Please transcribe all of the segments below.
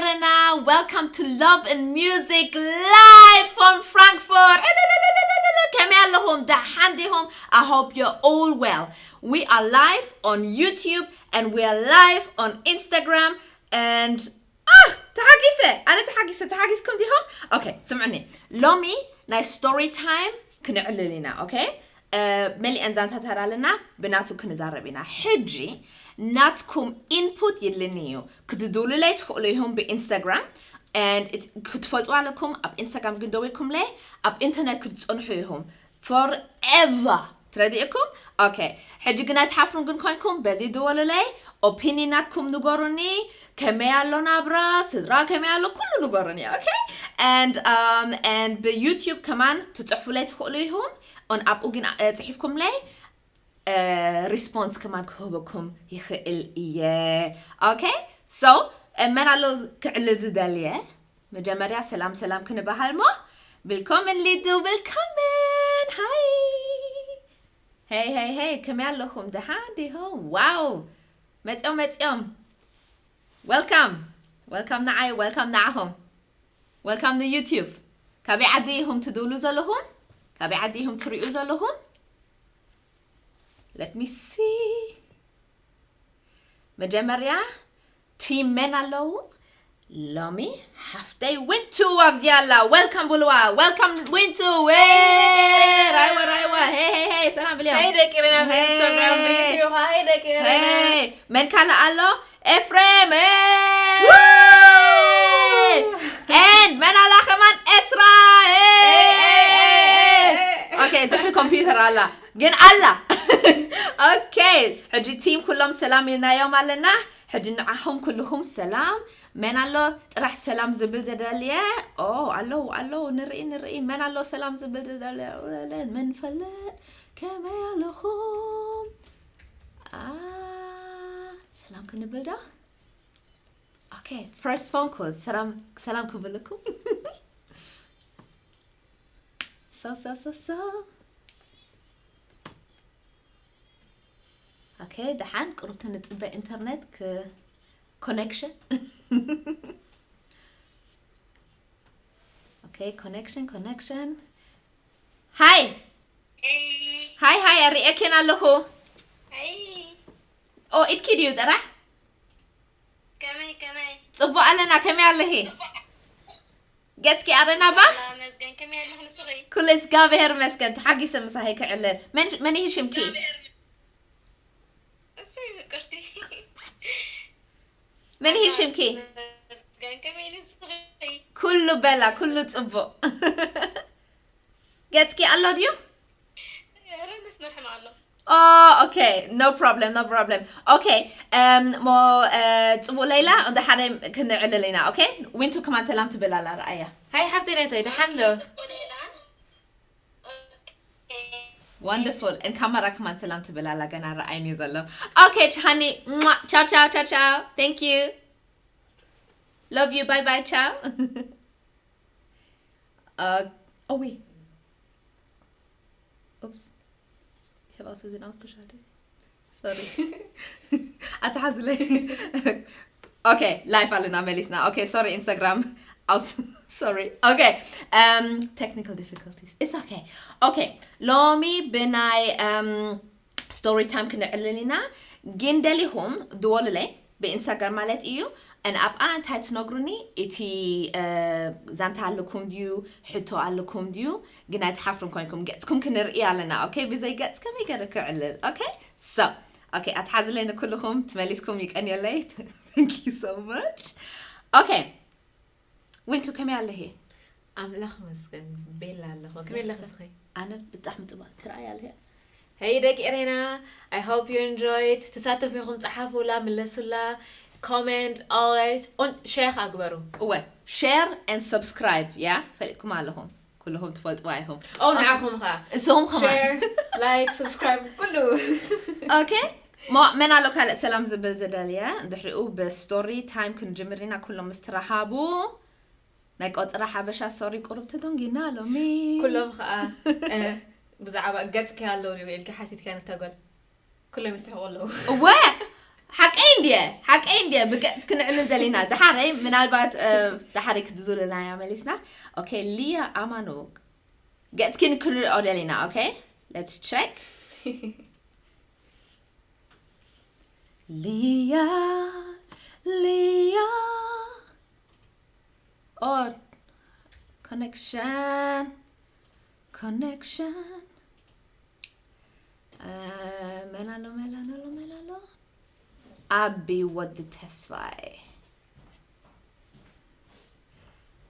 Rena, welcome to Love and Music live from Frankfurt. ከመይ ኣለኹም? ደሓን ዲኹም? I hope you're all well. We are live on YouTube and we are live on Instagram and ah, ተሓጊሰ፣ ኣነ ተሓጊሰ፣ ተሓጊስኩም ዲኹም? Okay, ስምዑኒ። ሎሚ ናይ story time ክነዕልል ኢና። Okay? መሊአን ዛንታታት ኣለና፣ ብናቱ ክንዛረብ ኢና። ሕጂ ናትኩም input ይልኒ እዩ። ክትድውሉለይ ትኽእሉ ኢኹም ብኢንስታግራም፣ and ክትፈልጡ ኣለኩም። ኣብ ኢንስታግራም ግን ደዊልኩምለይ ኣብ ኢንተርኔት ክትጸንሑ ኢኹም። Forever ትረዲእኩም። Okay, ሕጂ ግን ኣይትሓፍሩን ግን ኮይንኩም በዚ ድወሉለይ፣ ኦፒኒ ናትኩም ንገሩኒ። ከመይ ኣሎ ናብራ፣ ስድራ ከመይ ኣሎ፣ ኩሉ ንገሩኒ። Okay? And um and ብዩቲዩብ ከማን ትጽሕፉለይ ትኽእሉ ኢኹም። ኦን ኣብኡ ግን ጽሒፍኩምለይ ሪስፖንስ ከማን ክህበኩም ይኽእል እየ። Okay? So መን ኣሎ ክዕልል ዝደልየ? መጀመርያ ሰላም ሰላም ክንበሃል ሞ። Willkommen Lidu, willkommen. Hi. Hey, hey, hey, ከመይ ኣለኹም? ደሓን ዲኹም? ዋው፣ መፂኦም መፂኦም። Welcome. Welcome ንዓይ፣ welcome ንዓኹም። Welcome ንዩቲዩብ። ካበይ ዓዲ ኢኹም ትድውሉ ዘለኹም? ካበይ ዓዲ ኢኹም ትሪኡ ዘለኹም? Let me see. መጀመርያ ቲም መን ኣለዉ? ሎሚ ሓፍተይ ዊንቱ ኣብዚኣ ኣላ። Welcome ብልዋ። Welcome ዊንቱ። ራይዋ ራይዋ። Hey, hey, hey, ሰላም ብልዮም። Hey ደቂ ሬና፣ ብኢንስታግራም፣ ብዩቲዩብ። Hey ደቂ ሬና። Hey, መን ካልእ ኣሎ? ኤፍሬም። And መን ኣላ ከማን? ኤስራ። Okay, ድሕሪ ኮምፒውተር ኣላ ግን ኣላ። Okay, ሕጂ ቲም ኩሎም ሰላም ኢልናዮም ኣለና። ሕጂ ንዓኹም ኩልኹም ሰላም። መን ኣሎ ጥራሕ ሰላም ዝብል ዘደልየ? ኦ ኣለዉ ኣለዉ፣ ንርኢ ንርኢ። መን ኣሎ ሰላም ዝብል ዘደልየ? መን ፈለጥ? ከመይ ኣለኹም? ሰላም ክንብል ዶ? Okay, first phone call. ሰላም ሰላም ክብልኩም። So so so so. Okay, ደሓን ቅሩብ ክንጽበ ኢንተርኔት ኮኔክሽን። Okay, ኮኔክሽን ኮኔክሽን። Hi. Hi hi, ኣርእየኪን ኣለኹ። ኦ ኢድኪ ድዩ ጥራሕ? ከመይ ከመይ? ጽቡቕ ኣለና። ከመይ ኣለኺ? ገጽኪ ኣረና ባ? ኣላ መስገን፣ ከመይ ኣለኺ ንስኺ? ኩሉ እግዚኣብሔር መስገን። ተሓጊሰ ምሳኺ ክዕልል። መን መን ይሂ ሽምኪ? እግዚኣብሔር እሰይ ምቅርቲ። መን ይሂ ሽምኪ? መስገን፣ ከመይ ንስኺ? ኩሉ በላ፣ ኩሉ ጽቡቕ። ገጽኪ ኣሎ ድዩ? ኧረ መስመር ሕማቕ ኣሎ። Oh, okay, no problem, no problem. Okay, um, ሞ ጽቡቕ ለይላ እንዳ ሓደ ክንዕልል ኢና። Okay, ዊንቱ ከማን ሰላም ትብል ኣላ። ረኣያ። ሃይ ሓፍተይ ናይታይ ደሓን ዶ? ጽቡቕ ለይላ። Wonderful. And ካማራ ከማን ሰላም ትብል ኣላ፣ ገና ረኣይኒ ዘሎ። Okay, ቻኒ፣ ቻው ቻው ቻው ቻው። Thank you. Love you. Bye bye. Ciao. Uh, oh wait. Oops. Ich habe aus Versehen ausgeschaltet. Sorry. ኣተሓዝለይ። Okay, live ኣለና መሊስና። Okay, sorry Instagram. Aus sorry. Okay. Um technical difficulties. It's okay. Okay. ሎሚ ብናይ um story time ክንዕልል ኢና። ግን ደሊኹም ድወሉለይ ብኢንስታግራም ማለት እዩ። And ኣብኣ እንታይ ትነግሩኒ? እቲ ዛንታ ኣለኩም ድዩ? ሕቶ ኣለኩም ድዩ? ግን ኣይትሓፍሩን ኮይንኩም ገጽኩም ክንርኢ ኣለና። Okay? ብዘይ ገጽ ከመይ ገይረ ክዕልል? Okay? So okay, ኣትሓዝለይ ንኩልኹም ትመሊስኩም ይቀንየለይ። Thank you so much. Okay. ዊንቱ ከመይ ኣለኺ? ኣምላኽ መስገን ቤላ ኣለኹ። ከመይ ኣለኺ ስኺ? ኣነ ብጣዕሚ ጽቡቕ። ትረኣይ ኣለኺ? Hey ደቂ ኤሬና፣ I hope you enjoyed። ተሳተፉ ኢኹም፣ ጸሓፉላ፣ ምለሱላ፣ comment always፣ ኦን ሼር ኣግበሩ። እወ፣ share and subscribe፣ ያ፣ ፈሊጥኩም ኣለኹም። ኩልኹም ትፈልጥዋ ኢኹም። ኦ፣ ንዓኹም ኸኣ። እስኹም ከማን። Share፣ like፣ subscribe፣ ኩሉ። Okay? ሞ መን ኣሎ ካልእ ሰላም ዝብል ዝደልየ? ድሕሪኡ ብስቶሪ ታይም ክንጅምር ኢና፣ ኩሎም ምስ ተረሃቡ። ናይ ቆጽራ ሓበሻ ሶሪ ቁሩብ ተደንጊና ሎሚ። ኩሎም ኸኣ፣ እ፣ ብዛዕባ ገጽኪ ኣለዉ ድዩ ኢልኪ ሓቲትኪ ነታ ጓል። ኩሎም ይስሕቑ ኣለዉ። እወ! ሓቀይ እንድየ ሓቀይ እንድየ ብገጽ ክንዕልል ደሊና። ደሓረይ ምናልባት እ፣ ደሓረይ ክትዝሉና እያ መሊስና። ኦኬ፣ ሊያ ኣማኑ፣ ገጽኪን ክንሪኦ ደሊና። ኦኬ፣ let's check. ሊያ፣ ሊያ፣ or connection, connection. መን ኣሎ፣ መን ኣሎ፣ መን ኣሎ? ኣቢ ወዲ ተስፋይ።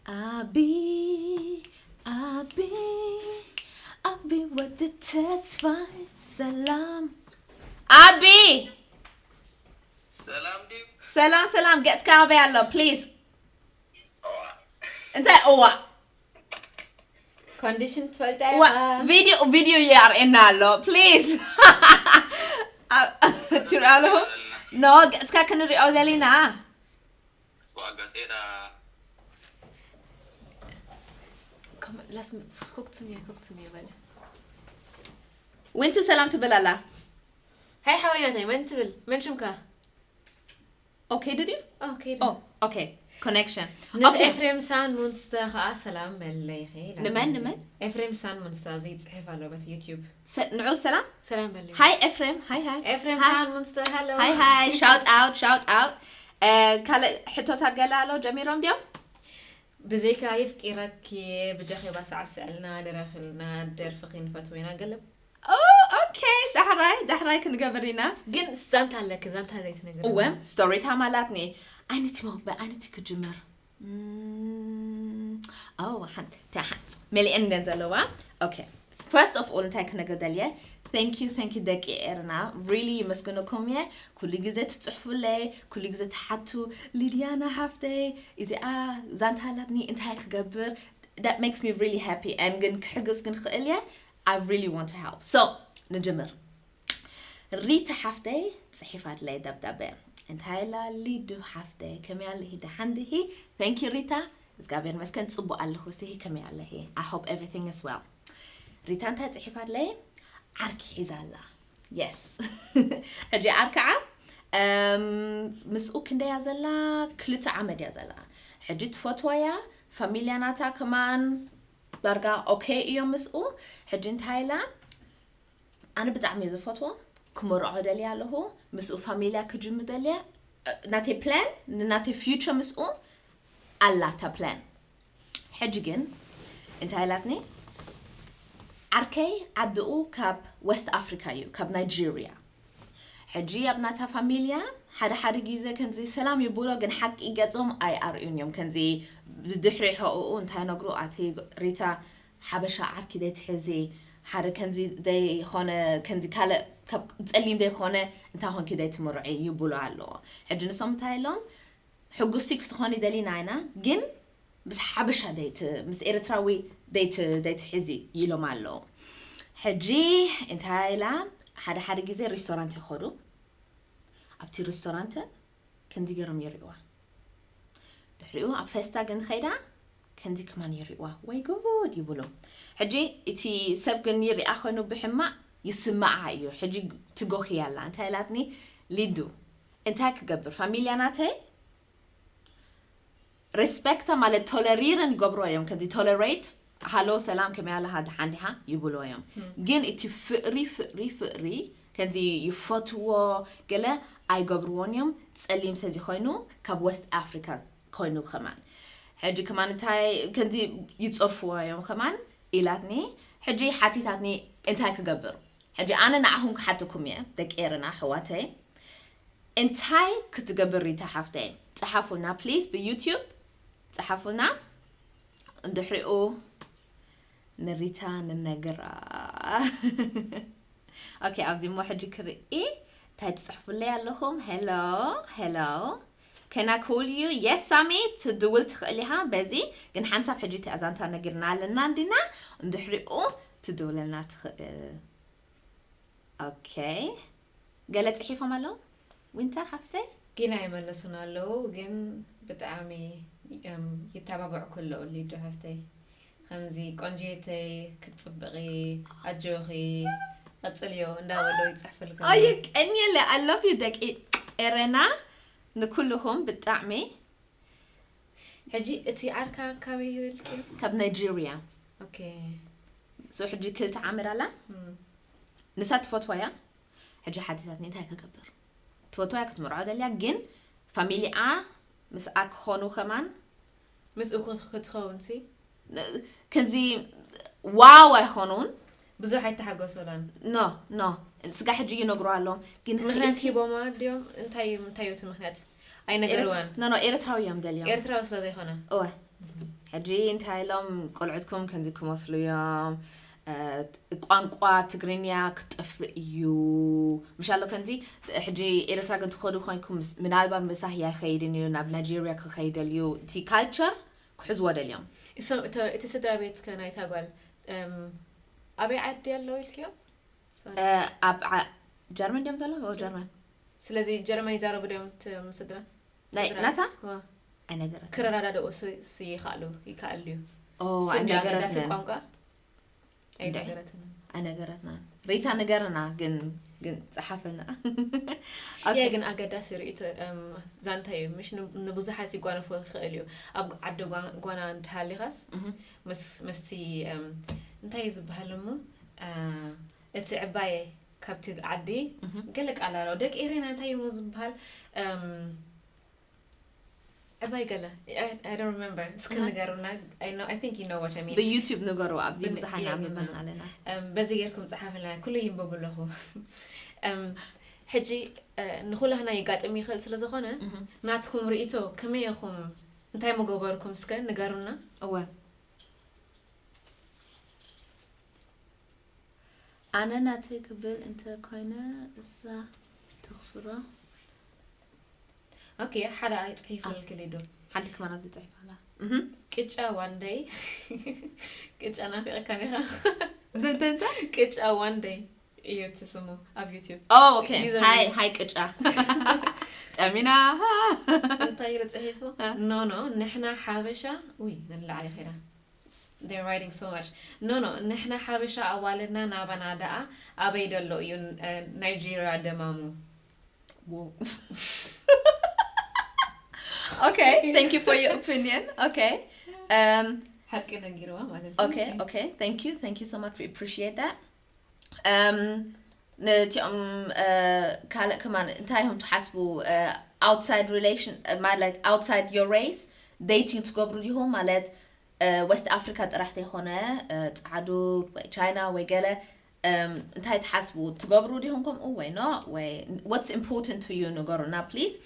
ኣቢ፣ ኣቢ፣ ኣቢ ወዲ ተስፋይ። ሰላም ኣቢ። ሰላም ድዩ? ሰላም ሰላም፣ ገጽካ ኣበይ ኣሎ? ፕሊዝ። እንታይ እዋ? ኮንዲሽን ትፈልጣ ዋ፣ ቪዲዮ ቪዲዮ የርእየና ኣሎ። ፕሊዝ። ትርኢ ኣለኹ። ኖ፣ ገጽካ ክንሪኦ ዘለና። ዋጋጼዳ ላስምፅ ኮክትም እየ ኮክትም እየ በለ። ዊንቱ ሰላም ትብል ኣላ። ሃይ ሓወይ ናተይ፣ መን ትብል? መን ሽምካ? ኦኬ ዱድዩ? ኦኬ ኦ፣ ኦኬ። ኮኔክሽን። ንስ ኦኬ። ኤፍሬም ሳን ሙንስተር ከዓ ሰላም በለይኺ ኢላ። ንመን፣ ንመን? ኤፍሬም ሳን ሙንስተር ኣብዚ ይፅሕፍ ኣሎ በቲ ዩቲዩብ። ሰ- ንዑ ሰላም። ሰላም በለይ። ሃይ ኤፍሬም፣ ሃይ ሃይ። ኤፍሬም ሃይ። ሳን ሙንስተር ሃሎ። ሃይ ሃይ፣ ሻውት ኣውት፣ ሻውት ኣውት። ካልእ ሕቶታት ገለ ኣሎ ጀሚሮም ድዮም? ብዘይካ የፍቂረኪ ብጃኺ ባሳዕ ስዕልና ድረፍልና ደርፍኺ ንፈትዎ ኢና ገለ። ኦ፣ ኦኬ፣ ዳሕራይ ዳሕራይ ክንገብር ኢና። ግን ዛንታ ኣለኪ ዛንታ ዘይትነግር። እወ፣ ስቶሪ ታይም ኣላትኒ። ኣይነቲ መ- ብኣይነቲ ክጅምር። እም፣ ኦ፣ ሓንቲ፣ እታ ሓንቲ መሊአን እየን ዘለዋ። ኦኬ፣ ፈርስት ኦፍ ኦል እንታይ ክነግር ደልየ? Thank you, thank you ደቂ ኤርና። ሪሊ ይመስግነኩም እየ። ኩሉ ግዜ ትጽሕፉለይ፣ ኩሉ ግዜ ትሓቱ፣ ሊድያና ሓፍተይ፣ እዚኣ ዛንታ ኣላትኒ እንታይ ክገብር? That makes me really happy. And ግን ክሕግዝ ግን ክእል እየ። I really want to help. So ንጅምር። ሪታ ሓፍተይ ጽሒፋትለይ ደብዳበ። እንታይ ኢላ? ሊዱ ሓፍተይ ከመይ ኣለኺ? ደሓን ዲኺ? Thank you ሪታ፣ እግዚኣብሔር ይመስገን ጽቡቕ ኣለኹ። ስሂ ከመይ ኣለኺ? I hope everything is well። ሪታ እንታይ ጽሒፋትለይ? ዓርኪ ሒዛ ኣላ። የስ። ሕጂ ዓርክዓ እም፣ ምስኡ ክንደያ ዘላ? ክልተ ዓመት እያ ዘላ። ሕጂ ትፈትዋ እያ። ፋሚልያ ናታ ከማን ዳርጋ ኦኬ እዮም ምስኡ። ሕጂ እንታይ ኢላ? ኣነ ብጣዕሚ እየ ዝፈትዎ፣ ክመርዖ ደልየ ኣለኹ። ምስኡ ፋሚልያ ክጅምር ደልየ። ናተይ ፕላን፣ ንናተይ ፊውቸር ምስኡ ኣላ እታ ፕላን። ሕጂ ግን እንታይ ኢላትኒ? ዓርከይ ዓድኡ ካብ ወስት ኣፍሪካ እዩ፣ ካብ ናይጄርያ። ሕጂ ኣብ ናታ ፋሚልያ ሓደ ሓደ ግዜ ከምዚ ሰላም ይብሎ፣ ግን ሓቂ ገጾም ኣይኣርእዩን እዮም። ከምዚ ብድሕሪ ሕኦኡ እንታይ ነግሩ? ኣቲ ሪታ ሓበሻ ዓርኪ ደይትሕዚ፣ ሓደ ከምዚ ደይኮነ፣ ከምዚ ካልእ ካብ ጸሊም ደይኮነ እንታይ ኮንኪ ደይትምርዒ ይብሎ ኣለዎ። ሕጂ ንሶም እንታይ ኢሎም? ሕጉስቲ ክትኾኒ ደሊና ኢና፣ ግን ምስ ሓበሻ ደይት ምስ ኤርትራዊ ደይት ደይትሕዚ ኢሎም ኣለዉ። ሕጂ እንታይ ኢላ? ሓደ ሓደ ግዜ ሪስቶራንት ይኸዱ። ኣብቲ ሪስቶራንት ከምዚ ገይሮም ይርእዋ። ድሕሪኡ ኣብ ፌስታ ግን ኸይዳ ከምዚ ከማን ይርእዋ። ወይ ጉድ ይብሉ። ሕጂ እቲ ሰብ ግን ይሪኣ ኮይኑ ብሕማቕ ይስምዓ እዩ። ሕጂ ትጎኺ ኣላ። እንታይ ኢላትኒ? ሊዱ እንታይ ክገብር? ፋሚልያ ናተይ ሬስፔክታ ማለት ቶለሪርን ይገብርዎ እዮም። ከዚ ቶለሬት ሃሎ ሰላም ከመይ ኣለኻ ደሓን ዲኻ ይብልዎ እዮም። ግን እቲ ፍቕሪ ፍቕሪ ፍቕሪ ከዚ ይፈትዎ ገለ ኣይገብርዎን እዮም። ጸሊም ሰዚ ኮይኑ ካብ ወስት ኣፍሪካ ኮይኑ ከማን ሕጂ ከማን እንታይ ከዚ ይጸርፍዎ እዮም ከማን ኢላትኒ። ሕጂ ሓቲታትኒ እንታይ ክገብር? ሕጂ ኣነ ንዓኹም ክሓተኩም እየ ደቂ ኤረና ኣሕዋተይ። እንታይ ክትገብር ሪታ ሓፍተይ? ጸሓፉልና ፕሊዝ፣ ብዩቲዩብ ጸሓፉልና። እንድሕሪኡ ንሪታ ንነግራ። ኦኬ፣ ኣብዚ እሞ ሕጂ ክርኢ እንታይ ትጽሕፉለይ ኣለኹም። ሄሎ ሄሎ፣ can I call you? Yes ሳሚ፣ ትድውል ትኽእል ኢኻ በዚ። ግን ሓንሳብ ሕጂ እቲ ኣዛንታ ነጊርና ኣለና እንዲና፣ እንድሕሪኡ ትድውለልና ትኽእል። ኦኬ፣ ገለ ጽሒፎም ኣለዉ? ዊንታ ሓፍተይ? ግን ኣይመለሱን ኣለዉ። ግን ብጣዕሚ እም፣ ይተባብዑ ከለዉ ሊዱ ሓፍተይ ከምዚ ቆንጅየተይ ክትጽብቒ ኣጆኺ ቀጽልዮ እንዳበሉ ይጽሕፍልካ። ኣየ ቀንየለ፣ I love you ደቂ። ኤረና ንኩልኹም ብጣዕሚ። ሕጂ እቲ ዓርካ ካበይ ይብል? ካብ ናይጄሪያ። ኦኬ። So ሕጂ ክልተ ዓመት ኣላ። እም። ንሳ ትፈትዋ እያ። ሕጂ ሓቲታትኒ እንታይ ክገብር? ትፈትዋ እያ፣ ክትምርዖ ደልያ፣ ግን ፋሚሊኣ ምስኣ ክኾኑ ከማን ምስኡ ክት- ክትኸውን ሲ ከምዚ ዋው ኣይኾኑን። ብዙሕ ኣይተሓገሱላን። ኖ ኖ ስጋ ሕጂ ይነግሩ ኣለዎም፣ ግን ምክንያት ሂቦማ ድዮም? እንታይ እንታይ እዩ እቲ ምክንያት? ኣይነገርዋን። ኖ ኖ ኤርትራዊ እዮም ደልዮም። ኤርትራዊ ስለ ዘይኮነ። እወ ሕጂ እንታይ ኢሎም፣ ቆልዑትኩም ከምዚ ክመስሉ እዮም፣ እ፣ ቋንቋ ትግርኛ ክጠፍእ እዩ ምሽ ኣሎ። ከምዚ ሕጂ ኤርትራ ግን ትኸዱ ኮይንኩም ምስ- ምናልባት ምሳህ ኣይኸይድን እዩ፣ ናብ ናይጄሪያ ክኸይደል እዩ፣ እቲ ካልቸር ክሕዝዎ ደልዮም። እሶም እቶ- እቲ ስድራ ቤት ከ ናይታ ጓል እም፣ ኣበይ ዓዲ ኣለዉ ኢልክዮም? እ፣ ኣብ ዓ- ጀርመን ድዮም ዘለዉ? ኦ፣ ጀርመን። ስለዚ ጀርመን ይዛረቡ ድዮም እቶም ስድራ? ናይ ስድራ? ናታ ዋ። ኣይነገረትንን። ክረዳዳኡ ስ- ስ- ይኽኣሉ ይከኣል ድዩ? ኦ፣ ስም ድዩ ኣገዳሲ ኣይነገረትንን። ቋንቋ? እንድዒ። ኣይነገረትንን። ኣይነገረትናን። ሪታ ንገርና ግን ግን ጸሓፍልና። ያ ግን ኣገዳሲ ርእይቶ እም፣ ዛንታ እዩ። ምሽ ን- ንብዙሓት ይጓነፎ ይኽእል እዩ። ኣብ ዓዲ ጓ- ጓና እንተሃሊኻስ እህ፣ ምስ ምስቲ እም፣ እንታይ እዩ ዝበሃል እሞ እ፣ እቲ ዕባየ ካብቲ ዓዲ እህ። ገለ ቃል ኣለዎ። ደቂ ኤሬና እንታይ እዩ ዝበሃል? እም፣ ዕባይ ገለ I- I don't remember። እስከ እህ። ንገሩና። I know- I think you know what I mean። ብዩቲዩብ ንገሩ፣ ኣብዚ ብን- ብዙሓት የ- ንኣንብበን የ- ኣለና። እም፣ በዚ ጌርኩም ጸሓፍልና፣ ኩሉ ይንበቡ ኣለኹ። እም፣ ሕጂ እ፣ ንኹላህና ይጋጥም ይኽእል ስለ ዝኾነ እህ። ናትኩም ርእይቶ ከመይ ኢኹም? እንታይ ምገበርኩም? እስከ ንገሩና። እወ ኣነ ናተይ ክብል እንተ ኮይነ እሳ ትኽፍሮ። ኦኬ፣ ሓደ ኣይጽሒፉልኪ ሊዱ። ሓንቲ ከማን ኣብዚ ጽሒፋ ኣላ። እህ፣ ቅጫ ዋንደይ። ቅጫ ናፊቕካ ዲኻ? እንታይ እንታይ እንታይ? ቅጫ ዋንደይ እዩ እቲ ስሙ ኣብ ዩቲዩብ። ኦ፣ ኦኬ። ዩዘር ሃይ ኔም። ሃይ ቅጫ ጠሚና። እንታይ ኢሉ ጽሒፉ? ኖ ኖ፣ ንሕና ሓበሻ። ውይ፣ ንላዕሊ ኸይዳ። They're writing so much. ኖ ኖ፣ ንሕና ሓበሻ ኣዋልድና ናባና ደኣ ኣበይ ደሎ እዩ? እ፣ ናይጄሪያ ደማሙ። Okay, thank you for your opinion. Okay. Um, ሓቂ ነጊርዋ ማለት እዩ። okay, okay. Thank you, thank you so much. We appreciate that. Um, ነቲኦም ካልእ ከማን እንታይ እዮም ትሓስቡ? Outside relation ማለት outside your race dating ትገብሩ ዲኹም? ማለት West Africa ጥራሕ ተይኮነ ፃዓዱ ወይ ቻይና ወይ ገለ እንታይ ትሓስቡ? ትገብሩ ዲኹም ከምኡ ወይ no? ወይ what's important to you ንገሩና please።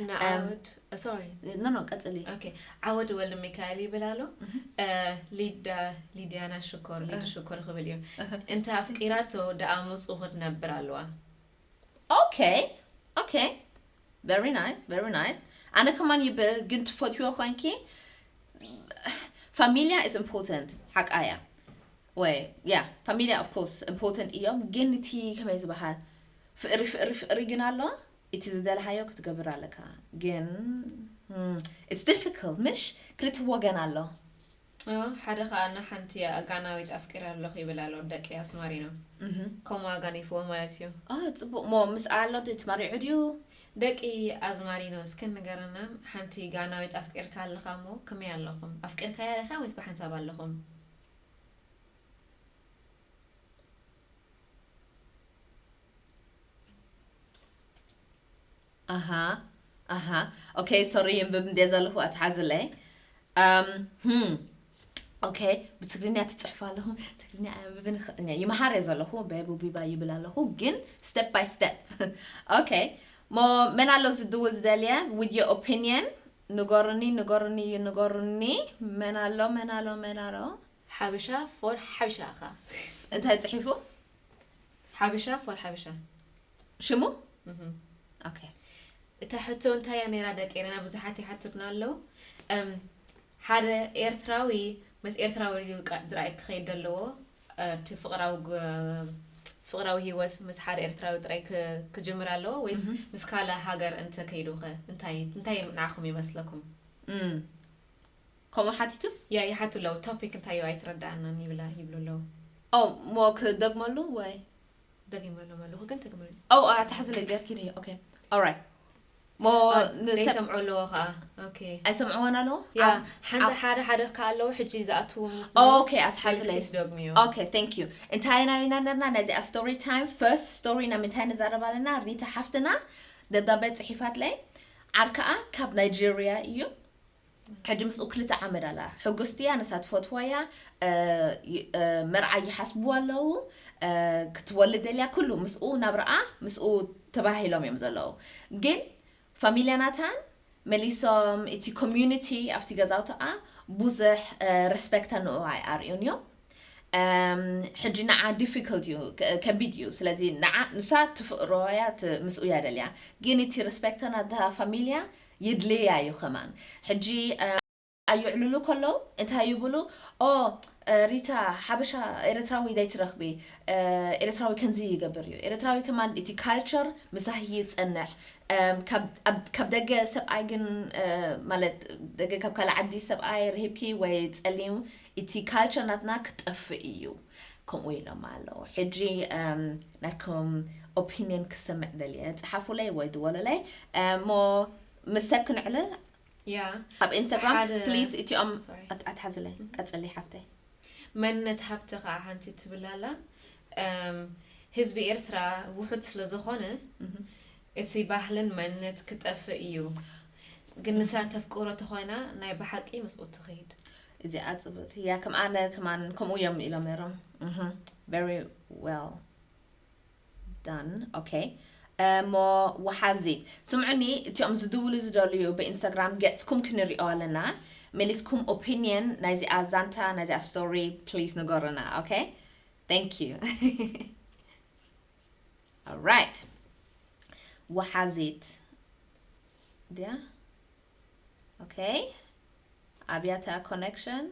ንዓወት ሶሪ No no ቀፅሊ። ኦኬ ዓወት ወልደ ሚካኤል ይብል ኣሎ። ሊዳ ሊድያና ሽኮር ሊድ ሽኮር ክብል እዩ። እንተ ኣፍቂራቶ ደኣ ምስኡ ክትነብር ኣለዋ። Okay okay very nice very nice። ኣነ ከማን ይብል ግን ትፈትዎ ኮይንኪ familia is important ሓቃ እያ። ወይ yeah familia of course important እዮም ግን እቲ ከመይ ዝበሃል ፍቅሪ ፍቅሪ ፍቅሪ ግን ኣሎ። እቲ ዝደለካዮ ክትገብር ኣለካ ግን it's difficult ምሽ ክልተ ወገን ኣሎ። ሓደ ከዓ እና ሓንቲ ጋናዊት ኣፍቂረ ኣለኹ ይብል ኣሎ። ደቂ ኣስማሪኖ ከምኡ ኣጋኒፍዎ ማለት እዩ። ጽቡቅ ሞ ምስ ኣሎ ትማሪዑ ድዩ? ደቂ ኣዝማሪኖ እስኪ ንገረና። ሓንቲ ጋናዊት ኣፍቂርካ ኣለኻ እሞ ከመይ ኣለኹም? ኣፍቂርካያ ዲኻ ወይስ ብሓንሳብ ኣለኹም? ኣሃ ኣሃ okay sorry የንብብ እንደ ዘለኹ ኣትሓዝለይ። Um, hmm. Okay ብትግርኛ ትፅሕፉ ኣለኹም። ትግርኛ ኣንብብን ይኽእልኛ ይመሃር እየ ዘለኹ በቡቢባ ይብል ኣለኹ ግን step by step። Okay ሞ መን ኣሎ ዝድውል ዝደልየ with your opinion ንገሩኒ ንገሩኒ ንገሩኒ። መን ኣሎ መን ኣሎ መን ኣሎ? ሓበሻ for ሓበሻ ኢኻ። እንታይ ፅሒፉ? ሓበሻ for ሓበሻ ሽሙ? እህም። Okay እታ ሕቶ እንታይ እያ ነይራ? ደቂ ኤረና ብዙሓት ይሓቱና ኣለዉ። እም፣ ሓደ ኤርትራዊ ምስ ኤርትራዊ ድዩ ቃ- ጥራይ ክኸይድ ዘለዎ? እ፣ እቲ ፍቕራዊ ግ- ፍቕራዊ ህይወት ምስ ሓደ ኤርትራዊ ጥራይ ክ- ክጅምር ኣለዎ ወይስ ምስ ካልእ ሃገር እንተ ከይዱ ኸ እንታይ እንታይ ንዓኹም ይመስለኩም? እም። ከምኡ ሓቲቱ? ያ ይሓቱ ኣለዉ። ቶፒክ እንታይ እዩ ኣይተረዳእናን ይብላ ይብሉ ኣለዉ። ኦ ሞ ክደግመሉ ወይ? ደጊመሎም ኣለኹ ግን ተግመሉ። ኦ ኣትሓዝለይ ገርኪ ዶ okay alright ሞ ንሰብ ዘይሰምዑ ኣለዎ ከዓ። ኦኬ። ኣይሰምዕዎን ኣለዎ? ያ ኣብ- ሓንቲ ኣብ- ሓደ ሓደ ከ ኣለዉ ሕጂ ዝኣትዉ ኦኬ ኣትሓዝለይ። ኪስ ደግሚዮ። ኦኬ thank you። እንታይ ኢና ኢልና ነርና ነዚኣ story time first story ና ምንታይ ንዛረብ ኣለና? ሪታ ሓፍትና ደብዳቤ ጽሒፋትለይ። ዓርከኣ ካብ ናይጄርያ እዩ። ሕጂ ምስኡ ክልተ ዓመት ኣላ። ሕጉስቲ እያ፣ ንሳ ትፈትዋ እያ። እ፣ ይ- እ፣ መርዓ ይሓስቡ ኣለዉ። እ፣ ክትወልድ ደልያ ኩሉ ምስኡ ናብርኣ ምስኡ ተባሂሎም እዮም ዘለዉ። ግን ፋሚልያ ናታን መሊሶም እቲ community ኣብቲ ገዛውትኣ ብዙሕ respect ንኡ ኣይኣርእዩን እዮም። ሕጂ ንዓ difficult እዩ፣ ከቢድ እዩ። ስለዚ ንዓ ንሳ ትፍቅሮ እያ፣ ምስኡ እያ ደልያ፣ ግን እቲ respect ናታ ፋሚልያ ይድልያ እዩ ከማን። ሕጂ ኣይዕልሉ ከለዉ እንታይ ይብሉ? ኦ ሪታ ሓበሻ ኤርትራዊ ዳይትረኽቢ፣ ኤርትራዊ ከምዚ ይገብር እዩ። ኤርትራዊ ከማን እቲ culture ምሳህ ይጸንሕ። ካብ ደገ ሰብኣይ ግን ማለት ደገ ካብ ካልእ ዓዲ ሰብኣይ ርሂብኪ ወይ ጸሊም እቲ culture ናትና ክጠፍእ እዩ ከምኡ ኢሎም ኣለዉ። ሕጂ ናትኩም opinion ክሰምዕ ደልየ፣ ጸሓፉለይ ወይ ድወሉለይ እሞ ምስ ሰብ ክንዕልል ያ ኣብ ኢንስታግራም ሓደ- please እቲኦም Sorry. ኣት- ኣትሓዝለይ ቀጽሊ ሓፍተይ። መንነት ሃብቲ ከዓ ሓንቲ ትብል ኣላ። እም፣ ህዝቢ ኤርትራ ውሑድ ስለ ዝኾነ እቲ ባህልን መንነት ክጠፍእ እዩ። ግን ንሳ ተፍቅሮ ተኾይና ናይ ብሓቂ ምስኡ ትኸይድ። እዚኣ ጽብቕቲ እያ። ከም ኣነ ከማን ከምኡ እዮም ኢሎም ነይሮም። Mhm. Very well done. Okay. እሞ ወሓዚ ስምዑኒ፣ እቲኦም ዝድውሉ ዝደልዩ ብኢንስታግራም ገጽኩም ክንሪኦ ኣለና። መሊስኩም opinion ናይዚኣ ዛንታ ናይዚኣ story please ንገሩና። Okay. Thank you. Alright. ወሓዚት ድያ? Okay. ኣብያታ connection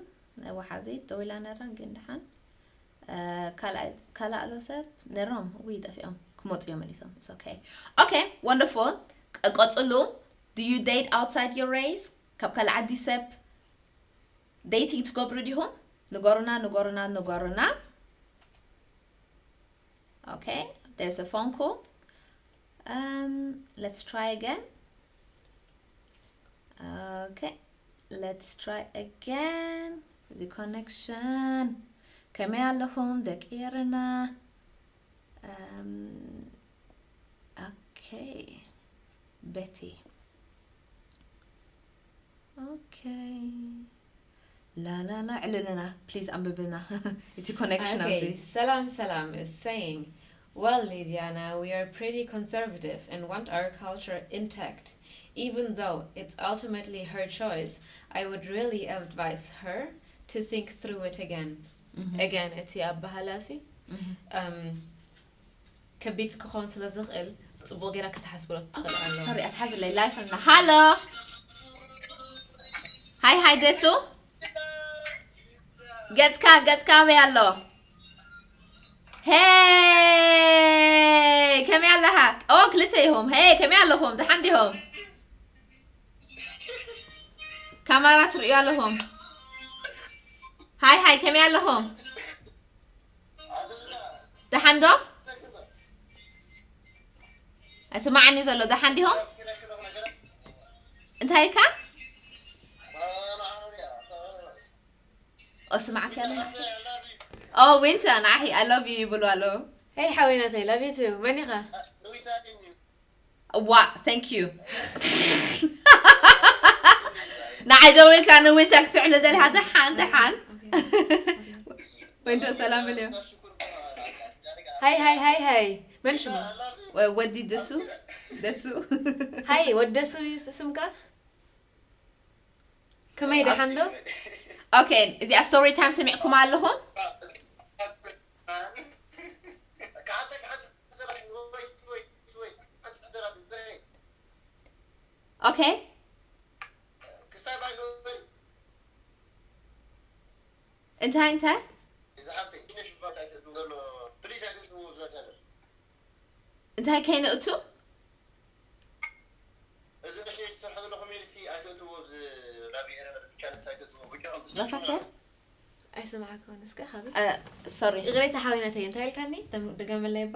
ናይ ወሓዚት ደው ኢላ ነራ፣ ግን ደሓን ካልእ ኣሎ ሰብ ነሮም። ውይ ጠፊኦም ክመፁ እዮም መሊሶም። It's okay. Okay, wonderful. ቀፅሉ። Do you date outside your race? ካብ ካልእ ዓዲ ሰብ dating ትገብሩ ዲኹም? ንገሩና፣ ንገሩና፣ ንገሩና። Okay, there's a phone call. Um, let's try again. Okay, let's try again. The connection. ከመይ ኣለኹም ደቂ ኤረና? Um, okay. ቤቲ። Okay. ላላላ ዕልልና please ኣንብብና። እቲ connection ኣብዚ Okay, ሰላም ሰላም is saying, well, Lidiana, we are pretty conservative and want our culture intact. Even though it's ultimately her choice, I would really advise her to think through it again. Again, እቲ ኣባህላሲ እም፣ ከቢድ ክኸውን ስለ ዝኽእል ጽቡቕ ጌራ ክትሓስብሎ ትኽእል ኣለዋ። Sorry ኣትሓዝለይ live ኣለና። ሃሎ ሃይ ሃይ ደሱ ገጽካ ገጽካ ኣበይ ኣሎ? Hey ከመይ ኣለኻ? ኦ ክልተ ኢኹም። Hey ከመይ ኣለኹም? ደሓን ዲኹም? ካሜራ ትርእዩ ኣለኹም? ሃይ ሃይ ከመይ ኣለኹም? ደሓን ዶ? ኣይስማዓኒ ዘሎ ደሓን ዲኹም? እንታይ ኢልካ? ኦ ስማዓክ ያለ ኦ ዊንታ ንዓኺ I love you ይብሉ ኣለዉ። Hey ሓወይ ናተይ love you too። መን ኢኻ? ዋ thank you። ንዓይ ደዊልካ ንዊንታ ክትዕልል ደሊኻ ደሓን ደሓን። ዊንታ ሰላም በልዮ። ሃይ ሃይ ሃይ ሃይ መን ሽሙ? ወ- ወዲ ደሱ ደሱ ሃይ ወዲ ደሱ እዩ ስምካ? ከመይ ደሓን ዶ? Okay እዚኣ story time ሰሚዕኩም ኣለኹም? Okay እንታይ እንታይ እንታይ ከይንእቱ ራሳከ ኣይሰማዕክን እስከ ሓቢ sorry ይቕሬታ ሓወይ ናተይ እንታይ ኢልካኒ? ደም- ድገመለይ እባ።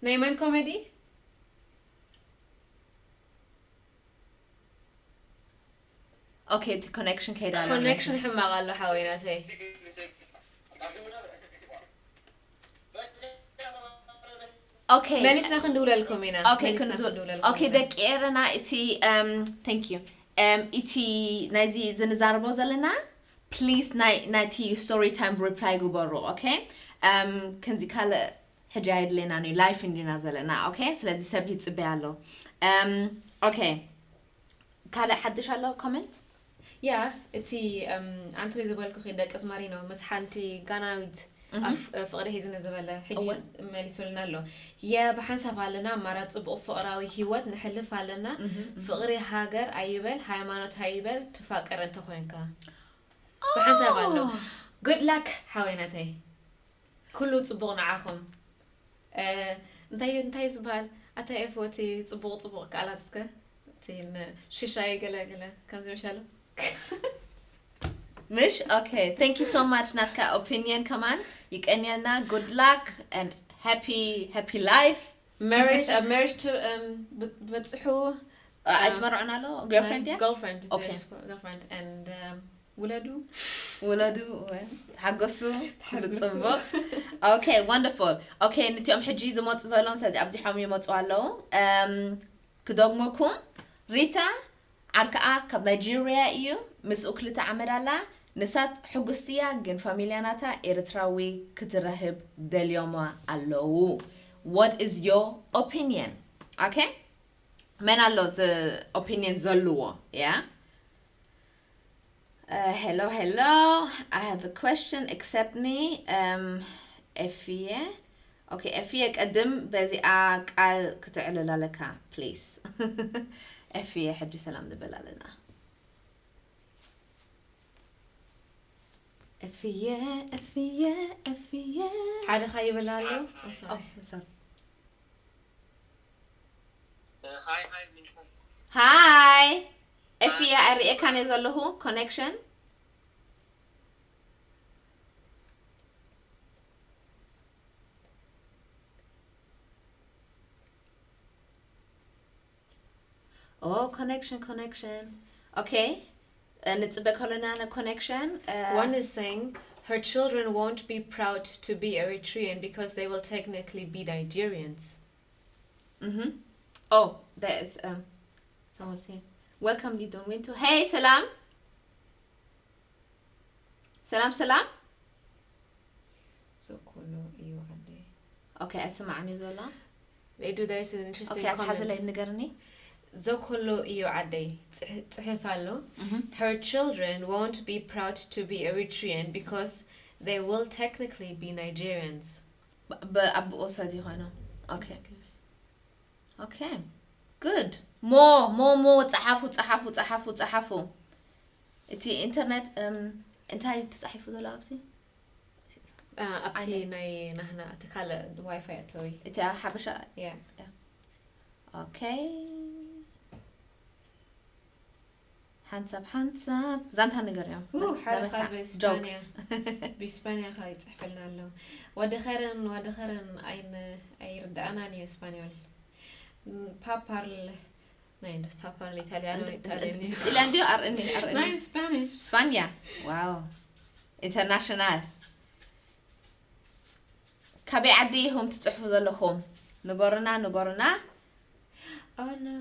ናይ መን ኮሜዲ? Okay, the connection ከይዳ ኣላ። ኮኔክሽን ሕማቕ ኣሎ ሓወይ ናተይ። Okay. መሊስና ክንድውለልኩም ኢና። Okay, መሊስና ክንድውል- ክንድውለልኩም okay, ኢና። ደቂ ኤረና፣ እቲ um, thank you. Um, እቲ ናይዚ ዝንዛረቦ ዘለና please ናይ ናይቲ story time reply ግበሩ። Okay? Um, ከምዚ ካልእ ሕጂ ኣይድሌና እዩ፣ live እንዲና ዘለና። Okay? ስለዚ ሰብ ይጽበያ ኣሎ። Um, okay. ካልእ ሓድሽ ኣሎ comment? ያ፣ እቲ እም፣ ኣንቶይ ዝበልኩኺ ደቂ ዝማሪኖ ምስ ሓንቲ ጋናዊት ኣፍ- ፍቕሪ ሒዙኒ ዝበለ ሕጂ እወ። መሊሱልና ኣሎ። የ ብሓንሳብ ኣለና ኣማራፂ ጽቡቕ ፍቕራዊ ህይወት ንሕልፍ ኣለና። ፍቕሪ ሃገር ኣይበል ሃይማኖት ኣይበል ትፋቀር እንተኾይንካ ብሓንሳብ ኣሎ። Good luck ሓወይናተይ፣ ኩሉ ጽቡቕ ንዓኹም። እ፣ እንታይ እንታይ ዝበሃል ኣታ ኤፍወቲ ጽቡቕ ጽቡቕ ቃላት እስከ እቲ ን- ሽሻይ ገለ ገለ ከምዚ ምሻሉ ምሽ? Okay, thank you so much ናትካ opinion ከማን ይቀንየልና። Good luck and happy happy life. marriage ኣብ marriage to um, ብ- በጽሑ ኣይትመርዑን ኣሎ girlfriend እያ? girlfriend Okay. girlfriend and um, ውለዱ ውለዱ እወ፣ ተሓገሱ። ኩሉ ጽቡቕ። Okay, wonderful. Okay, ንቲኦም ሕጂ ዝመፁ ዘለዎም ስለዚ ኣብዚሖም ይመፁ ኣለዉ። Um, ክደግመኩም፣ ሪታ ዓርክኣ ካብ ናይጄሪያ እዩ። ምስኡ ክልተ ዓመት ኣላ። ንሳት ሕጉስቲ እያ፣ ግን ፋሚልያ ናታ ኤርትራዊ ክትረህብ ደልዮማ ኣለዉ። What is your opinion? Okay? መን ኣሎ ዝ opinion ዘለዎ? Yeah? Uh, hello, hello. I have a question. Accept me. Um, ኤፍየ። Okay, ኤፍየ ቀድም በዚኣ ቃል ክትዕልል ኣለካ please. ኤፍየ ሕጂ ሰላም ንበል ኣለና። ኤፍየ ኤፍየ ኤፍየ ሓደ ካ ይብል ኣሎ። Oh, sorry. Oh, sorry. Hi, hi, Minko. Hi. ኤፍየ ኣይርእየካን እየ ዘለኹ connection። Oh, connection, connection. Okay. Uh, ንጽበ ከለና ነ connection. Uh, One is saying her children won't be proud to be Eritrean because they will technically be Nigerians. Mm-hmm. Oh, there is um, someone saying, "Welcome, Lidon Winto." Hey, ሰላም። ሰላም ሰላም። ዞኮሎ እዩ ዓደይ። Okay, ኣይስማዕን እዩ ዘሎ። They do, there's an interesting Okay, ኣትሓዘለይ comment. ንገርኒ። ዞኮሎ እዩ ዓደይ ጽሕ- ጽሕፍ ኣሎ። Her children won't be proud to be Eritrean because they will technically be Nigerians. ብ- ብኣቦ ወሰድ ይኾይኖም። Okay. Okay. Good. More, more, more. ጸሓፉ፣ ጸሓፉ፣ ጸሓፉ፣ ጸሓፉ። እቲ ኢንተርኔት እም፣ እንታይ ተጻሒፉ ዘሎ ኣብቲ? አ፣ ኣብቲ ዓይነት። ናይ ናህና እቲ ካልእ ዋይፋይ ኣተዊ። እቲ ኣብ ሓበሻ? ያ። Okay. ሓንሳብ ሓንሳብ ዛንታ ንገር እዮም። ኡ፣ ሓደ ለበሳ። ካብ Joke. ስፓንያ ብስፓንያ ካ ይጽሕፈልና ኣሎ። ወዲ ኸረን ወዲ ኸረን ኣይን ኣይርዳእናን እዩ ስፓኒዮል። ፓፓርል ናይ ፓፓርል ኢታሊያኖ ኢታሊያን እዩ። ጥልያን ድዩ? ኣርእኒ ኣርእኒ። ናይ ስፓኒሽ ስፓንያ። ዋው። ኢንተርናሽናል። ካበይ ዓዲ ኢኹም ትጽሕፉ ዘለኹም? ንገሩና፣ ንገሩና። Oh no.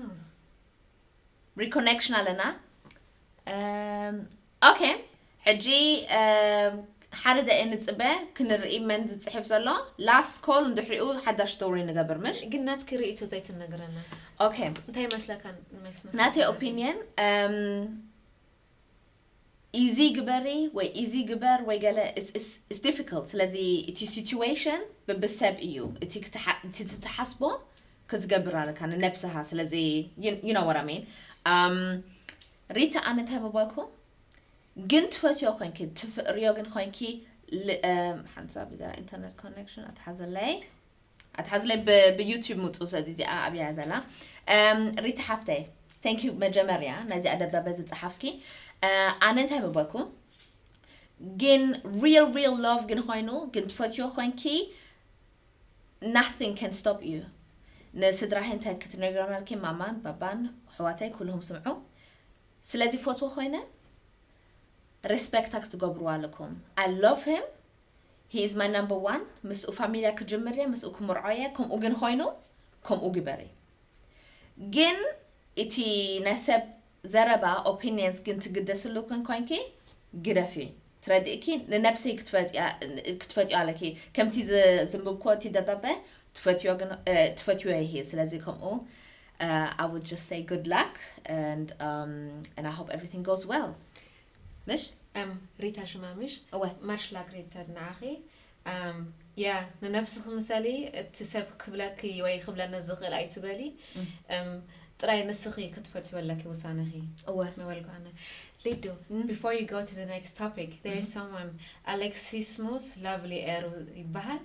Reconnection ኣለና። Um, okay. ሕጂ um, ሓደ ደቂ ንጽበ ክንርኢ መን ዝጽሕፍ ዘሎ። Last call እንድሕሪኡ ሓዳሽ story ንገብር ምሽ? ግን ናትኪ ርእይቶ ዘይትነግረና። Okay. እንታይ ይመስለካ? ይመስለካ? ናተይ opinion um, easy ግበሪ ወይ easy ግበር ወይ ገለ it's- it's- it's difficult። ስለዚ እቲ situation ብብሰብ እዩ። እቲ ክትሓ- እቲ ትትሓስቦ ክትገብር ኣለካ ንነብስኻ። ስለዚ you- you know what I mean. Um, ሪታ ኣነ እንታይ ምባልኩ ግን ትፈትዮ ኮይንኪ ትፍቅርዮ ግን ኮይንኪ ል- um፣ ሓንሳብ እዛ internet connection ኣትሓዘለይ ኣትሓዝለይ ብ- ብዩቲዩብ ምፁ። ስለዚ እዚኣ ኣብያ ዘላ እም፣ ሪታ ሓፍተይ thank you መጀመርያ ነዚኣ ደብዳቤ ዝፀሓፍኪ። እ፣ ኣነ እንታይ ምበልኩ ግን real real love ግን ኮይኑ ግን ትፈትዮ ኮይንኪ nothing can stop you። ንስድራይ እንታይ ክትነግሮም ኣለኪ? ማማን ባባን ኣሕዋተይ ኩልኹም ስምዑ። ስለዚ ፈትዎ ኮይነ ሬስፔክታ ክትገብርዋ ኣለኩም። I love him, he is my number one። ምስኡ ፋሚልያ ክጅምር እየ፣ ምስኡ ክምርዖ እየ። ከምኡ ግን ኮይኑ ከምኡ ግበሪ። ግን እቲ ናይ ሰብ ዘረባ ኦፒኒየንስ ግን ትግደስሉ ግን ኮይንኪ ግደፊ። ትረድእኪ? ንነብሰይ ክትፈትያ ኣለኪ። ከምቲ ዘንብብኮ እቲ ደብዳቤ ትፈትዮ ግን ትፈትዮ ይሄ። ስለዚ ከምኡ I would just say good luck and um, and I hope everything goes well. ምሽ ሪታ ሽማምሽ እወ ማርሽላክ ሪታ ንዓኺ ያ ንነብስኺ ምሰሊ። እቲ ሰብ ክብለኪ ወይ ክብለኒ ዝኽእል ኣይትበሊ። ጥራይ ንስኺ ክትፈትወለኪ ውሳነኺ እወ መበልኩ ኣነ ሊዱ before you go to the next topic there is someone ኣሌክሲስሞስ ላቭሊ ኤሩ ይበሃል።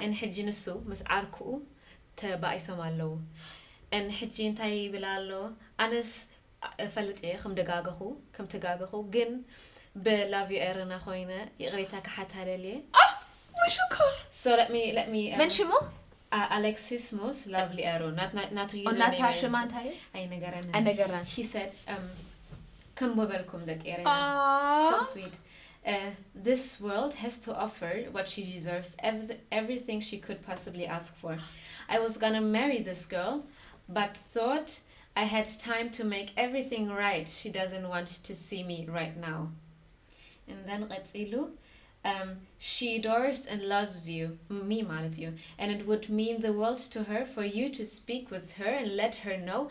And ሕጂ ንሱ ምስ ዓርክኡ ተባኢሶም ኣለዉ። And ሕጂ እንታይ ይብል ኣሎ? ኣነስ እፈልጥ እየ ከም ደጋገኹ ከም ተጋገኹ ግን ብላቭ ኤርና ኮይነ ይቕሬታ ክሓታ ደልየ። ምሽኮር So let me let me um, መን ሽሙ? uh, Alexismos Lovely Arrow. Not not not to use ኦ her ናታ name. ሽማ እንታይ እዩ? ኣይነገረን። ኣይነገራን። He said, um, ከም በበልኩም ደቂ ኤረና። So Aww. Sweet. Uh, this world has to offer what she deserves, every, everything she could possibly ask for. I was gonna marry this girl, but thought I had time to make everything right. She doesn't want to see me right now. And then ቀጺሉ, um, she adores and loves you, me ማለት እዩ, and it would mean the world to her for you to speak with her and let her know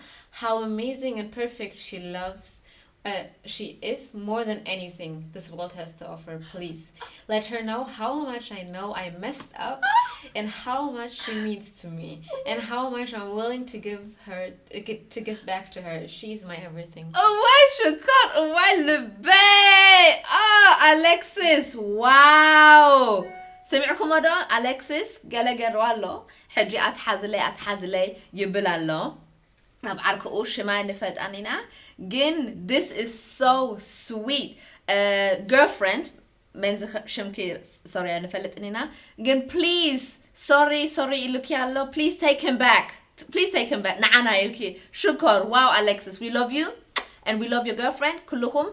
how amazing and perfect she loves uh, she is more than anything this world has to offer. Please let her know how much I know I messed up and how much she means to me and how much I'm willing to give her to give back to her. She's my everything. እዋይ ሽኮር እዋይ ልበይ ኦ ኣሌክሲስ ዋው ስሚዕኩሞ ዶ ኣሌክሲስ ገለ ገርዋ ኣሎ ሕጂ ኣትሓዝለይ ኣትሓዝለይ ይብል ኣሎ ናብ ዓርክኡ ሽማ ንፈልጣን ኢና ግን this is so sweet girlfriend መንዚ ሽምኪ sorry ኣይንፈልጥን ኢና ግን please sorry sorry ኢሉኪ ኣሎ please take him back please take him back ንዓና ኢልኪ ሽኮር wow ኣሌክሲስ we love you and we love your girlfriend ኩልኹም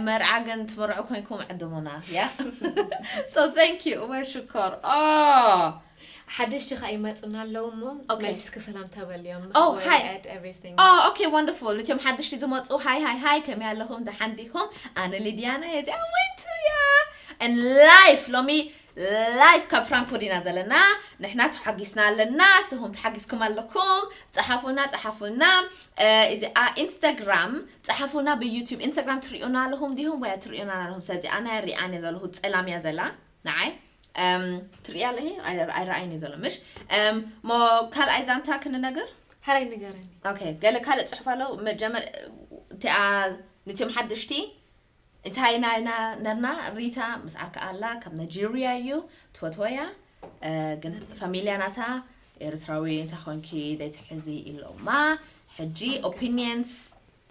መርዓ ግን ትመርዑ ኮይንኩም ዕድሙና yeah so thank you እወ ሽኮር ኦ ሓደሽቲ ከኣ ይመጹና ኣለዉ እሞ Okay. መሊስኪ ሰላም ተበልዮም Oh, We're hi. at everything. Oh, okay, wonderful. ነቶም ሓደሽቲ ዝመጹ hi hi hi ከመይ ኣለኹም ደሓን ዲኹም ኣነ ሊድያ ናይ እዚኣ ወይንቱ እያ and live ሎሚ live ካብ ፍራንክፎርት ኢና ዘለና ንሕና ተሓጊስና ኣለና ንስኹም ተሓጊስኩም ኣለኹም ጸሓፉና ጸሓፉና እዚኣ ኢንስታግራም ጸሓፉና ብዩቱብ ኢንስታግራም ትሪኡና ኣለኹም ዲኹም ወይ ትሪኡና ኣለኹም ስለዚ ኣነ ሪኣን እየ ዘለኹ ጸላም እያ ዘላ ንዓይ ትሪኢ ኣለኺ ኣይረኣይን እዩ ዘሎ ምሽ ሞ ካልኣይ ዛንታ ክንነግር ሓራይ ንገረኒ ኦኬ ገለ ካልእ ፅሑፍ ኣለዉ መጀመር እቲኣ ንትዮም ሓድሽቲ እንታይ ኢና ኢና ነርና ሪታ ምስ ዓርካ ኣላ ካብ ናይጀርያ እዩ ትፈትወያ ግን ፋሚልያ ናታ ኤርትራዊ እንታይ ኮንኪ ዘይትሕዚ ኢሎማ ሕጂ ኦፒኒየንስ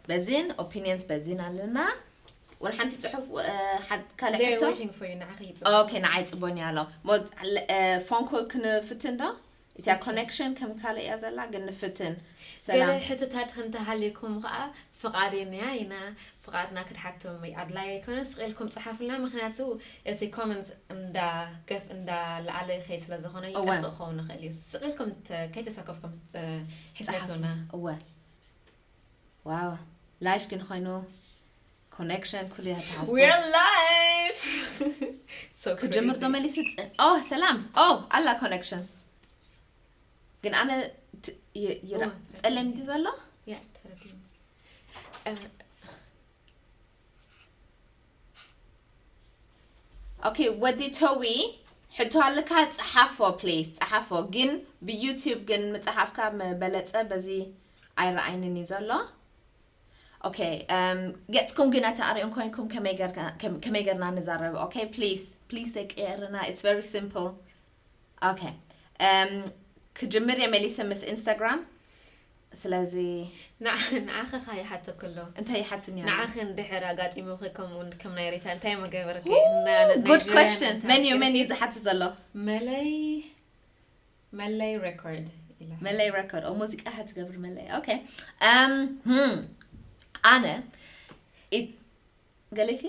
በዚን ኦፒኒየንስ በዚን ኣለና ወላ ሓንቲ ፅሑፍ ካልእ They're ሕቶ waiting for you ንዓኺ ይጽ ኦኬ ንዓይ ፅቦን እያ ኣሎ ፎን ኮል ክንፍትን ዶ እቲያ ኮኔክሽን ከም ካልእ እያ ዘላ ግን ንፍትን ገለ ሰላም ሕቶታት እንተሃልዩኩም ከዓ ፍቓደኛ ኢና ፍቓድና ክትሓቶም ኣድላይ ኣይኮነ ስቕ ኢልኩም ጸሓፉልና ምክንያቱ እቲ ኮመንት እንዳ ገፍ እንዳ ለዓለ ከይ ስለ ዝኾነ እወ። ይጠፍእ ክኸውን ይኽእል እዩ ስቕ ኢልኩም ተ- ከይተሳከፍኩም እ፣ ሕተቱና እወ ዋው ላይፍ ግን ኮይኑ ኮኔክሽን ኩሉ እያ ተሓስቦ We're live. So ክጅምር ዶ crazy. መሊስ ኦ ሰላም ኦ ኣላ ኮኔክሽን ግን ኣነ ት- ይ- ይራ- ኦ፣ ጸለም ድዩ ዘሎ Yeah, ተረዲኒ። እ፣ ኦኬ ወዲ ቶዊ ሕቶ ኣለካ ጸሓፎ ፕሊስ ጸሓፎ ግን ብዩቲብ ግን ምጽሓፍካ መበለጸ በዚ ኣይረኣይንን እዩ ዘሎ ኦኬ እም፣ ገጽኩም ግን ኣይተኣርዩን ኮይንኩም ከመይ ገርካ- ከም- ከመይ ገርና ንዛረብ ኦኬ ፕሊስ ፕሊስ ደቂ ኤርና it's very simple ኦኬ እም፣ ክጅምር እየ መሊሰ ምስ ኢንስታግራም ስለዚ ንዓ- ንዓኺ ኸ ይሓተኪ ኣሎ እንታይ ይሓትኒ ኣሎ ንዓኺ እንድሕር ኣጋጢሙኺ ከምኡ ከም ናይ ሪታ እንታይ ምገበርኪ good question መን እዩ መን እዩ ዝሓትት ዘሎ መለይ መለይ ሬኮርድ መለይ record ኦ ሙዚቃ ሃ ትገብር መለይ okay um hmm ኣነ it ገለይቲ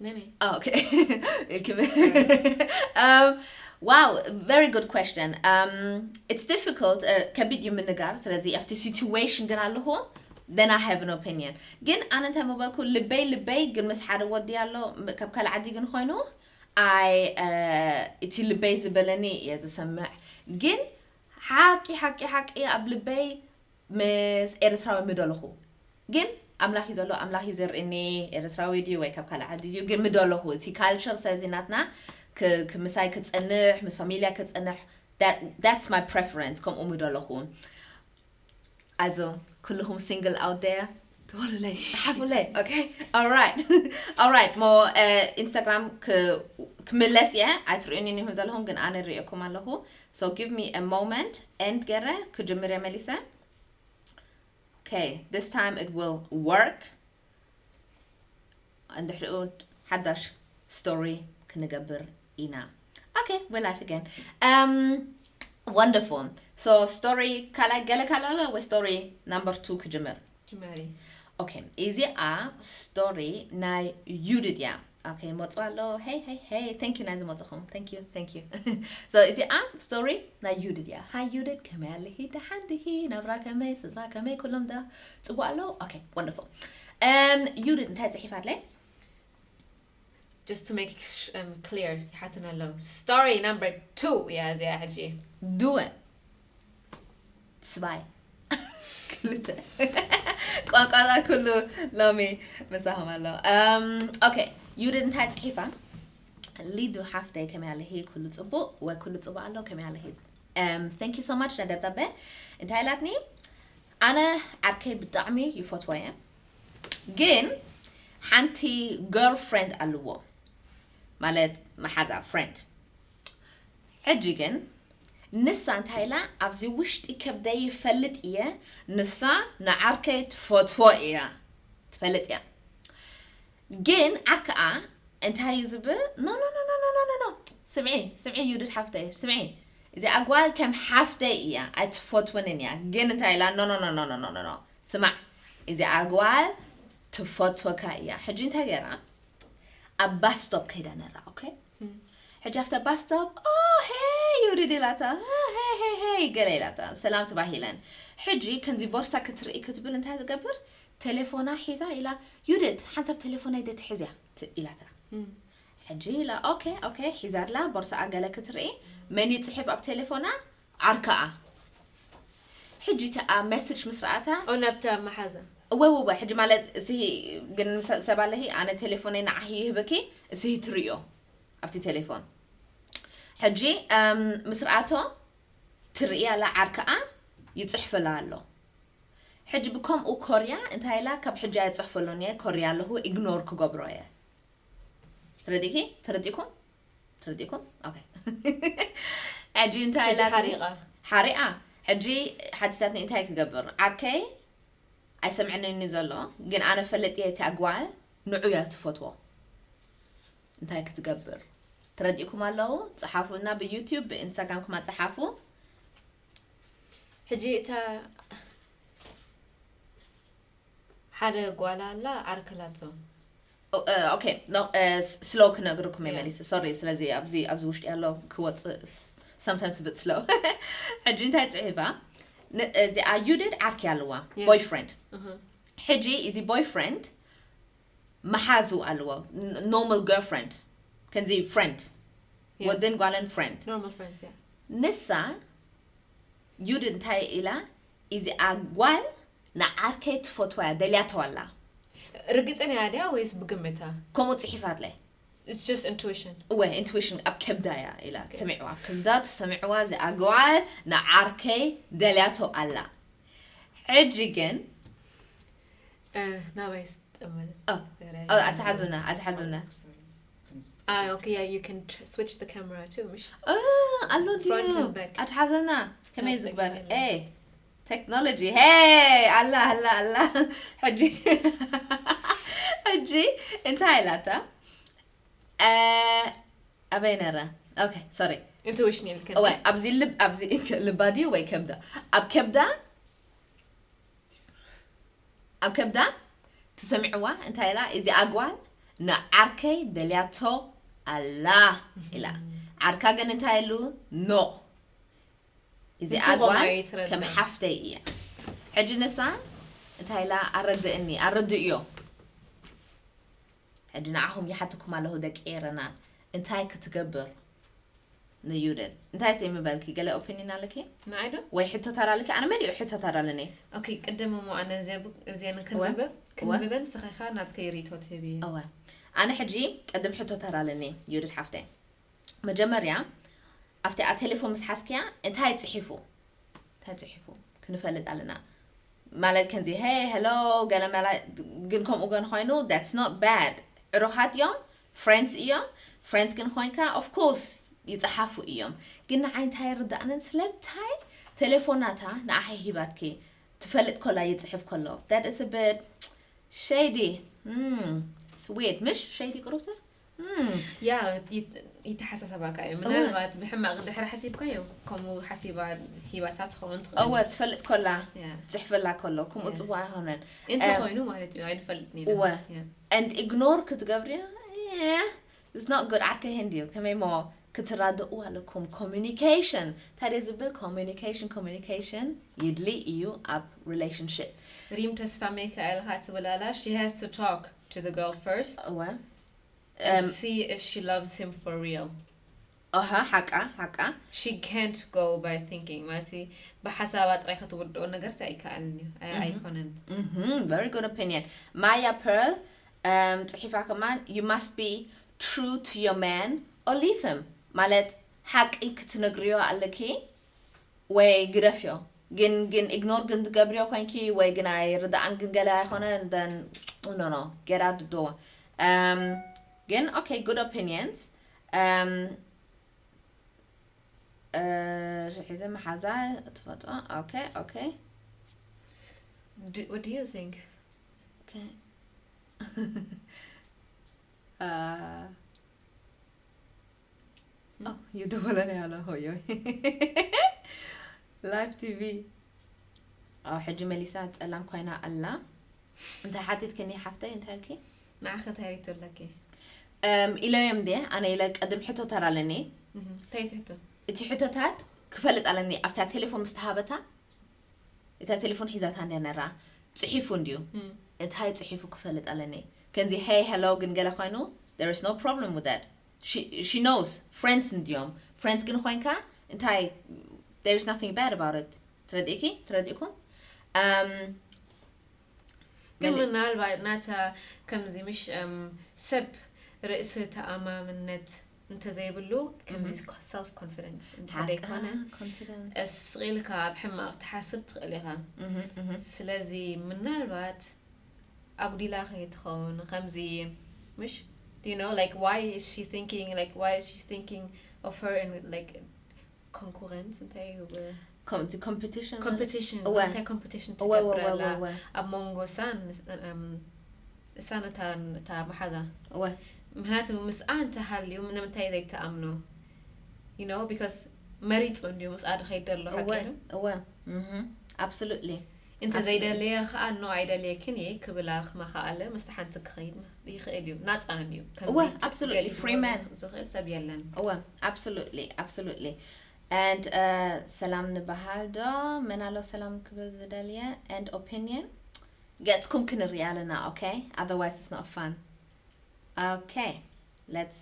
ነኔ Oh, okay. um, wow, very good question. Um, it's difficult. Uh, ከቢድ እዩ ምንጋር። ስለዚ ኣብቲ situation ግን ኣለኹ then I have an opinion. ግን ኣነ እንታይ ምበልኩ ልበይ ልበይ ግን ምስ ሓደ ወዲ ኣሎ ካብ ካልእ ዓዲ ግን ኮይኑ ኣይ እቲ ልበይ ዝበለኒ እየ ዝሰምዕ። ግን ሓቂ ሓቂ ሓቂ ኣብ ልበይ ምስ ኤርትራዊ ምደለኹ ግን ኣምላኽ እዩ ዘሎ ኣምላኽ እዩ ዘርእኒ ኤርትራዊ ድዩ ወይ ካብ ካልእ ዓዲ ድዩ ግን ምደለኹ እቲ ካልቸር ስለዚ ናትና ክ- ክ- ምሳይ ክጸንሕ ምስ ፋሚልያ ክጸንሕ that's my preference ከምኡ ምደለኹ ኣዞ ኩልኹም single out there ትበሉለይ ጸሓፉለይ okay alright alright ሞ ኢንስታግራም ክምለስ እየ ኣይትርእዩኒ ይኹን ዘለኹም ግን ኣነ ርእየኩም ኣለኹ so give me a moment and ገረ ክጅምር እየ መሊሰ okay this time it will work እንድሕሪኡ ሓዳሽ story ክንገብር ኢና okay we life again um wonderful so story ካልኣይ ገለ ካልኣሎ ወይ story number two ክጅምር ጅማሪ okay እዚኣ story ናይ ዩድድ እያ okay መፅዋ ኣሎ hey hey hey thank you ናይ ዝመፅኹም thank you thank you so እዚኣ story ናይ ዩድድ እያ hi ዩድድ ከመይ ኣለኺ ደሓን ዲኺ ናብራ ከመይ ስድራ ከመይ ኩሎም ዳ ፅቡቅ ኣለዉ okay wonderful um ዩድድ እንታይ ፅሒፋትለይ just to make sh- um, clear ይሓትን ኣለዉ story number two እያ እዚኣ ሕጂ ድወ ስባይ ክልተ ቋንቋና ኩሉ ሎሚ ምሳኹም ኣሎ okay ዩድድ እንታይ ፅሒፋ ሊዱ ሓፍተይ ከመይ ኣለኺ ኩሉ ፅቡቅ ወይ ኩሉ ፅቡቅ ኣሎ ከመይ ኣለኺ thank you so much ነደብዳበ እንታይ ኢላትኒ ኣነ ዓርከይ ብጣዕሚ ይፈትዎ እየ ግን ሓንቲ girlfriend ኣለዎ ማለት መሓዛ friend ሕጂ ግን ንሳ እንታይ ኢላ ኣብዚ ውሽጢ ከብደይ ይፈልጥ እየ ንሳ ንዓርከይ ትፈትዎ እያ ትፈልጥ እያ ግን ዓርከኣ እንታይ እዩ ዝብል no no no no no no no no ስምዒ ስምዒ ዩድድ ሓፍተይ ስምዒ እዚኣ ጓል ከም ሓፍተይ እያ ኣይትፈትወንን እያ ግን እንታይ ኢላ no no no no no no no ስማዕ እዚኣ ጓል ትፈትወካ እያ ሕጂ እንታይ ገይራ ኣብ bus stop ከይዳ ነራ okay ሕጂ ኣብታ bus stop oh hey ዩድድ ኢላታ hey hey hey ገለ ኢላታ ሰላም ተባሂለን ሕጂ ከምዚ ቦርሳ ክትርኢ ክትብል እንታይ ትገብር ቴሌፎና ሒዛ ኢላ ዩድድ ሓንሳብ ቴሌፎነይ ዶ ትሕዝያ ኢላታ ሕጂ ኢላ okay okay ሒዛላ ቦርሳኣ ገለ ክትርኢ መን ይፅሕፍ ኣብ ቴሌፎና ዓርከኣ ሕጂ ተኣ message ምስ ረኣታ ኦ ናብታ መሓዛ እወ እወ ሕጂ ማለት እዚ ግን ሰብ ኣለሂ ኣነ ቴሌፎነይ ንዓሂ ይህበኪ እዚ ትርእዮ ኣብቲ ቴሌፎን ሕጂ ምስ ረኣቶ ትርኢ ኣላ ዓርከኣ ይፅሕፍላ ኣሎ ሕጂ ብከምኡ ኮርያ እንታይ ኢላ ካብ ሕጂ ኣይፅሕፈሎን እየ ኮርያ ኣለኹ ignore ክገብሮ እየ ተረዲእኪ ተረዲእኩም ተረዲእኩም okay ሕጂ እንታይ ኢላ ሓሪቓ ሕጂ ሓቲታትኒ እንታይ ክገብር ዓርከይ ኣይሰምዐንን እዩ ዘሎ ግን ኣነ ፈለጥ እየ እቲ ኣጓል ንዑ እያ ትፈትዎ እንታይ ክትገብር ተረዲእኩም ኣለዉ ፀሓፉ እና ብዩቲዩብ ብኢንስታግራም ክማ ፀሓፉ ሕጂ እታ ሓደ ጓል ኣላ ዓርክላቶ okay no slow ክነግርኩም እየ መሊሰ sorry ስለዚ ኣብዚ ኣብዚ ውሽጢ ኣሎ ክወፅእ sometimes bit slow ሕጂ እንታይ ፅሒፋ እዚኣ ዩድድ ዓርኪ ኣለዋ boyfriend ሕጂ እዚ boyfriend መሓዙ ኣለዎ normal girlfriend ከምዚ friend ወድን ጓልን friend normal friends yeah ንሳ ዩድድ እንታይ ኢላ እዚኣ ጓል ንዓርከይ ትፈትዋ እያ ደልያቶ ኣላ ርግፅን እያ ድያ ወይስ ብግምታ ከምኡ ፅሒፋትለይ it's just intuition እወ intuition ኣብ ከብዳ እያ ኢላ ትሰሚዕዋ ኣብ ከብዳ ትሰሚዕዋ እዚኣ ጓል ንዓርከይ ደልያቶ ኣላ ሕጂ ግን ናባይ ስጠመ ኣትሓዝና ኣትሓዝና Ah, okay, yeah, you can tr- switch the camera too. مش ኣሎ Front ድዩ and back. ኣትሓዘና ከመይ ናብፀ ዝግበር ገለ። ኤ ቴክኖሎጂ ሄይ ኣላ ኣላ ኣላ ሕጂ ሕጂ እንታይ ኢላታ እ፣ ኣበይ ነረ okay sorry Intuition ይልክን። እወ ኣብዚ ልብ ኣብዚ ልባ ድዩ ወይ ከብዳ? ኣብ ከብዳ ኣብ ከብዳ ተሰሚዕዋ እንታይ ኢላ? እዚ ኣጓል ንዓርከይ ደልያቶ ኣላ ኢላ። ዓርካ ግን እንታይ ኢሉ? ኖ፣ እዚ ንሱ ኸማ ኣጓል ይትረዳ። ከም ሓፍተይ እያ። ሕጂ ንሳ እንታይ ኢላ? ኣረድእኒ፣ ኣረድእዮ። ሕጂ ንዓኹም ይሓትኩም ኣለኹ ደቂ ኤረና፣ እንታይ ክትገብር ንዩደን? እንታይ ሰይ ምበልኪ? ገለ ኦፒኒን ኣለኪ ንዓይ ዶ? ወይ ሕቶታት ኣለኪ? ኣነ መሊኡ ሕቶታት ኣለኒ። ኦኬ፣ ቅድም እሞ ኣነ እዚአን ክንብበ ክንብበን ስኸኻ ናትከይ ሪቶ ትህቢ። እወ፣ ኣነ ሕጂ ቅድም ሕቶታት ኣለኒ ዩደት ሓፍተይ። መጀመርያ ኣብቲኣ ቴሌፎን ምስ ሓዝክያ እንታይ ጽሒፉ እንታይ ጽሒፉ ክንፈልጥ ኣለና። ማለት ከምዚ ሄ ሄሎ ገለ መላ፣ ግን ከምኡ ግን ኮይኑ that's not bad። ዕሩኻት እዮም፣ ፍሬንድስ እዮም። ፍሬንድስ ግን ኮይንካ of course ይጽሓፉ እዮም። ግን ንዓይ እንታይ ይርዳእንን ስለምታይ ቴሌፎናታ ንዓኸ ሂባትኪ ትፈልጥ ኮላ ይጽሕፍ ኮሎ that is a bit shady። ስዊት ምሽ ሸይዲ ቅሩብተ ያ ይተሓሳሰባካ እዩ። ምናልባት ብሕማቕ ድሕሪ ሓሲብካዮ ከምኡ ሓሲባ ሂባታ ትኸውን ትኽእል። እወ ትፈልጥ ኮላ ያ። ጽሕፈላ ኮሎ ከምኡ ጽቡቅ ኣይኮነን። እንተ ኮይኑ ማለት እዩ ኣይንፈልጥ ኒና። እወ። ያ። And ignore ክትገብርያ it's not good። ዓርከ ህንድ እዩ ከመይ ሞ ክትራድኡ ኣለኩም። ኮሚኒኬሽን ታዲያ ዝብል ኮሚኒኬሽን ኮሚኒኬሽን ይድሊ እዩ ኣብ ሪሌሽንሽፕ። ሪም ተስፋ ሚካኤል ካ ትብል ኣላ she has to talk to the girl first እወ and see if she loves him for real. ኣሃ ሓቃ ሓቃ She can't go by thinking ማለት ብሓሳባ ጥራይ ክትውድኦ ነገር ኣይከኣልን እዩ። ኣይ- ኣይኮነን። Mhm, very good opinion. Maya Pearl um, ጽሒፋ ከማን you must be true to your man or leave him ማለት ሓቂ ክትነግርዮ ኣለኪ ወይ ግደፍዮ። ግን ግን ኢግኖር ግን ትገብርዮ ኮይንኪ ወይ ግን ኣይርዳኣን ግን ገለ ኣይኮነ then no no get out the door። Um, ግን okay good opinions. Um, ሽሒተ መሓዛ ትፈጥሮ okay okay Do- What do you think? okay. Uh, oh, ይደወለኒ ኣሎ ሆዮ live TV። ኣብ ሕጂ መሊሳ ጸላም ኮይና ኣላ። እንታይ ሓቲትክኒ ሓፍተይ እንታይ ኢልኪ? ንዓኸ እንታይ ሪቶ ኣለኪ? እም፣ ኢለዮም ድየ ኣነ ኢለ ቀድም ሕቶታት ኣለኒ። እህ፣ እንታይ ትሕቶ? እቲ ሕቶታት ክፈልጥ ኣለኒ ኣብታ ቴሌፎን ምስ ተሃበታ እታ ቴሌፎን ሒዛታ እንድያ ነራ ጽሒፉ እንድዩ። እም፣ እንታይ ጽሒፉ ክፈልጥ ኣለኒ። ከምዚ hey hello ግን ገለ ኮይኑ there is no problem with that. She, she knows friends እንድዮም። Friends ግን ኮይንካ እንታይ there is nothing bad about it. ትረድእኪ ትረድእኩም። Um, ግን መሊ- ምናልባት ናታ ከምዚ ምሽ እም፣ ሰብ ርእሲ ተኣማምነት እንተዘይብሉ ከምዚ self confidence እንተ ሓቃ ዘይኮነ confidence። ስቕ ኢልካ ኣብ ሕማቕ ትሓስብ ትኽእል ኢኻ። Mhm, mhm. ስለዚ ምናልባት ኣጉዲላ ከይትኸውን ከምዚ ምሽ do you know like why is she thinking like why is she thinking of her and like concurrence እንታይ እዩ Com- the competition competition እወ። እንታይ competition እወ፣ እወ፣ ትገብር እወ፣ ኣላ እወ። ኣብ መንጎ እሳን ምስ- እም፣ እሳን እታ እታ መሓዛ እወ ምክንያቱ ምስኣ እንተሃልዩ ንምንታይ ዘይተኣምኖ you know because መሪፁ እንድዩ ምስኣ ድኸይድ ዘሎ እወ ሓቂ እወ Mhm. Absolutely. እንተ Absolutely. ዘይደለየ ከዓ ኖ ኣይደልየክን እየ ክብላ ክመኻኣለ ምስቲ ሓንቲ ክኸይድ ይኽእል እዩ ናፃ እዩ እወ፣ absolutely, free man. ዝኽእል ሰብ የለን እወ absolutely absolutely. And uh, ሰላም ንበሃል ዶ መን ኣሎ ሰላም ክብል ዝደልየ and opinion ገጽኩም ክንርኢ ኣለና okay otherwise it's not fun. Okay, let's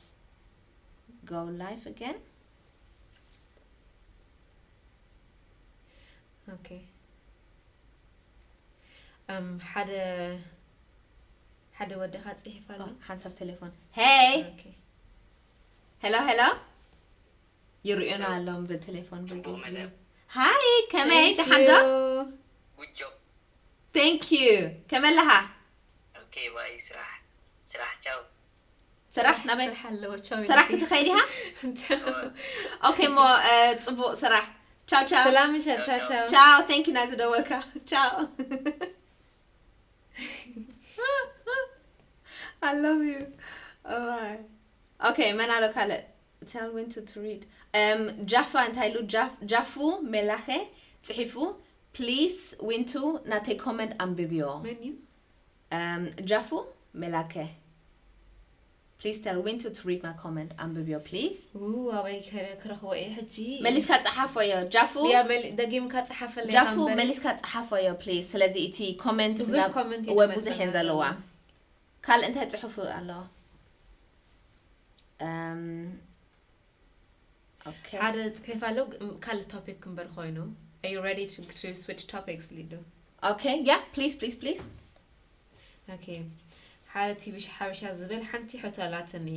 go live again. okay um ሓደ ሓደ ወደኻ ፅሒፍ ኣሎ Oh, ሓንሳብ ቴሌፎን hey okay hello hello ይርእዩና ኣለዎም ብቴሌፎን በዚ ጽቡቕ መደብ። hi ከመይ Thank ደሓን ዶ you. Good job. Thank you ከመይ ኣለኻ Okay, bye. ስራሕ ስራሕ ቻው። ስራሕ ናበይ ስራሕ ኣለዎ ቻው ስራሕ ኢልኪ። ክትኸይድ ኢኻ ቻው። okay እሞ እ፣ ጽቡቕ ስራሕ ቻው ቻው ሰላም ምሸት ቻው ቻው ቻው thank you ናይ ዝደወልካ ቻው I love you. Oh, okay መን ኣሎ ካልእ Tell Wintu to read. Um, ጃፋ እንታይ ኢሉ? ጃፍ- ጃፉ መላኸ ጽሒፉ፣ please Wintu ናተይ comment ኣንብብዮ። መን እዩ? Um, ጃፉ መላከ፣ please tell Wintu to read my comment፣ ኣንብብዮ please። ው ኣበይ ከ- ክረኽቦ እየ ሕጂ? መሊስካ ጸሓፎዮ ጃፉ። ያ መሊ- ደጊምካ ጸሓፈለይ ጃፉ እምበር። መሊስካ ጸሓፎዮ please። ስለዚ እቲ comment ብዙሕ ናብ- comment እዩ ወይ ዝመጸና ብዙሕ እየን ዘለዋ። ዘሎ። ካልእ እንታይ ጽሑፍ ኣለዋ? Um, okay. ሓደ ጽሒፍ ኣሎ ግ- ካልእ topic እምበር ኮይኑ። Are you ready to, to switch topics, ሊዱ? Okay, yeah, please, please, please. Okay. ሓደ ቲቪ ሓበሻ ዝብል ሓንቲ ሕቶ ኣላትኒ።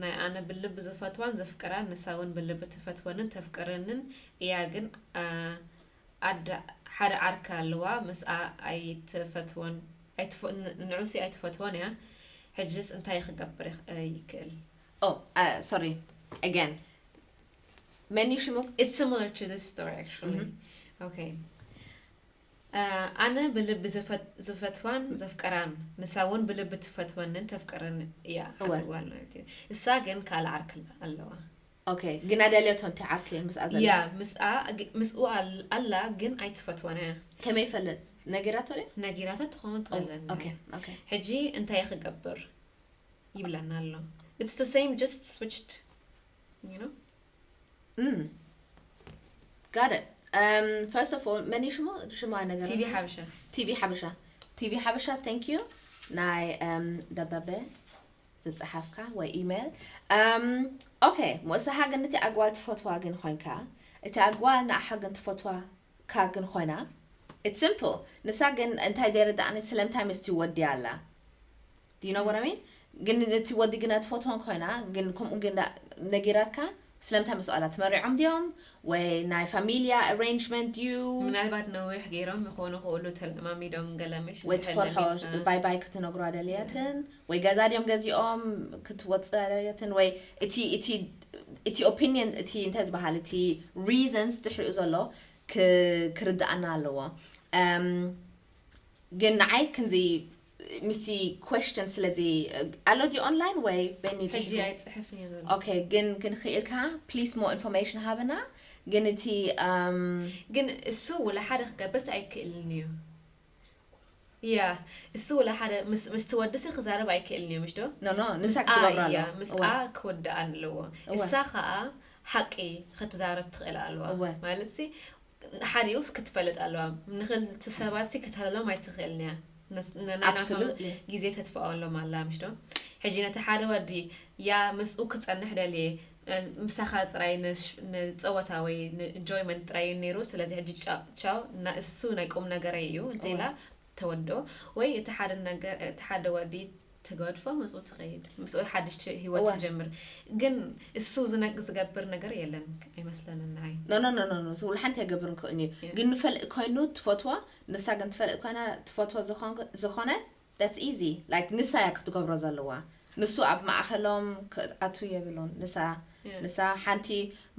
ናይ ኣነ ብልቢ ዝፈትዋን ዘፍቅራን፣ ንሳ እውን ብልቢ ትፈትወንን ተፍቅረንን እያ፣ ግን፣ አ፣ ኣደ ሓደ ዓርኪ ኣለዋ፣ ምስኣ ኣይትፈትዎን፣ ኣይትፈ- ን- ንዑሲ ኣይትፈትዎን እያ። ሕጅስ እንታይ ክገብር ይኽ- ይክእል? Oh, uh, sorry. Again. መን እዩ ሽሙ? It's similar to this story, actually. Mhm. Okay. Uh, ኣነ ብልቢ ዝፈት- ዝፈትዋን ዘፍቀራን፣ ንሳ እውን ብልቢ ትፈትወንን ተፍቀረን እያ፣ እወ። ሓንቲ ጓል ማለት እዩ። እሳ ግን ካልእ ዓርኪ ኣለዋ። Okay፣ ግና ደልዮቶ እንተ ዓርኪ ምስኣ ዘላ? ያ፣ ምስኣ ግ- ምስኡ ኣል- ኣላ፣ ግን ኣይትፈትወን እያ። ከመይ ይፈልጥ? ነጊራቶ ድያ? ነጊራቶ ትኸውን ትኽእል። Okay, okay. ሕጂ እንታይ ክገብር ይብለና ኣሎ? It's the same, just switched, you know? Mm. Got it. Um, first of all፣ መን እዩ ሽሙ? ሽማ ነገር ቲቪ ሓበሻ። ቲቪ ሓበሻ። ቲቪ ሓበሻ፣ thank you። ናይ፣ um፣ ደብዳቤ ዝጸሓፍካ ወይ ኢሜል። Um, okay፣ ንሳ ግን እቲ ኣጓል ትፈትዋ ግን ኮይንካ፣ እቲ ኣጓል ንኣኻ ግን ትፈትዋ ካ ግን ኮይና፣ it's simple። ንሳ ግን እንታይ ዘይርዳእኒ፣ ስለምንታይ ምስቲ ወዲ ኣላ? Do you know what I mean? ግን እቲ ወዲ ግና ትፈትዎን ኮይና፣ ግን ከምኡ ግን ዳ- ነጊራትካ፣ ስለምንታይ ምስኡ ኣላ? ተመሪዖም ድዮም? ወይ ናይ ፋሚልያ arrangement ድዩ? ምናልባት ነዊሕ ገይሮም ይኾኑ ክእሉ፣ ተለማሚዶም ገለ ምሽ ወይ ንድሕር ትፈርሖ ነሚትካ። ባይ ባይ ክትነግሯ ደልያትን፣ ወይ ገዛ ድዮም ገዚኦም ክትወፅእ ደልያትን፣ ወይ እቲ እቲ እቲ opinion፣ እቲ እንታይ ዝበሃል፣ እቲ reasons ድሕሪኡ ዘሎ ክ- ክርድኣና ኣለዎ። Um, ግን ንዓይ ክንዚ ምስቲ question ስለዚ ኣሎ ድዩ online ወይ በኒ ሕጂ ጽሒፉ? ኣይፅሕፍን እየ ዘሎ። Okay፣ ግን ክንክእልካ please more information ሃበና። ግን እቲ um፣ ግን እሱ ወላ ሓደ ክገብርስ ኣይክእልን እዩ። ያ፣ እሱ ወላ ሓደ ምስ ምስቲ ወድሲ ክዛረብ ኣይክእልን እዩ፣ ምሽ ዶ? no no፣ ንሳ ምስኣ ክትገብሮ እያ፣ ኣለዋ። ምስኣ ክወድኣ ኣለዎ። እወ። እሳ ከዓ ሓቂ ክትዛረብ ትኽእል ኣለዋ። እወ። ማለት ሲ ሓዲኡስ ክትፈልጥ ኣለዋ። ንክልቲ ሰባት ሲ ከተለሎም ኣይትኽእልን እያ። ነስ- ነ- ናይ ናቶም Absolutely። ግዜ ተጥፍኣሎም ኣላ፣ ምሽ ዶ? ሕጂ ነቲ ሓደ ወዲ ያ ምስኡ ክጸንሕ ደልየ፣ እ፣ ምሳኻ ጥራይ ንሽ- ንጸወታ ወይ ንኢንጆይመንት ጥራይ እዩ ነይሩ። ስለዚ ሕጂ ጫ- ቻው፣ ና- እሱ ናይ ቁም ነገረይ እዩ እንተ ኢላ እወ። ተወድኦ፣ ወይ እቲ ሓደ ነገር፣ እቲ ሓደ ወዲ ትገድፎ፣ ምስኡ ትኸይድ፣ ምስኡ ሓድሽ ት- ህይወት እወ። ትጀምር። ግን እሱ ዝነግ- ዝገብር ነገር የለን ኣይመስለንን ንዓይ። no no no no no፣ ስውል ሓንቲ ኣይገብርን ክእን እዩ። Yeah። ግን ንፈልጥ ኮይኑ ትፈትዋ፣ ንሳ ግን ትፈልጥ ኮይና ትፈትዎ ዝኾን- ዝኾነ፣ that's easy። Like ንሳ እያ ክትገብሮ ዘለዋ። ንሱ ኣብ ማእኸሎም ክኣቱ የብሉን። ንሳ Yeah። ንሳ ሓንቲ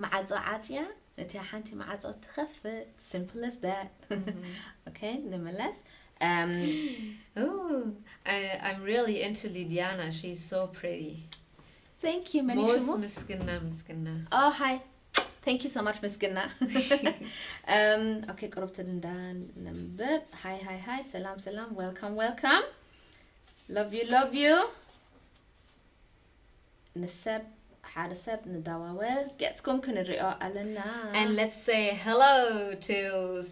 ማዓጾ ዓጽያ፣ ነቲ ሓንቲ ማዓጾ ትኸፍት። Simple as that። Mhm። Okay፣ ንምለስ። Um, Ooh, I, I'm really into Lidiana. She's so pretty. Thank you። መን እዩ ሞስ ሽሙ? ምስግና ምስግና። Oh, hi. Thank you so much ምስግና። Um, okay፣ ቅሩብ ትንዳ ነንብብ። Hi hi hi፣ ሰላም ሰላም፣ welcome welcome። Love you love you። ንሰብ ሓደ ሰብ ንዳዋወል፣ ገጽኩም ክንሪኦ ኣለና። And let's say hello to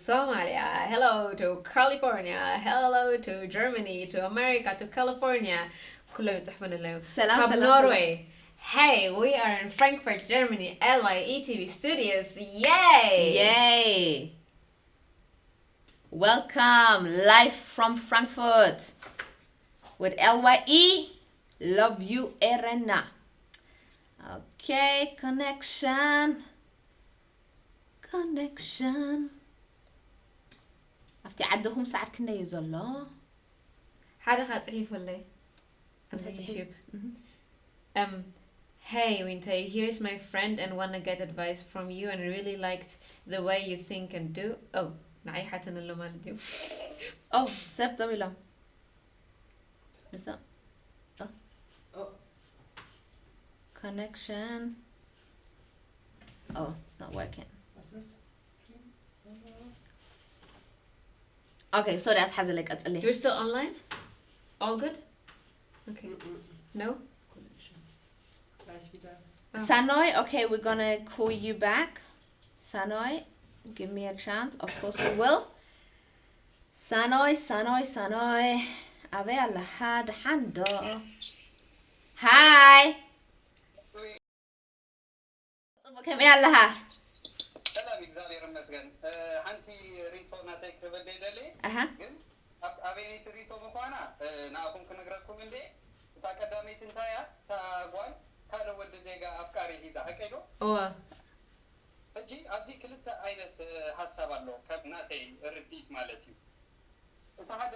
Somalia, hello to California, hello to Germany, to America, to California. ኩሎም ይጽሕፉን ኣለዉ። ሰላም፣ ካብ ሰላም፣ ኖርዌይ። Hey, we are in Frankfurt, Germany, L Y E T V studios. Yay! Yay! Welcome, live from Frankfurt with L Y E. Love you ኤረና። Okay, connection. Connection። ኣብቲ ዓድኹም ሰዓት ክንደይ እዩ ዘሎ? ሓደ ካ ጽሒፉለይ ኣብዚ እንታይ ጽሒፉ? ዩቲዩብ። Mhm. Um, hey, Wintei, here's my friend and want to get advice from you and really liked the way you think and do. Oh, ንዓይ ሓተን ኣሎ ማለት እዩ። Oh፣ ሰብ ደው ኢሎም። ንሶም። Oh። Connection። Oh, it's not working. Okay, sorry, ኣትሓዘለይ፣ ቀጽሊ። You're still online? All good? Okay. No? Sanoi, okay, we're gonna call you back. Sanoi, give me a chance. Of course we will. Sanoi, Sanoi, Sanoi. ኣበይ ኣለኻ? ደሓን ዶ? Hi. ጽቡቅ፣ ከመይ ኣለኻ? ሰላም እግዚኣብሔር ይመስገን። እ፣ ሓንቲ ሪቶ ናተይ ክህበለይ ደሊ ኣሃ ግን ኣብ- ኣበይነይቲ ሪቶ ምዃና እ፣ ንኣኹም ክነግረኩም እንዴ። እታ ቀዳመይቲ እንታይ እያ? እታ ጓል ካልእ ወዲ ዜጋ ኣፍቃሪ ሒዛ፣ ሓቀይ ዶ? እወ። ሕጂ ኣብዚ ክልተ ዓይነት እ፣ ሓሳብ ኣሎ፣ ከም ናተይ ርዲት ማለት እዩ። እቲ ሓደ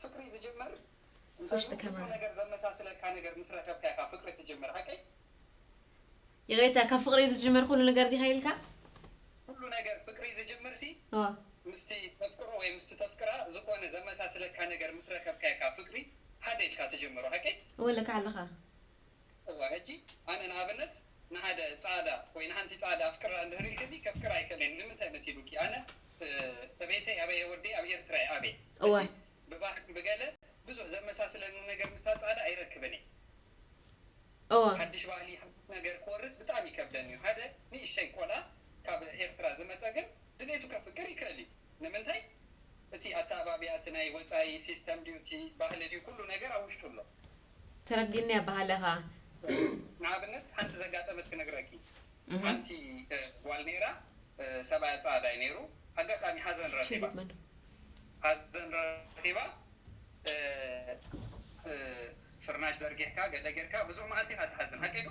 ፍቅሪ ዝጅምር እንታይ Switch the እዩ? ብዙሕ camera. ነገር ዘመሳስለካ ነገር ምስ ረከብካ ኢኻ ፍቅሪ ትጅምር፣ ሓቀይ? ይቕሬታ፣ ካብ ፍቕሪ እዩ ዝጅምር ኩሉ ነገር ዲኻ ኢልካ? ኩሉ ነገር ፍቅሪ ዝጅምር ሲ እወ። ምስቲ ተፍቅሮ ወይ ምስቲ ተፍቅራ ዝኾነ ዘመሳስለካ ነገር ምስ ረከብካ ኢኻ ፍቅሪ ሓደ ኢልካ ትጅምሮ፣ ሓቀይ? እወ፣ ለካ ኣለኻ። እዋ ሕጂ ኣነ ንኣብነት ንሓደ ጻዕዳ ወይ ንሓንቲ ጻዕዳ ኣፍቅራ እንድህር ኢልክኒ ከፍቅራ ኣይክእልን። ንምንታይ መሲሉኪ? ኣነ እ፣ ተቤተይ ኣበየ ወደይ ኣብ ኤርትራ እየ ኣበየ። እወ ሕጂ ብባህሊ ብገለ ብዙሕ ዘመሳስለኒ ነገር ምስታ ጻዕዳ ኣይረክብን እየ። እወ። ሓድሽ ባህሊ ሓድሽ ነገር ክወርስ ብጣዕሚ ይከብደኒ እዩ። ሓደ ንእሽተይ ቆልዓ ካብ ኤርትራ ዝመጸ ግን ድሌቱ ከፍቅር ይክእል እዩ። ንምንታይ? እቲ ኣተኣባብያ እቲ ናይ ወጻኢ ሲስተም ድዩ እቲ ባህሊ ድዩ ኩሉ ነገር ኣብ ውሽጡ ኣሎ። ተረዲእኒ ኣባሃለኻ። ንኣብነት ሓንቲ ዘጋጠመት ክነግረኪ። እህ ሓንቲ እ፣ ጓል ነይራ እ፣ ሰብኣያ ጻዕዳ እዩ ነይሩ። ኣጋጣሚ ሓዘን ረኺባ ቺዝመን። ሓዘን ረኺባ እ፣ እ፣ ፍርናሽ ዘርጊሕካ ገለ ጌርካ ብዙሕ መዓልቲ ኢኻ ትሓዝን፣ ሓቀይ ዶ?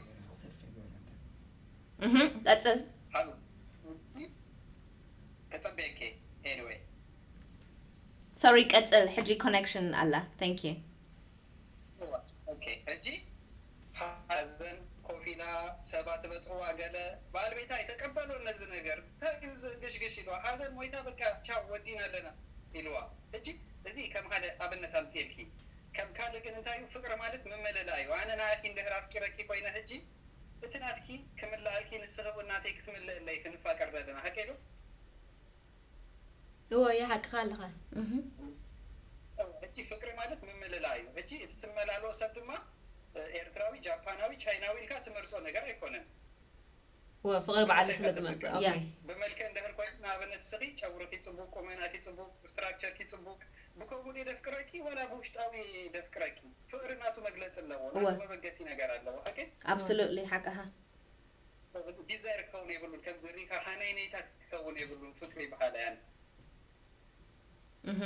እህ ቀጽል። ሃሎ፣ ተጸበየኪ። Anyway Sorry፣ ቀጽል። ሕጂ ኮኔክሽን ኣላ። Thank you። ኦኬ፣ ሕጂ ሓዘን ኮፍ ኢላ ሰባት በጽዋ ገለ በዓል ቤታ ኣይተቀበሎ ነዚ ነገር። እንታይ እዩ እዚ ግሽግሽ ኢልዋ። ሓዘን ሞይታ በቃ ቻው ወዲና ኣለና ኢልዋ። ሕጂ እዚ ከም ሓደ ኣብነት ኣምጽኤልኪ። ከም ካልእ ግን እንታይ እዩ ፍቅሪ ማለት ምምልላእ እዩ። ኣነ ንኣኪ እንድሕር ኣፍቂረኪ ኮይነ ሕጂ እቲ ናትኪ ክምልኣልኪ ንስኺ እውን ናተይ ክትምልእለይ ክንፋቀር ዘለና ሓቀይ ዶ? እወ፣ ይሓቅኻ ኣለኻ። እህ ሕጂ ፍቅሪ ማለት ምምልላእ እዩ። ሕጂ እቲ ትመላለኦ ሰብ ድማ እ፣ ኤርትራዊ፣ ጃፓናዊ፣ ቻይናዊ ኢልካ ትመርጾ ነገር ኣይኮነን። እወ፣ ፍቕሪ በዓሉ ስለ ዝመጽእ። ያ። ኦኬ። ብመልክዕ እንድሕር ኮይኑ ንኣብነት እስኺ ጨጉርኺ ጽቡቅ፣ ቁመናኪ ጽቡቅ፣ ስትራክቸርኪ ጽቡቅ፣ ብከምኡ ድየ ደፍቅረኪ ዋላ ብውሽጣዊ ደፍቅረኪ? ፍቅሪ ናቱ መግለጺ ኣለዎ፣ ናቱ እወ። መበገሲ ነገር ኣለዎ። ሓቂ Absolutely፣ ሓቅኻ። ዲዛይር ክኸውን የብሉን። ከም ዝርኢካ ሃነይነይታ ክኸውን የብሉን። ፍቅሪ በሃላያን እህ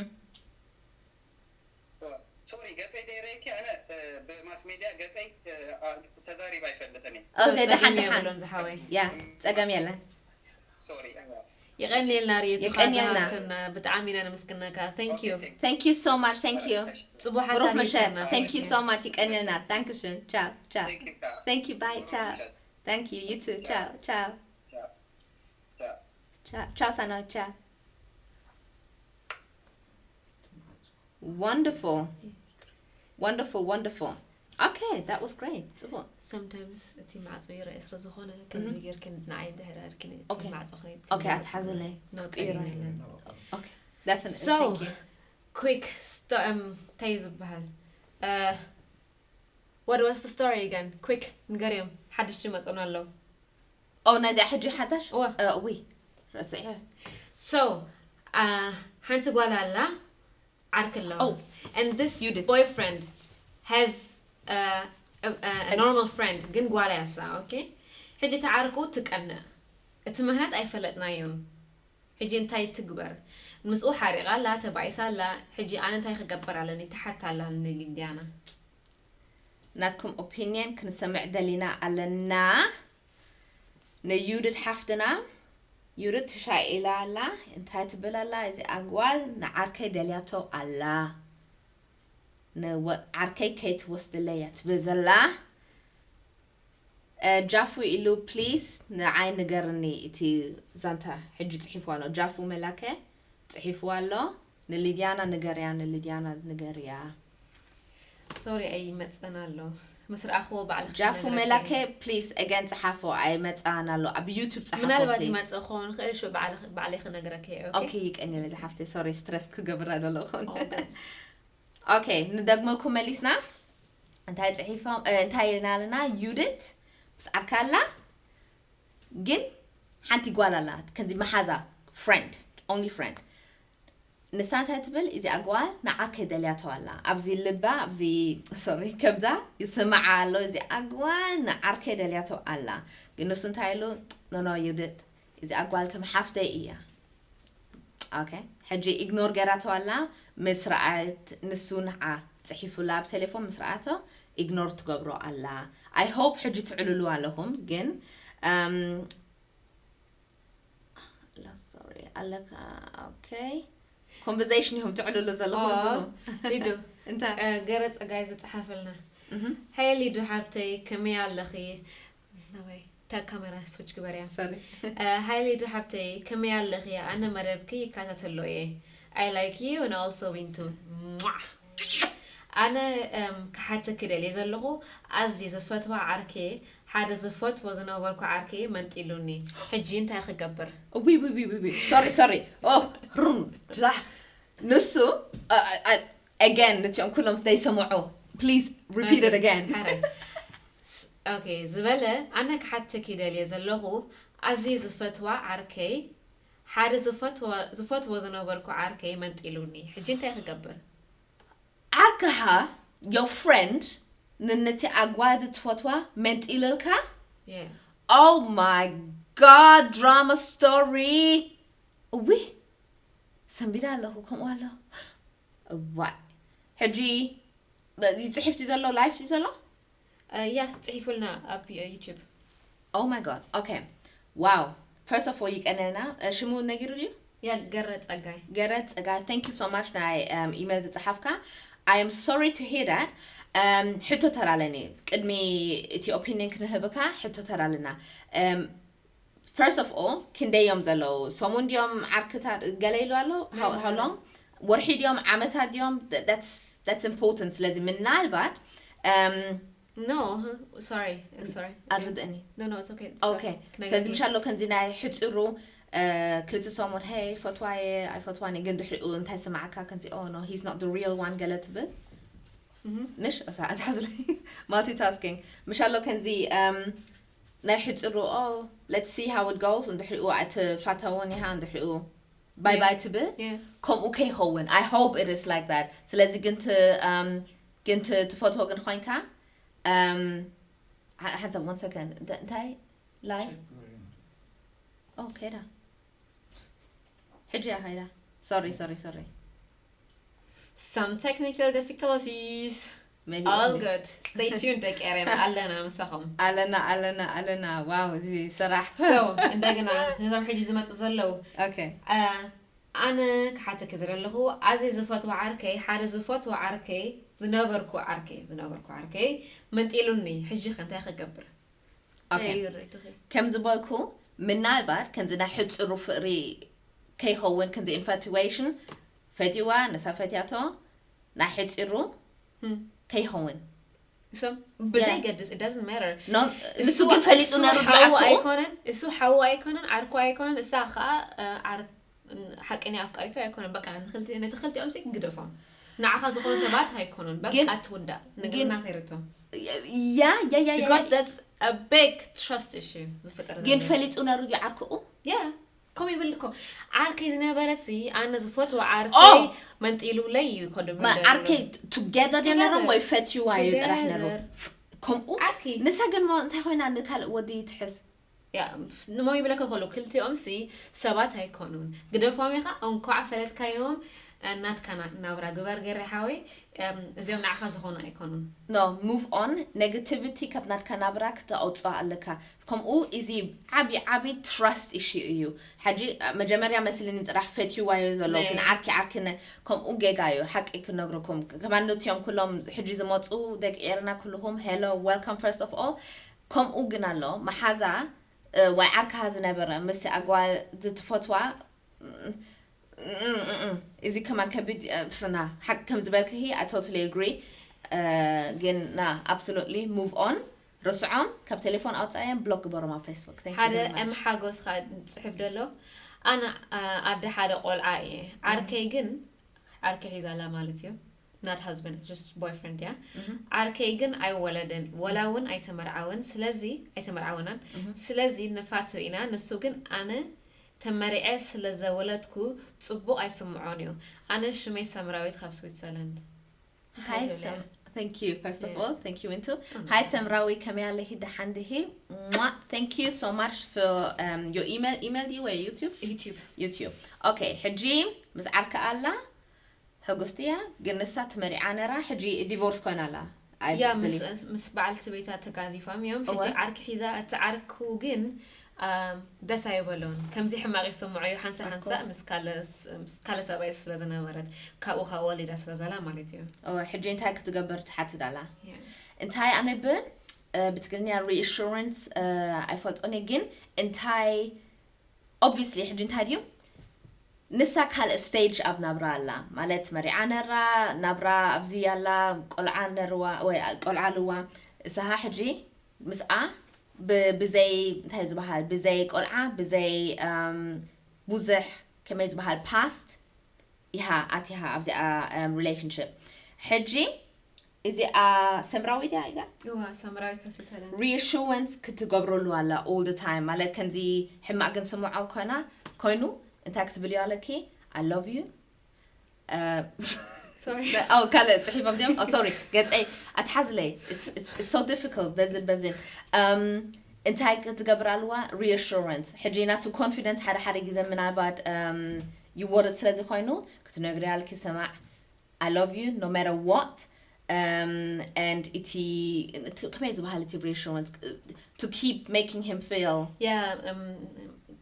ሶሪ ገጸይ ደይረይኪ ኣነ እ፣ ብማስ ሜድያ ገጸይ እ፣ ኣ- ተዛሪብ ኣይፈልጥን እየ። Okay፣ ደሓን ጸገም ደሓን። የብሉን ዝሓወይ። ያ ጸገም የለን። ሶሪ የቀንየልና ርኢቶኻ የቀንየልና። ዝሃብክና ብጣዕሚ ኢና ነመስግነካ። Thank you። Thank you so much። Thank you። ጽቡሕ ብሩኽ ሓሳብ ምሸት። ሂብካና። Thank you so much። ይቀንየልና። Thank you። Ciao ciao። Thank you። Bye። Ciao። Thank you። You too። Ciao ciao። Ciao ciao። Ciao። Wonderful. Wonderful, wonderful. Okay, that was great. ጽቡቕ። Sometimes እቲ ማዕጾ ይረአ ስለ ዝኾነ ከምዚ ጌርክን ንዓይ እንድሕር ኣርክን እቲ Okay። ማዕጾ ከይ Okay፣ ኣትሓዝለይ። ነው ክቕይሮ። ቀይረለን። Okay፣ definitely. So, Thank you. Quick sto- um እንታይ እዩ ዝበሃል? Uh, what was the story again? Quick ንገርዮም ሓድሽቲ መጾና ኣለዉ። Oh፣ ነዚኣ ሕጂ ሓዳሽ? እወ። Uh፣ ውይ፣ ረስዐ። So, uh, ሓንቲ ጓል ኣላ ዓርኪ ኣለዋ። Oh፣ And this you did. Boyfriend has uh, a, a, a normal friend ግን ጓል ያሳ። Okay፣ ሕጂ ተዓርቁ ትቀንእ። እቲ ምክንያት ኣይፈለጥናዮን። ሕጂ እንታይ ትግበር? ምስኡ ሓሪቓ ኣላ፣ ተባኢሳ ኣላ። ሕጂ ኣነ እንታይ ክገብር ኣለኒ? ትሓት ኣላ ንሊንድያና። ናትኩም ኦፒንየን ክንሰምዕ ደሊና ኣለና። ንዩድድ ሓፍትና፣ ዩድድ ትሻይ ኢላ ኣላ። እንታይ ትብል ኣላ? እዚ ኣጓል ንዓርከይ ደልያቶ ኣላ። ንወ- ዓርከይ ከይትወስድለይ እያ ትብል ዘላ። እ፣ ጃፉ ኢሉ ፕሊስ ንዓይ ንገርኒ እቲ ዛንታ ሕጂ ጽሒፍዋ ኣሎ። ጃፉ መላከ ጽሒፍዋ ኣሎ። ንሊድያና ንገርያ፣ ንሊድያና ንገርያ። So ሶሪ ኣይመጸን ኣሎ። ምስ ረኣኽዎ ባዕልኺ ጃፉ ክነግረኪ መላከ እየ። Please again ጸሓፎ ኣይመጻን ኣሎ ኣብ YouTube ጸሓፎ ምናልባት please። ይመጽእ ክኸውን ይኽእል። እሺ ባዕልኺ ባዕለይ ክነግረኪ እየ። ኦኬ? ኦኬ ይቀንየለ ዝሓፍተይ sorry stress ክገብር ኣለኹ። ኦኬ። ኦኬ ንደግመልኩም መሊስና እንታይ ጽሒፎም እ፣ እንታይ ኢልና ኣለና ዩድት ምስ ዓርካ ኣላ ግን ሓንቲ ጓል ኣላ ከምዚ መሓዛ friend only friend ንሳ እንታይ ትብል እዚኣ ጓል ንዓርከይ ደልያቶ ኣላ ኣብዚ ልባ ኣብዚ sorry ከምዛ ይስምዓ ኣሎ እዚኣ ጓል ንዓርከይ ደልያቶ ኣላ ግን ንሱ እንታይ ኢሉ no no ዩድት እዚኣ ጓል ከም ሓፍተይ እያ okay ሕጂ ignore ገይራቶ ኣላ ምስ ረኣየት ንሱ ንዓ ጽሒፉላ ኣብ ቴሌፎን ምስ ረኣቶ ignore ትገብሮ ኣላ I hope ሕጂ ትዕልሉ ኣለኹም ግን um, love story ኣለካ okay conversation ኢኹም ትዕልሉ ዘለኹም ኦ፣ ዝኑ ሊዱ እንታይ እ፣ ገረ ጸጋይ ዝጸሓፈልና እህ ሃይ ሊዱ ሓብተይ ከመይ ኣለኺ ናባይ እታ ካሜራ ስዊች ግበርያ sorry እ፣ ሃይ ሊዱ ሓብተይ ከመይ ኣለኺ ኣነ መደብኪ ይከታተሎ እየ I like you and also ቢንቱ ሟዕ። ኣነ እም፣ ክሓተኪ ደልየ ዘለኹ ኣዝየ ዝፈትዋ ዓርኬ ሓደ ዝፈትዎ ዝነበርኩ ዓርኬ መንጢሉኒ ሕጂ እንታይ ክገብር ዊ ዊ ዊ ዊ sorry sorry oh ሩም ዛሕ ንሱ again ነቲኦም ኩሎም ዘይሰምዑ please repeat it again ሓረ ኦኬ ዝበለ ኣነ ክሓተኪ ደልየ ዘለኹ ኣዝየ ዝፈትዋ ዓርከይ ሓደ ዝፈትዎ ዝፈትዎ ዝነበርኩ ዓርከይ መንጢሉኒ ሕጂ እንታይ ክገብር ዓርክኻ your friend ንነቲ ኣጓል ዝትፈትዋ መንጢልልካ Yeah. Oh my god drama story እዊ ሰንቢዳ ኣለኹ ከምኡ ኣሎ እዋይ ሕጂ ይፅሒፍ ድዩ ዘሎ live ድዩ ዘሎ ያ ፅሒፉልና ኣብ YouTube Oh my god okay wow first of all ይቀነልና ሽሙ ነጊሩ ድዩ ያ ገረ ፀጋይ ገረ ፀጋይ thank you so much ናይ um, email ዝፀሓፍካ I am sorry to hear that um, ሕቶ ተራለኒ ቅድሚ እቲ opinion ክንህብካ ሕቶ ተራልና um, first of all ክንደይ እዮም ዘለዉ ሰሙን ድዮም ዓርክታት ገለ ኢሉ ኣሎ how, how long ወርሒ ድዮም ዓመታት ድዮም that's that's important ስለዚ ምናልባት um, No, sorry, sorry. ኣርድእኒ No, no, it's okay. okay ስለዚ ምሻሎ ከምዚ ናይ ሕፅሩ ክልተ ሰሙን ሄይ ፈትዋየ ኣይፈትዋኒ ግን ድሕሪኡ እንታይ ስማዕካ ከምዚ oh no he's not the real one ገለ ትብል ምሽ ኣትሓዙለይ multitasking ምሻሎ ከምዚ ናይ ሕፅሩ oh let's see how it goes እንድሕሪኡ ኣይትፋተውን ኢኻ እንድሕሪኡ bye bye ትብል ከምኡ ከይኸውን I hope it is like that ስለዚ ግን ት- um, ግን ት- ትፈትዎ ግን ኮይንካ um, ሓ- ሓንሳብ one second እንተ- እንታይ live oh ከይዳ ሕጂ እያ ከይዳ sorry sorry sorry Some technical difficulties. maybe All only. Good. Stay tuned ደቂ ኤረና ኣለና ምሳኹም። ኣለና ኣለና ኣለና wow እዚ ስራሕ So እንደገና ነዞም ሕጂ ዝመፁ ዘለዉ okay አ፣ ኣነ ክሓተኪ ዝደለኹ ኣዝየ ዝፈትዎ ዓርከይ ሓደ ዝፈትዎ ዓርከይ ዝነበርኩ ዓርከይ ዝነበርኩ ዓርከይ መንጢሉኒ ሕጂ ከ እንታይ ክገብር okay ከም ዝበልኩ ምናልባት ከምዚ ናይ ሕፅሩ ፍቅሪ ከይኸውን ከምዚ infatuation ፈትዋ ንሳ ፈትያቶ ናይ ሕፂሩ ከይኸውን so ብዘይ ገድስ it doesn't matter no ንሱ ግን ፈሊጡ ነሩ ሓው ብዓርኩ ኣይኮነን እሱ ሓው ኣይኮነን ዓርኩ ኣይኮነን እሳ ከዓ እ፣ ዓር- ሓቀኛ ኣፍቃሪቱ ኣይኮነን በቃ ንክልቲ- ነቲ ክልቲኦም ሲ ግደፎም ንዓኻ ዝኾኑ ሰባት ኣይኮኑን በቃ ግን- ኣትውዳእ ንግርና ከይርቶ ያ ያ ያ ያ because that's a big trust issue ዝፍጠር ግን ዘሎ። ፈሊጡ ነሩ ድዩ ዓርክኡ Yeah ከምኡ ይብል እኮ ዓርከይ ዝነበረት ሲ ኣነ ዝፈትዎ ዓርከይ Oh! መንጢሉለይ እዩ ኮንዶሚኒየም ማ- ዓርከይ together ድዮም ነሮም Together. ወይ ፈትዋ እዩ ጥራሕ ነሩ Together. ከምኡ ዓርኪ ንሳ ግን ሞ እንታይ ኮይና ንካልእ ወዲ ትሕዝ ያ ንሞ ይብለካ ከሎ ክልቲኦም ሲ ሰባት ኣይኮኑን ግደፎም ኢኻ እንኳዕ ፈለጥካዮም ናትካ ና- ናብራ ግበር ገረ ሓወይ እም፣ እዚኦም ንዓኻ ዝኾኑ ኣይኮኑን no move on negativity ካብ ናትካ ናብራ ክተውፅኦ ኣለካ ከምኡ እዚ ዓብዪ ዓብዪ trust issue እዩ ሕጂ መጀመርያ መስልኒ ፅራሕ ፈትዋዮ ዘሎ ግን ነ- ዓርኪ ዓርኪ ነ- ከምኡ ጌጋ እዩ ሓቂ ክነግረኩም ከማን ነቲኦም ኩሎም ሕጂ ዝመፁ ደቂ ኤርና ኩልኹም hello welcome first of all ከምኡ ግን ኣሎ መሓዛ እ፣ ወይ ዓርክኻ ዝነበረ ምስቲ ኣጓል ዝትፈትዋ እም፣ እም፣ እም፣ እም፣ እዚ ከማን ከቢድ እ፣ ፍና ሓቂ ከም ዝበልክሂ I totally agree ግን ና absolutely move on። ርስዖም፣ ካብ ቴሌፎን ኣውፃእዮም፣ ብሎክ ግበሮም ኣብ ፌስቡክ። Thank you ሓደ very much። M ሓጎስ ካ ፅሕፍ ደሎ ኣነ ኣደ ሓደ ቆልዓ እየ። ዓርከይ ግን ዓርከይ ሒዛላ ማለት እዩ። Not husband, just boyfriend እያ። ዓርከይ ግን ኣይወለደን ወላ እውን ኣይተመርዓወን። ስለዚ ኣይተመርዓወናን። ስለዚ ንፋቶ ኢና። ንሱ ግን ኣነ ተመሪዐ ስለ ዘወለድኩ ፅቡቕ ኣይስምዖን እዩ። ኣነ ሽመይ ሰምራዊት ካብ ስዊትዘርላንድ። Hi እንታይ Sam. Thank you, first of Yeah. all, thank you Wintu. Hi Samrawi, ከመይ ኣለኺ? ደሓን ዲኺ? Mwah. Thank you so much for um, your email. Email you ወይ YouTube? YouTube። YouTube። Okay፣ ሕጂ ምስ ዓርካ ኣላ፣ ሕጉስቲ እያ፣ ግን ንሳ ተመሪዓ ነራ፣ ሕጂ ዲቮርስ ኮይና ኣላ። I ያ ምስ believe። ምስ በዓልቲ ቤታ ተጋዲፎም እዮም። ሕጂ እወ። ዓርኪ ሒዛ፣ እቲ ዓርኩ ግን ኣም፣ ደስ ኣይበሎን። ከምዚ ሕማቕ ይስምዖ እዩ። ሓንሳ ሓንሳ course። ምስ ካልእ ስ- ምስ ካልእ ሰብኣይ ስለ ዝነበረት፣ ካብኡ ካብ ወሊዳ ስለ ዘላ ማለት እዩ። እወ፣ ሕጂ እንታይ ክትገብር ትሓትት ኣላ? Yeah። እንታይ ኣነ ብ እ፣ ብትግርኛ reassurance እ፣ ኣይፈልጦን እየ፣ ግን እንታይ obviously ሕጂ እንታይ ድዩ ንሳ ካልእ ስቴጅ ኣብ ናብራ ኣላ ማለት መሪዓ ነራ ናብራ ኣብዚ ኣላ ቆልዓ ነርዋ ወይ ቆልዓ ኣለዋ። እሳሃ ሕጂ ምስኣ ብ- ብዘይ እንታይ ዝበሃል ብዘይ ቆልዓ ብዘይ እም፣ ብዙሕ ከመይ ዝበሃል ፓስት ኢሃ ኣቲሃ ኣብዚኣ ሪሌሽንሽፕ። ሕጂ እዚኣ ሰምራዊ ድያ ኢላ እዋ ሰምራዊት ካብ ስዊዘርላንድ። reassurance ክትገብረሉ ኣላ all the time ማለት ከምዚ ሕማቕ ግን ስምዖ ኮይና ኮይኑ እንታይ ክትብል እዩ ኣለኪ? I love you። Sorry። ኦ ካልእ ፅሒፎም ድዮም? Oh, sorry፣ ገፀይ ኣትሓዝለይ። It's- it's- it's so difficult በዝን በዝን እም፣ እንታይ ክትገብር ኣለዋ? Reassurance። ሕጂ ናቱ ኮንፊደንስ ሓደ ሓደ ግዜ ምናልባት እም፣ ይወርድ ስለ ዝኾይኑ ክትነግሪ ኣለኪ፣ ሰማዕ፣ I love you no matter what። Um, and እቲ እቲ- ከመይ ዝበሃል እቲ reassurance to keep making him feel ያ እም፣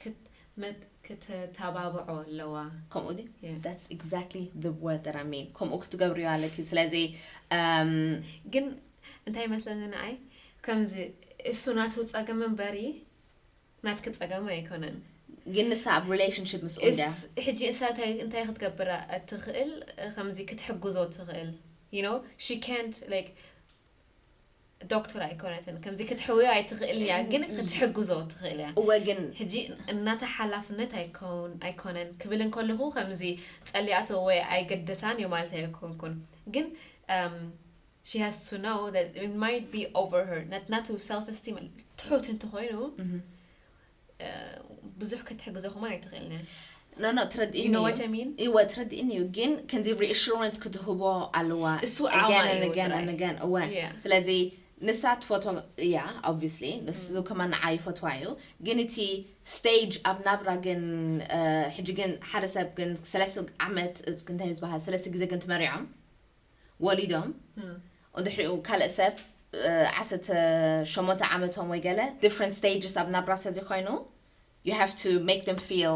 ክት- መት- ክትተባብዖ ኣለዋ። ከምኡ ድዩ? Yeah። That's exactly the word that I mean። ከምኡ ክትገብርዮ ኣለኪ። ስለዚ um, ግን እንታይ ይመስለኒ ንዓይ ከምዚ እሱ ናቱ ፀገም እምበሪ ናትኪ ፀገም ኣይኮነን። ግን ንሳ ኣብ relationship ምስ እንዳ እስ- ሕጂ እሳ እንታይ እንታይ ክትገብር እትኽእል ከምዚ ክትሕግዞ ትኽእል you know she can't like ዶክተር ኣይኮነትን ከምዚ ክትሕውዮ ኣይትኽእል እያ ግን ክትሕግዞ ትኽእል እያ። እወ ግን ሕጂ እናታ ሓላፍነት ኣይኮን ኣይኮነን ክብል እንከለኹ ከምዚ ጸሊኣቶ ወይ ኣይገደሳን እዩ ማለት ኣይኮንኩን ግን um, she has to know that it might be over her ናት ናቱ self esteem ትሑት እንተኾይኑ uh, ብዙሕ ክትሕግዞ ከማን ኣይትኽእልን እያ። no no ትረድእኒ You know እዩ። what I mean? እወ ትረድእኒ እዩ ግን ከምዚ reassurance ክትህቦ ኣለዋ እሱ again ዓማ and እዩ again ጥራይ። and again እወ Yeah. ስለዚ ንሳ ትፈትዎ እያ obviously ንሱ ከማን ንዓይ ይፈትዋ እዩ ግን እቲ ስቴጅ ኣብ ናብራ ግን እ፣ ሕጂ ግን ሓደ ሰብ ግን ሰለስተ ዓመት እ፣ እንታይ ዝበሃል ሰለስተ ግዜ ግን ትመሪዖም ወሊዶም Mm. እንድሕሪኡ ካልእ ሰብ እ፣ ዓሰርተ ሸሞንተ ዓመቶም ወይ ገለ different stages ኣብ ናብራ ስለዚ ኮይኑ you have to make them feel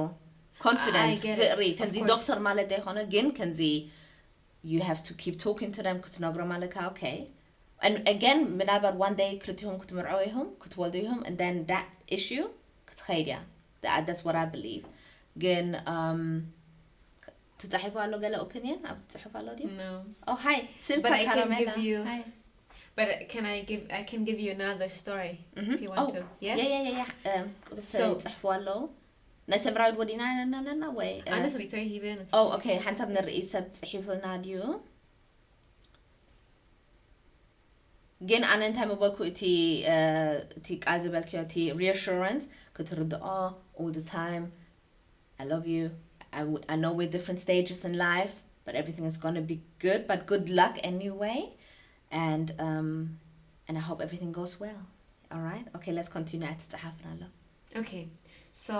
confident I get it. ፍቕሪ Of ከምዚ course. ዶክተር ማለት ዘይኮነ ግን ከምዚ you have to keep talking to them ክትነግሮም ኣለካ okay and again ምናልባት one day ክልቲኹም ክትምርዐው ኢኹም ክትወልዱ ኢኹም and then that issue ክትኸይድ እያ That- that's what I believe ግን um, ትፃሒፉ ኣሎ ገለ opinion ኣብዚ ትፅሑፍ ኣሎ ድዩ No. Oh hi Silva But I can Caramella give you- Hi. But can I give I can give you another story Mhm. if you want Oh, to. yeah, yeah, yeah, yeah. Um, So- ጽሕፉ ኣለዉ ናይ ሰምራዊት ወዲና ነናነና ወይ uh, ኣነስ ሪቶይ ሂበ Oh, okay. ሓንሳብ ንርኢ ሰብ ጽሒፉልና ድዩ ግን ኣነ እንታይ ምበልኩ እቲ uh, እቲ ቃል ዝበልክዮ እቲ reassurance ክትርድኦ all the time I love you I, w- I know we're different stages in life but everything is going to be good but good luck anyway and um and I hope everything goes well all right okay let's continue ኣይትጽሓፍን ኣሎ Okay. So,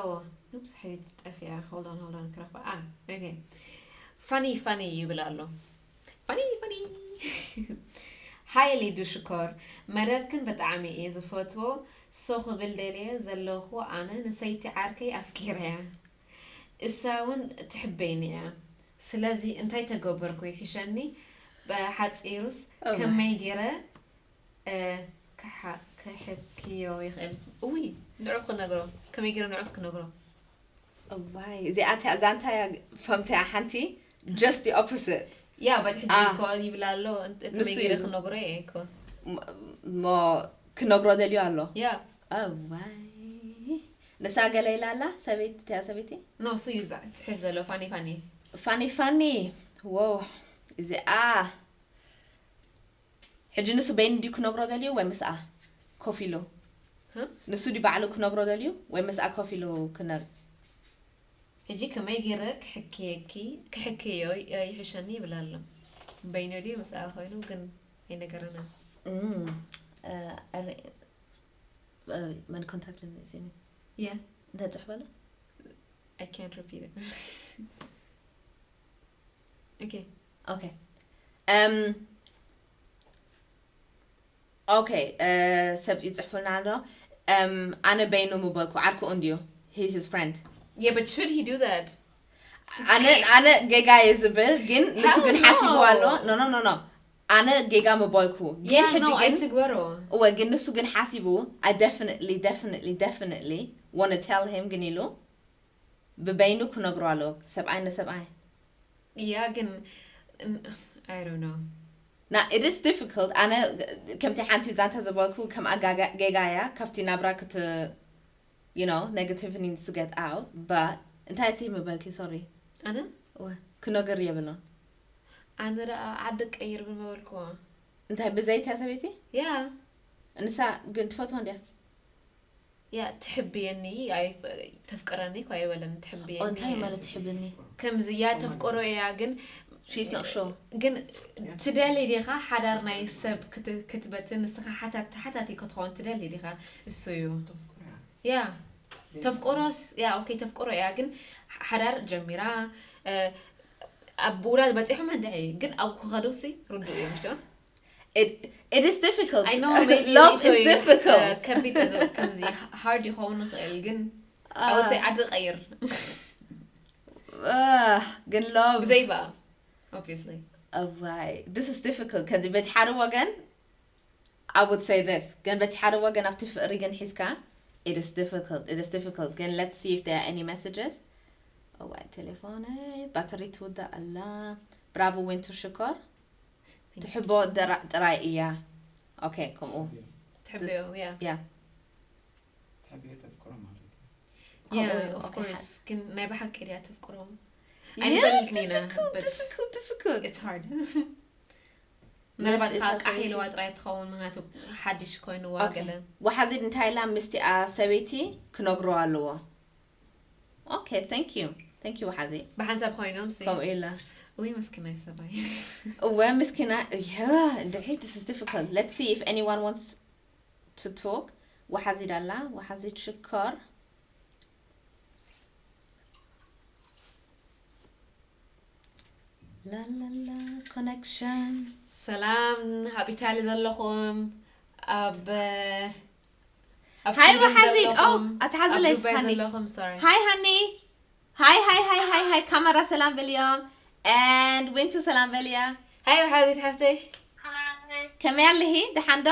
oops, hey, ጠፊኣ. Hold on, hold on. ክረኽባ. Ah, okay. Funny, funny ይብል ኣሎ። Funny, funny. Hi ሊዱ ሽኮር መደብክን ብጣዕሚ እየ ዝፈትዎ so ክብል ደልየ ዘለኹ ኣነ ንሰይቲ ዓርከይ ኣፍቂረያ እሳ እውን ትሕበይኒ እያ ስለዚ እንታይ ተገበርኩ ይሕሸኒ ብሓፂሩስ Oh my. ከመይ ገይረ እ፣ ክሓ- ክሕክዮ ይኽእል እውይ ንዑ ክነግሮ ከመይ ገይረ ንዑስ ክነግሮ እዋይ እዚኣ እታ- እዛ እንታይ እያ ፈምታ እያ ሓንቲ just the opposite ያ በት ሕጂ አ። እኮ ይብል ኣሎ እንት- ከመይ ንሱ ገይረ እዩ። ክነግሮ እየ እኮ ሞ ክነግሮ ደልዩ ኣሎ። ያ እዋይ፣ ንሳ ገለ ኢላ ኣላ። ሰበይቲ እቲኣ ሰበይቲ ኖ እሱ እዩ ዛ- ጽሕፍ ዘሎ ፋኒ ፋኒ ፋኒ ፋኒ። ዎ፣ እዚኣ ሕጂ ንሱ በይኑ ድዩ ክነግሮ ደልዩ ወይ ምስኣ ኮፍ ኢሉ? ህ? ንሱ ድዩ ባዕሉ ክነግሮ ደልዩ ወይ ምስኣ ኮፍ ኢሉ ክነ- ሕጂ ከመይ ገይረ ክሕክየኪ ክሕክዮ ይሕሸኒ ይብል ኣሎ። በይኑ ድዩ ምስኣ ኮይኑ ግን ኣይነገረናን። እም፣ እ፣ ኣረ-፣ እ፣ መን ኮንታክት ለንስኒ? የ እንታይ ጽሕፍ ኣሎ? I can't repeat it. Okay. Okay. Um, okay. Uh, ሰብ ይጽሕፉልና ኣሎ። Um, ኣነ በይኑ ምበልኩ ዓርኩ እንድዩ። He's his friend. Yeah, but should he do that? ኣነ ኣነ ጌጋ እየ ዝብል ግን ንሱ ግን Hell ሓሲቡ no. ኣሎ። No, no, no, no. ኣነ ጌጋ ምበልኩ ግን Yeah, ሕጂ no, ግን ኣይትግበሮ። እወ ግን ንሱ ግን ሓሲቡ I definitely definitely definitely want to tell him ግን ኢሉ ብበይኑ ክነግሮ ኣለዎ ሰብኣይ ንሰብኣይ። Yeah, ግን I don't know. Now it is difficult. ኣነ ከምቲ ሓንቲ ዛንታ ዝበልኩ ከም ኣጋጋ ጌጋያ ካብቲ ናብራ ክት you know negativity needs to get out. But እንታይ እቲ ምበልኪ? Sorry. ኣነ ክነግር የብሎን። ኣነ ደኣ ዓዲ ቀይር ብምበልኩዎ። እንታይ ብዘይታ ሰበይቲ? Yeah. ንሳ ግን ትፈትዋ እንድያ? Yeah, ትሕብየኒ ኣይ ተፍቅረኒ እኮ ኣይበለን። ትሕብየኒ እንታይ ማለት ትሕብኒ? ከምዚ ያ ተፍቅሮ እያ ግን She's not sure. ግን ትደሊ ዲኻ ሓዳር ናይ ሰብ ክት- ክትበትን ንስኻ ሓታት ተሓታቲ ክትኸውን ትደሊ ዲኻ? እሱ እዩ። ያ ተፍቅሮስ ያ okay ተፍቅሮ እያ ግን ሓዳር ጀሚራ እ፣ ኣብ ውላድ በፂሖም እንድዒ ግን ኣብ ክኸዱሲ ርዱእ እዮም ሽዶ It it is difficult. I know maybe Love ሪኢቶ is እዩ፣ difficult. እ፣ ከቢድ እዩ፣ ከምዚ hard ይኸውን ይኽእል ግን I would say ዓዲ ቀይር Uh, ግን love ብዘይ በኣ obviously እዋይ this is difficult። ከዚ በቲ ሓደ ወገን I would say this ግን በቲ ሓደ ወገን ኣብቲ ፍቅሪ ግን ሒዝካ it is difficult, it is difficult። ግን let's see if there are any messages. እዋይ ቴሌፎነይ ባትሪ ትውዳእ ኣላ። ብራቮ ዊንቱ ሽኮር። ትሕቦ ደራ- ጥራይ እያ። Okay ከምኡ ትሕብዮ ያ ያ ትሕብዮ ተፍቅሮ ማለት እዩ። Yeah, ከምኡ of okay. Course ግን ናይ ብሓቂ ድያ ተፍቅሮ Yeah, ኣይንፈልጥን ኢና difficult, but difficult, difficult. It's hard ምናልባት እታ ከዓ ቃሕ ሰበይቲ- ኢልዋ ጥራይ ትኸውን ምክንያቱ ሓድሽ ኮይንዋ Okay. ገለ ወሓዚት እንታይ ኢላ? ምስቲኣ ሰበይቲ ክነግሮ ኣለዎ። Okay, thank you, thank you ወሓዚት። ብሓንሳብ ኮይኖም ሲ ከምኡ ኢላ ውይ መስኪናይ ሰባይ እወ ምስኪና። Yeah, እንድዒ this is difficult. Let's see if anyone wants to talk. ወሓዚት ኣላ ወሓዚት ሽኮር። ላላላ connection. ሰላም ኣብ ኢታሊ ዘለኹም ኣብ ኣብ ሃይ ስዊድን ወሓዚት። ዘለኹም፣ Oh, ኣትሓዝለይ ኣብ ዱባይ ሃኒ። ዘለኹም sorry ሃይ ሃኒ። ሃይ ሃይ ሃይ ሃይ ሃይ ካመራ ሰላም በልዮም። And ዊንቱ ሰላም በልያ። ሃይ ወሓዚት ሓፍተይ ከመይ ኣለኺ? ደሓን ዶ?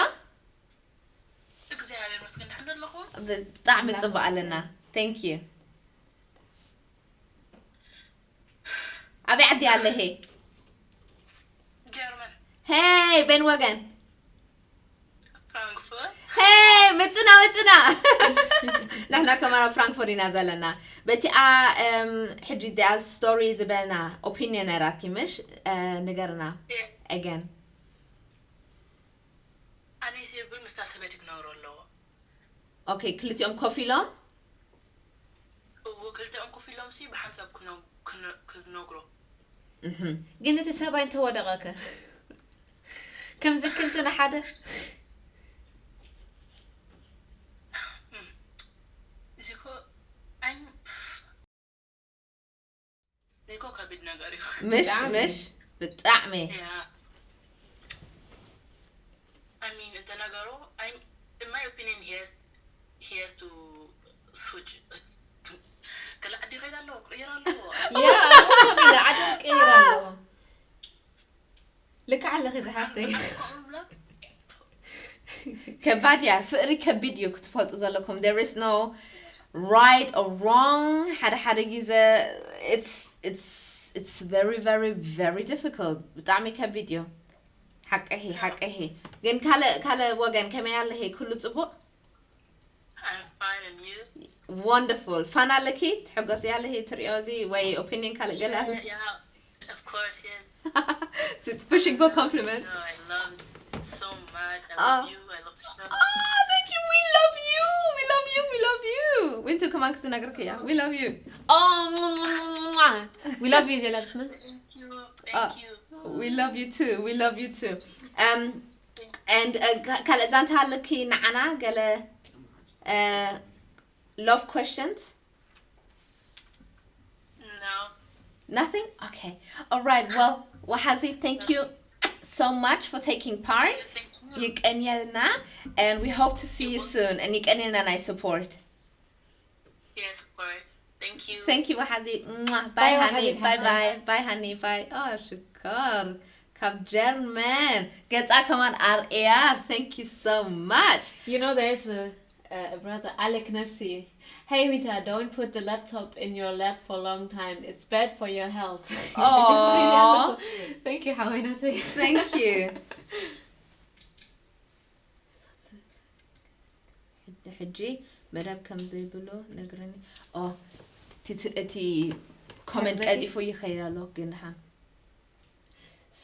እግዚኣብሔር ይመስገን ደሓን ኣለኹ። ብጣዕሚ ጽቡቅ ኣለና። Thank you። ኣበይ ዓዲ ኣለኺ? ጀርመን Hey በን ወገን። ፍራንክፈርት Hey መጽና መጽና። ንሕና ከማን ኣብ ፍራንክፈርት ኢና ዘለና። በቲኣ እም፣ ሕጂ ዲኣ ስቶሪ ዝበልና ኦፒኒየን ነራኪ ምሽ እ፣ ንገርና again። ኣነ ዝብል ምስታ ሰበይቲ ክነግሮ ኣለዎ። Okay ክልቲኦም ኮፍ ኢሎም እዎ ክልተኦም ኮፍ ኢሎም ሲ ብሓንሳብ ክነ- ክነ- ክነግሮ። እህም። ግን እቲ ሰብኣይ እንተወደቐከ ከምዚ ክልተ ንሓደ እዚ ኮ ኣይ እዚ ኮ ከቢድ ነገር እዩ። ምሽ ብጣዕሚ። ምሽ ብጣዕሚ ያ I mean እንተ ነገሮ I in my opinion he has he has to switch። ገለ ዓዲ ይኸይድ ኣለዎ ክቕይር ኣለዎ። ያ ከምዚ ዓዲ ቀይር ኣለዎ ልክዕ ኣለኺ ዝሓፍተይ ከባድ እያ። ፍቅሪ ከቢድ እዩ ክትፈልጡ ዘለኩም። There is no right or wrong። ሓደ ሓደ ግዜ it's it's it's very very very difficult። ብጣዕሚ ከቢድ እዩ። ሓቀሂ ሓቀሂ። ግን ካልእ ካልእ ወገን ከመይ ኣለኺ? ኩሉ ጽቡቕ? I'm fine and you? Wonderful። ፋን ኣለኪ? ትሕጎሲ ኣለኺ? ትሪኦ እዚ ወይ ኦፒኒየን ካልእ ገለ ኣለኪ? Yeah, of course, yes. Pushing for compliment. No, I love it so much. I Ah. love you. I love the show. Ah, thank you. We love you. We love you. We love you. ዊንቱ ከማን ክትነግርክ እያ። We love you. Oh, We love you ጀላትና። Thank you. Ah. Thank you. We love you too. We love you too. Um, and uh, ካ- ካልእ ዛንታ ኣለኪ ንዓና ገለ uh, love questions? No. Nothing? Okay. All right. Well, Wahazi, thank you so much for taking part. Thank you. ይቀንየልና, and we hope to see you soon. And ይቀንየልና ናይ support. Yes, of course. Thank you. Thank you, Wahazi. Mwah. Bye, Bye, honey. Wahazi. Bye, bye. Bye, honey. Bye. Oh, ሽኮር ካብ ጀርመን ገጻ ከማን ኣርእያ። Thank you so much. You know, there's a, a brother, Alec Nefsi. Hey, Wita, don't put the laptop in your lap for a long time. It's bad for your health. Aw. Thank you, ሓወይናተይ. Thank you. ሕጂ መደብ ከም ዘይብሉ ነግርኒ። ኦ እቲ comment ቀጢፉ ይኸይድ ኣሎ ግን ደሓን።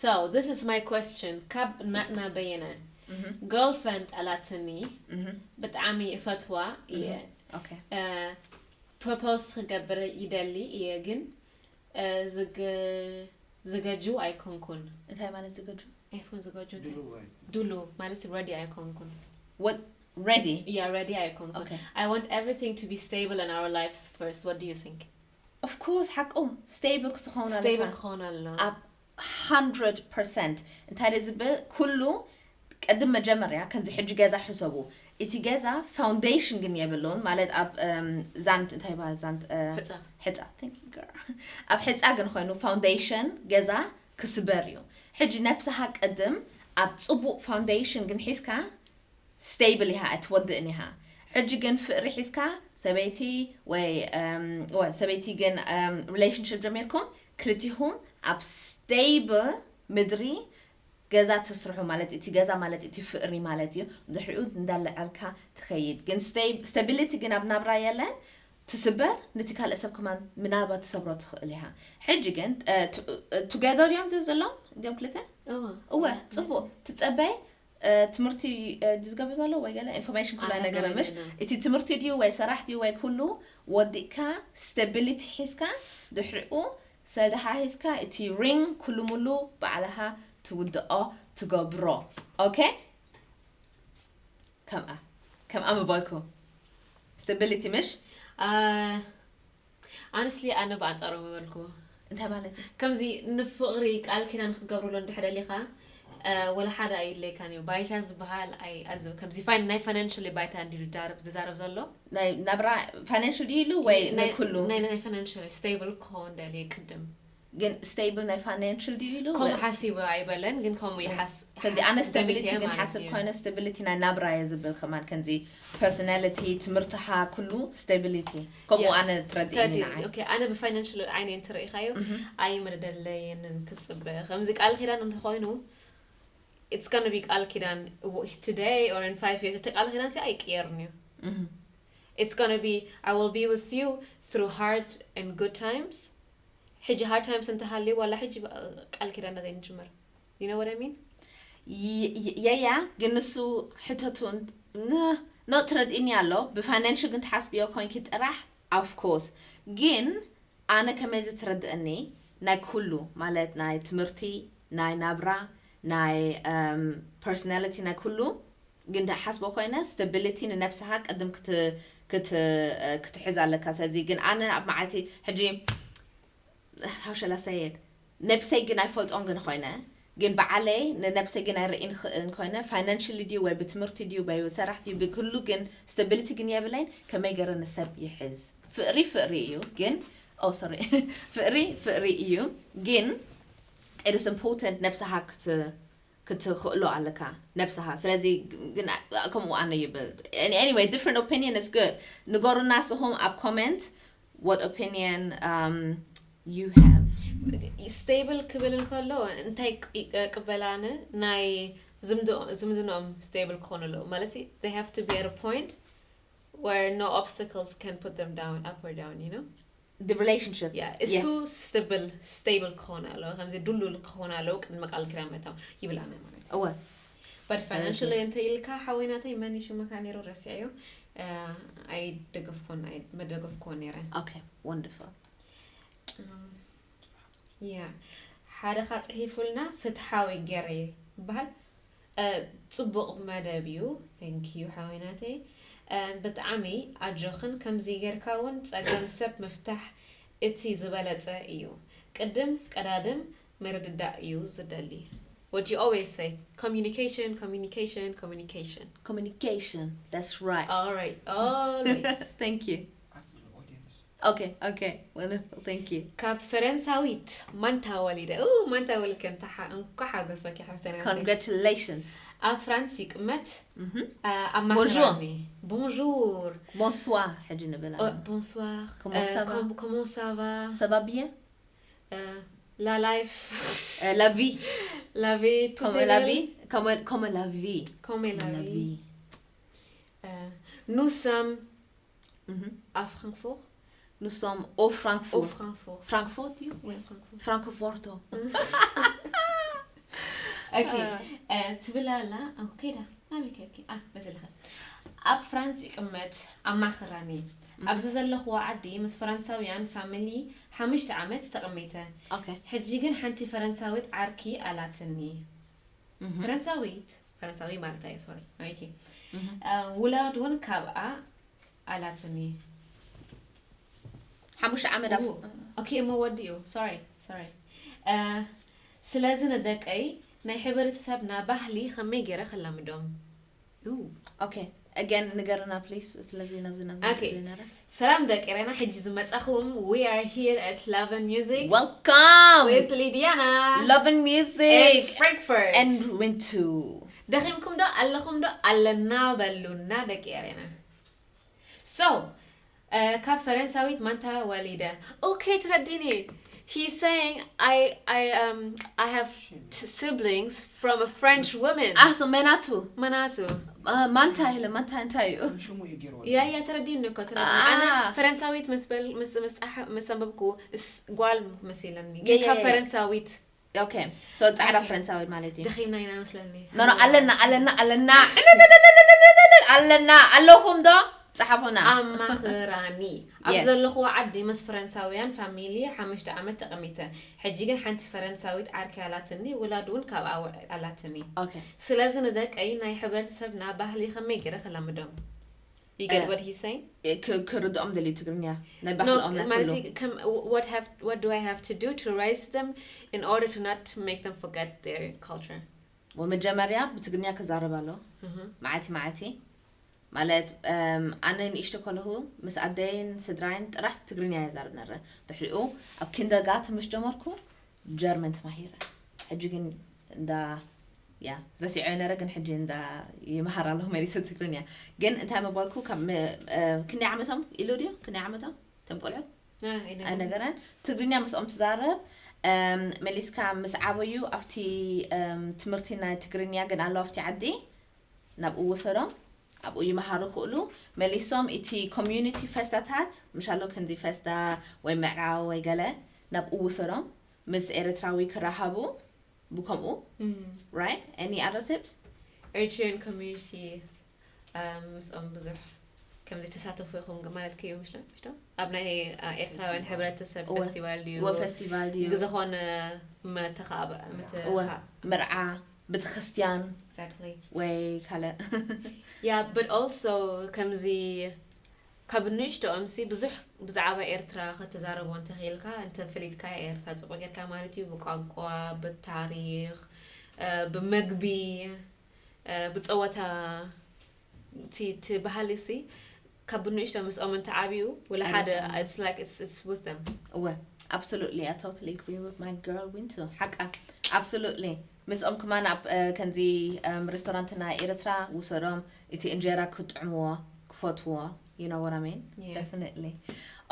So, this is my question. ካብ ናትና በየነ። Girlfriend ኣላትኒ Mhm. ብጣዕሚ እፈትዋ እየ። Okay. ፕሮፖዝ ክገብር ይደሊ እየ ግን ዝገ- ዝገጁ ኣይኮንኩን። እንታይ ማለት ዝገጁ? ኣይፎን ዝገጁ እንታይ? ድሉዋይ ድሉ ማለት ረዲ ኣይኮንኩን። What? Ready? Yeah, ረዲ ኣይኮንኩን። Okay. I want everything to be stable in our lives first. What do you think? Of course ሓቁ stable ክትኸውን Stable ኣለካ። ክኾን ኣሎ። ኣብ hundred percent እንታይ ደ ዝብል ኩሉ ቅድም መጀመርያ ከምዚ ሕጂ ገዛ ሕሰቡ። እቲ ገዛ foundation ግን የብሉን ማለት ኣብ እም፣ ዛንት እንታይ ይበሃል ዛንት እ፣ ሕፃ። ሕፃ thank you girl ኣብ ሕፃ ግን ኮይኑ foundation ገዛ ክስበር እዩ። ሕጂ ነብስኻ ቅድም ኣብ ጽቡቕ foundation ግን ሒዝካ stable ኢኻ ኣይትወድእን ኢኻ። ሕጂ ግን ፍቕሪ ሒዝካ ሰበይቲ ወይ እም፣ ወ- ሰበይቲ ግን እም፣ relationship ጀሚርኩም ክልቲኹም ኣብ stable ምድሪ ገዛ ትስርሑ ማለት እቲ ገዛ ማለት እቲ ፍቕሪ ማለት እዩ። ድሕሪኡ እንዳለዐልካ ትኸይድ ግን stability ግን ኣብ ናብራ የለን። ትስበር ነቲ ካልእ ሰብ ከማን ምናልባት ትሰብሮ ትኽእል ኢኻ። ሕጂ ግን together እዮም ዶ ዘለዉ እዚኦም ክልተ? እወ። እወ ጽቡቕ ትጸበይ እ፣ ትምህርቲ እ፣ ድዩ ዝገብር ዘሎ ወይ ገለ information ኩሉ ኣነ ኣይነገረምሽ። ገለ እቲ ትምህርቲ ድዩ ወይ ሰራሕ ድዩ ወይ ኩሉ ወዲእካ stability ሒዝካ ድሕሪኡ ሰድሓ ሒዝካ እቲ ring ኩሉ ሙሉ ባዕልኻ ትውድኦ ትገብሮ። Okay? ከምኣ ከምኣ ምባልኩ stability ምሽ? Honestly ኣነ ብኣንጻሩ ምበልኩ። እንታይ ማለት እዩ? ከምዚ ንፍቕሪ ቃል ኪዳን ክትገብርሉ እንድሕር ደሊኻ እ፣ ወላ ሓደ ኣይድለይካን እዩ። ባይታ ዝበሃል ኣይ ኣዝ ከምዚ ፋይን ናይ financially ባይታ እንዲዩ ዝዳረብ ዝዛረብ ዘሎ። ናይ ናብራ financial ድዩ ኢሉ ወይ ናይ ንኩሉ? ናይ ናይ financially stable ክኸውን ደልየ ቅድም። ግን stable ናይ financial ድዩ ኢሉ ከምኡ ወይስ? ሓሲቡ ኣይበለን ግን ከምኡ ይሓስ ስለዚ ኣነ ይሓስ- stability ገሚተ ግን ማለት ሓስብ እዩ። ኮይነ stability ናይ ናብራ እየ ዝብል ከማን ከምዚ personality ትምህርትኻ ኩሉ stability ከምኡ Yeah. ኣነ ትረድእኒ ተረዲእ ንዓይ። Okay ኣነ ብ financial ዓይነ እንተረኢኻዮ Mhm. ኣይምርደለይን ክትጽበ ከምዚ ቃል ኪዳን እንተኾይኑ it's gonna be ቃል ኪዳን w- today or in five years እቲ ቃል ኪዳን ሲ ኣይቅየርን እዩ። Mhm. It's gonna be I will be with you through hard and good times። ሕጂ hard times እንተሃልዩ ዋላ ሕጂ ቃል ኪዳን ዘይንጅምር። You know what I mean? ይ- ይ- የያ ግን ንሱ ሕተቱ ን- ኖ ትረድእኒ ኣሎ ብ financial ግን ትሓስብዮ ኮይንኪ ጥራሕ of course ግን ኣነ ከመይ ዝትረድእኒ ናይ ኩሉ ማለት ናይ ትምህርቲ ናይ ናብራ ናይ እም፣ personality ናይ ኩሉ ግን ሓስቦ ኮይነ stability ንነብስኻ ቅድም ክት- ክት- ክትሕዝ ኣለካ። ስለዚ ግን ኣነ ኣብ መዓልቲ ሕጂ how shall I say it ነብሰይ ግን ኣይፈልጦን ግን ኮይነ ግን በዓለይ ንነብሰይ ግን ኣይርእን ክእን ኮይነ financially ድዩ ወይ ብትምህርቲ ድዩ ወይ ብሰራሕ ድዩ ብክሉ ግን stability ግን የብለይን ከመይ ገረ ንሰብ ይሕዝ ፍቅሪ ፍቅሪ እዩ ግን oh sorry ፍቅሪ ፍቅሪ እዩ ግን it is important ነብስኻ ክት ክትኽእሎ ኣለካ ነብስኻ ስለዚ ግን ከምኡ ኣነ ይብል anyway different opinion is good ንገሩና ንስኹም ኣብ comment what opinion um, you have stable ክብል እንከሎ እንታይ ይቅ- ይቅበላን ናይ ዝምድ- ዝምድንኦም stable ክኾኑ ኣለዎ ማለት they have to be at a point where no obstacles can put them down, up or down, you know? The relationship. Yeah, እሱ stable stable ክኾን ኣለዎ ከምዚ ድሉል ክኾን ኣለዎ ቅድሚ ቃል ኪዳን ምእታው ይብላና ማለት እዩ። እወ But financially እንተ ኢልካ ሓወይ ናተይ መን እዩ ሽምካ ነይሩ ረሲዐዮ ኣይደገፍኮን መደገፍኮን ነይረ። Okay, wonderful. Yeah. ሓደ ካ ጽሒፉልና ፍትሓዊ ገረ ይበሃል። ጽቡቕ መደብ እዩ። Thank you ሓወይ ናተይ። ብጣዕሚ ኣጆኽን ከምዚ ጌርካ እውን ጸገም ሰብ ምፍታሕ እቲ ዝበለጸ እዩ። ቅድም ቀዳድም ምርድዳእ እዩ ዝደሊ። What you always say, communication, communication, communication. Communication. That's right. All right, always. Thank you. Okay, okay. Wonderful. Thank you. ካብ ፈረንሳዊት ማንታ ወሊደ ኡ ማንታ ወሊድ ከንታ እንኳ ሓጎሰኪ ሓፍተና። Congratulations. ኣብ ፍራንስ ይቅመት። Mhm. ኣማኽራኒ። Bonjour. Bonsoir. ሕጂ ንብል ኣለና። Bonsoir. Comment ça va? Comment ça va? Ça va bien? La life. La vie. La vie. Comme la vie. Comme, comme la vie. Comme la vie. Nous sommes à Francfort. Nous sommes au Francfort. Au Francfort. Francfort, you? Oui, Francfort. Francoforto. Okay. ትብል ኣላ። ከይዳ ናበይ ከድኪ? መዘለኸ ኣብ ፍራንስ ይቅመት ኣማኽራኒ። ኣብዚ ዘለኽዎ ዓዲ ምስ ፈረንሳውያን ፋሚሊ ሓሙሽተ ዓመት ተቐሚተ። ሕጂ ግን ሓንቲ ፈረንሳዊት ዓርኪ ኣላትኒ። ፈረንሳዊት ፈረንሳዊ ማለት ኣየ ሶሪ። ውላድ እውን ካብኣ ኣላትኒ። ሓሙሽተ ዓመት ኣብ ኦኬ እሞ ወዲኡ sorry sorry ስለዚ ንደቀይ ናይ ሕብረተሰብና ባህሊ ከመይ ገይረ ከላምዶም okay again ንገርና please ስለዚ ናብዚ ናብዚ okay ሰላም ደቂ ኤረና ሕጂ ዝመጻኹም we are here at Love and Music welcome with Lidiana Love and Music Frankfurt and Wintu ደኺምኩም ዶ ኣለኹም ዶ ኣለና በሉና ደቂ ኤረና So ካብ ፈረንሳዊት ማንታ ወሊደ okay ተረዲኒ He's saying I I um I have siblings from a French woman. Ah, so መናቱ መናቱ ማንታ ኢለ ማንታ እንታይ እዩ? ያ ያ ተረዲኒ እኮ ተረዲኒ። ኣነ ፈረንሳዊት ምስ በል ምስ ምስ ጻሕ ምስ ኣንበብኩ ጓል መሲለኒ። ካብ ፈረንሳዊት okay so ጻዕዳ ፈረንሳዊ ማለት እዩ። ደኺምና ኢና መስለኒ። No no ኣለና ኣለና ኣለና ኣለና ኣለኹም ዶ ጸሓፉና። ኣማኽራኒ ኣብ ዘለኹዎ ዓዲ ምስ ፈረንሳውያን ፋሚሊ ሓሙሽተ ዓመት ተቐሚተ። ሕጂ ግን ሓንቲ ፈረንሳዊት ዓርኪ ኣላትኒ፣ ውላድ እውን ካብኣ ኣላትኒ። ስለዚ ንደቀይ ናይ ሕብረተሰብና ባህሊ ከመይ ገይረ ከላምዶም? You get what he's saying? ክርድኦም ደልዩ ትግርኛ ናይ ባህልኦም ናይ ኩሉ። What have what do I have to do to raise them in order to not make them forget their culture? ወመጀመርያ ብትግርኛ ክዛረብ ኣሎ መዓልቲ መዓልቲ ማለት ኣነ ንእሽቶ ከለኹ ምስ ኣደይን ስድራይን ጥራሕ ትግርኛ እየ ዛረብ ነረ። ድሕሪኡ ኣብ ኪንደርጋርተን ምስ ጀመርኩ ጀርመን ተማሂረ። ሕጂ ግን እንዳ ያ ረሲዐ ነረ ግን ሕጂ እንዳ ይመሃር ኣለኹ መሊሰ ትግርኛ። ግን እንታይ መበልኩ ካብ ክንደይ ዓመቶም ኢሉ ድዩ ክንደይ ዓመቶም እቶም ቆልዑት ኣይነገረን። ትግርኛ ምስኦም ትዛረብ መሊስካ ምስ ዓበዩ ኣብቲ ትምህርቲ ናይ ትግርኛ ግን ኣሎ ኣብቲ ዓዲ ናብኡ ውሰዶም ኣብኡ ይመሃሩ ክእሉ መሊሶም እቲ ኮሚዩኒቲ ፈስታታት ምሻሎ ክንዚ ፈስታ ወይ ምዕራብ ወይ ገለ ናብኡ ውሰዶም ምስ ኤርትራዊ ክራሃቡ ብከምኡ right any other tips Eritrean community ምስኦም ብዙሕ ከምዚ ተሳተፉ ኢኹም ማለት ከዩ ምሽ ምሽ ኣብ ናይ ኤርትራውያን ሕብረተሰብ ፈስቲቫል ድዩ ፈስቲቫል ድዩ ዝኾነ መተኻእባ ምርዓ ቤተክርስትያን ወይ ካልእ yeah but also ከምዚ ካብ ንእሽቶኦም ሲ ብዙሕ ብዛዕባ ኤርትራ ከተዛረቦ እንተኽኢልካ እንተፈሊጥካ ኤርትራ ጽቡቅ ጌርካ ማለት እዩ ብቋንቋ ብታሪኽ ብመግቢ ብጸወታ እቲ ባህሊ ሲ ካብ ብንእሽቶ ምስኦም እንተዓብዩ ወላ ሓደ it's like it's it's with them እወ absolutely I totally agree with my girl Wintu ሓቃ absolutely ምስኦም ከማን ኣብ ከምዚ ሬስቶራንት ናይ ኤርትራ ውሰዶም እቲ እንጀራ ክጥዕምዎ ክፈትዎ you know what I mean Yeah. Definitely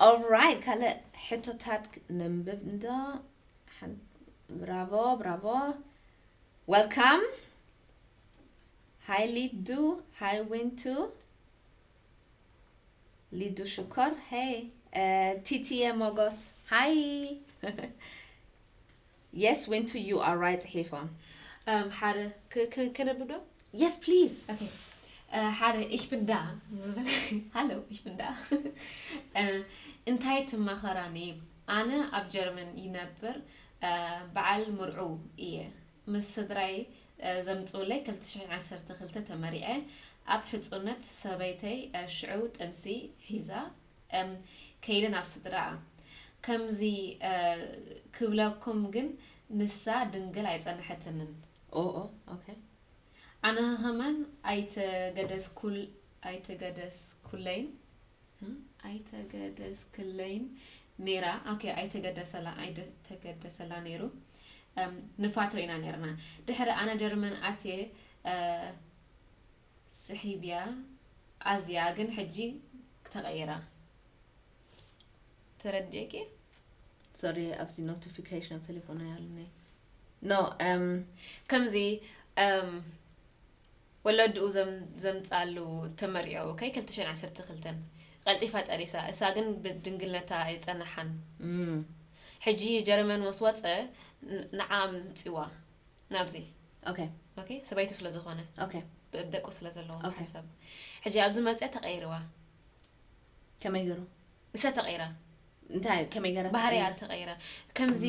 alright ካልእ ሕቶታት ነንብብ እንዶ Bravo, bravo. Welcome. Hi, Lidu. Hi, Wintu. Lidu Shukor. Hey. Uh, T T A Mogos. Hi. Yes, Wintu, you are right ጽሒፎም። Um, ሓደ ክ- ክ- ክነብብ ዶ? Yes, please. Okay. Uh, ሓደ ich bin da ዝብል። Hallo, ich bin da. Uh, እንታይ ትማኸራኒ? ኣነ ኣብ ጀርመን ይነብር፣ uh፣ በዓል ምርዑ እየ። ምስ ስድራይ፣ uh፣ ዘምፅኡለይ ክልተ ሽሕን ዓሰርተ ክልተ ተመሪዐ። ኣብ ሕፁነት ሰበይተይ፣ uh፣ ሽዑ ጥንሲ ሒዛ፣ um፣ ከይደ ናብ ስድራኣ። ከምዚ፣ uh፣ ክብለኩም ግን ንሳ ድንግል ኣይፀንሐትንን። Oh, oh, okay. ኣነ ከማን ኣይተገደስኩል ኣይተገደስኩለይን እ? ኣይተገደስክለይን ነይራ። Okay፣ ኣይተገደሰላ ኣይተገደሰላ ነይሩ። Um፣ ንፋቶ ኢና ነይርና። ድሕሪ ኣነ ጀርመን ኣትየ፣ uh፣ ስሒብያ ኣዝያ ግን ሕጂ ተቐይራ። ተረዲእኪ? Sorry፣ ኣብዚ notification ኣብ ቴሌፎን ኣለኒ። No, um, ከምዚ፣ um፣ ወለድኡ ዘም- ዘምጻሉ ተመሪዑ፣ okay፣ ክልተ ሽሕን ዓሰርተ ክልተን ቀልጢፋ ጠኒሳ። እሳ ግን ብድንግልነታ ኣይጸነሓን። mm, ሕጂ ጀርመን ምስ ወጸ፣ ን- ንዓ ኣምጺዋ ናብዚ። okay, Okay፣ ሰበይቱ ስለ ዝኾነ፣ okay. ደ- ደቁ ስለ ዘለዎ Okay. ሓንሳብ። ሕጂ ኣብዚ መጽያ ተቐይርዋ። ከመይ ገሩ? እሳ ተቐይራ። እንታይ ከመይ ገራ? ባህርያ ተቐይራ። ከምዚ፣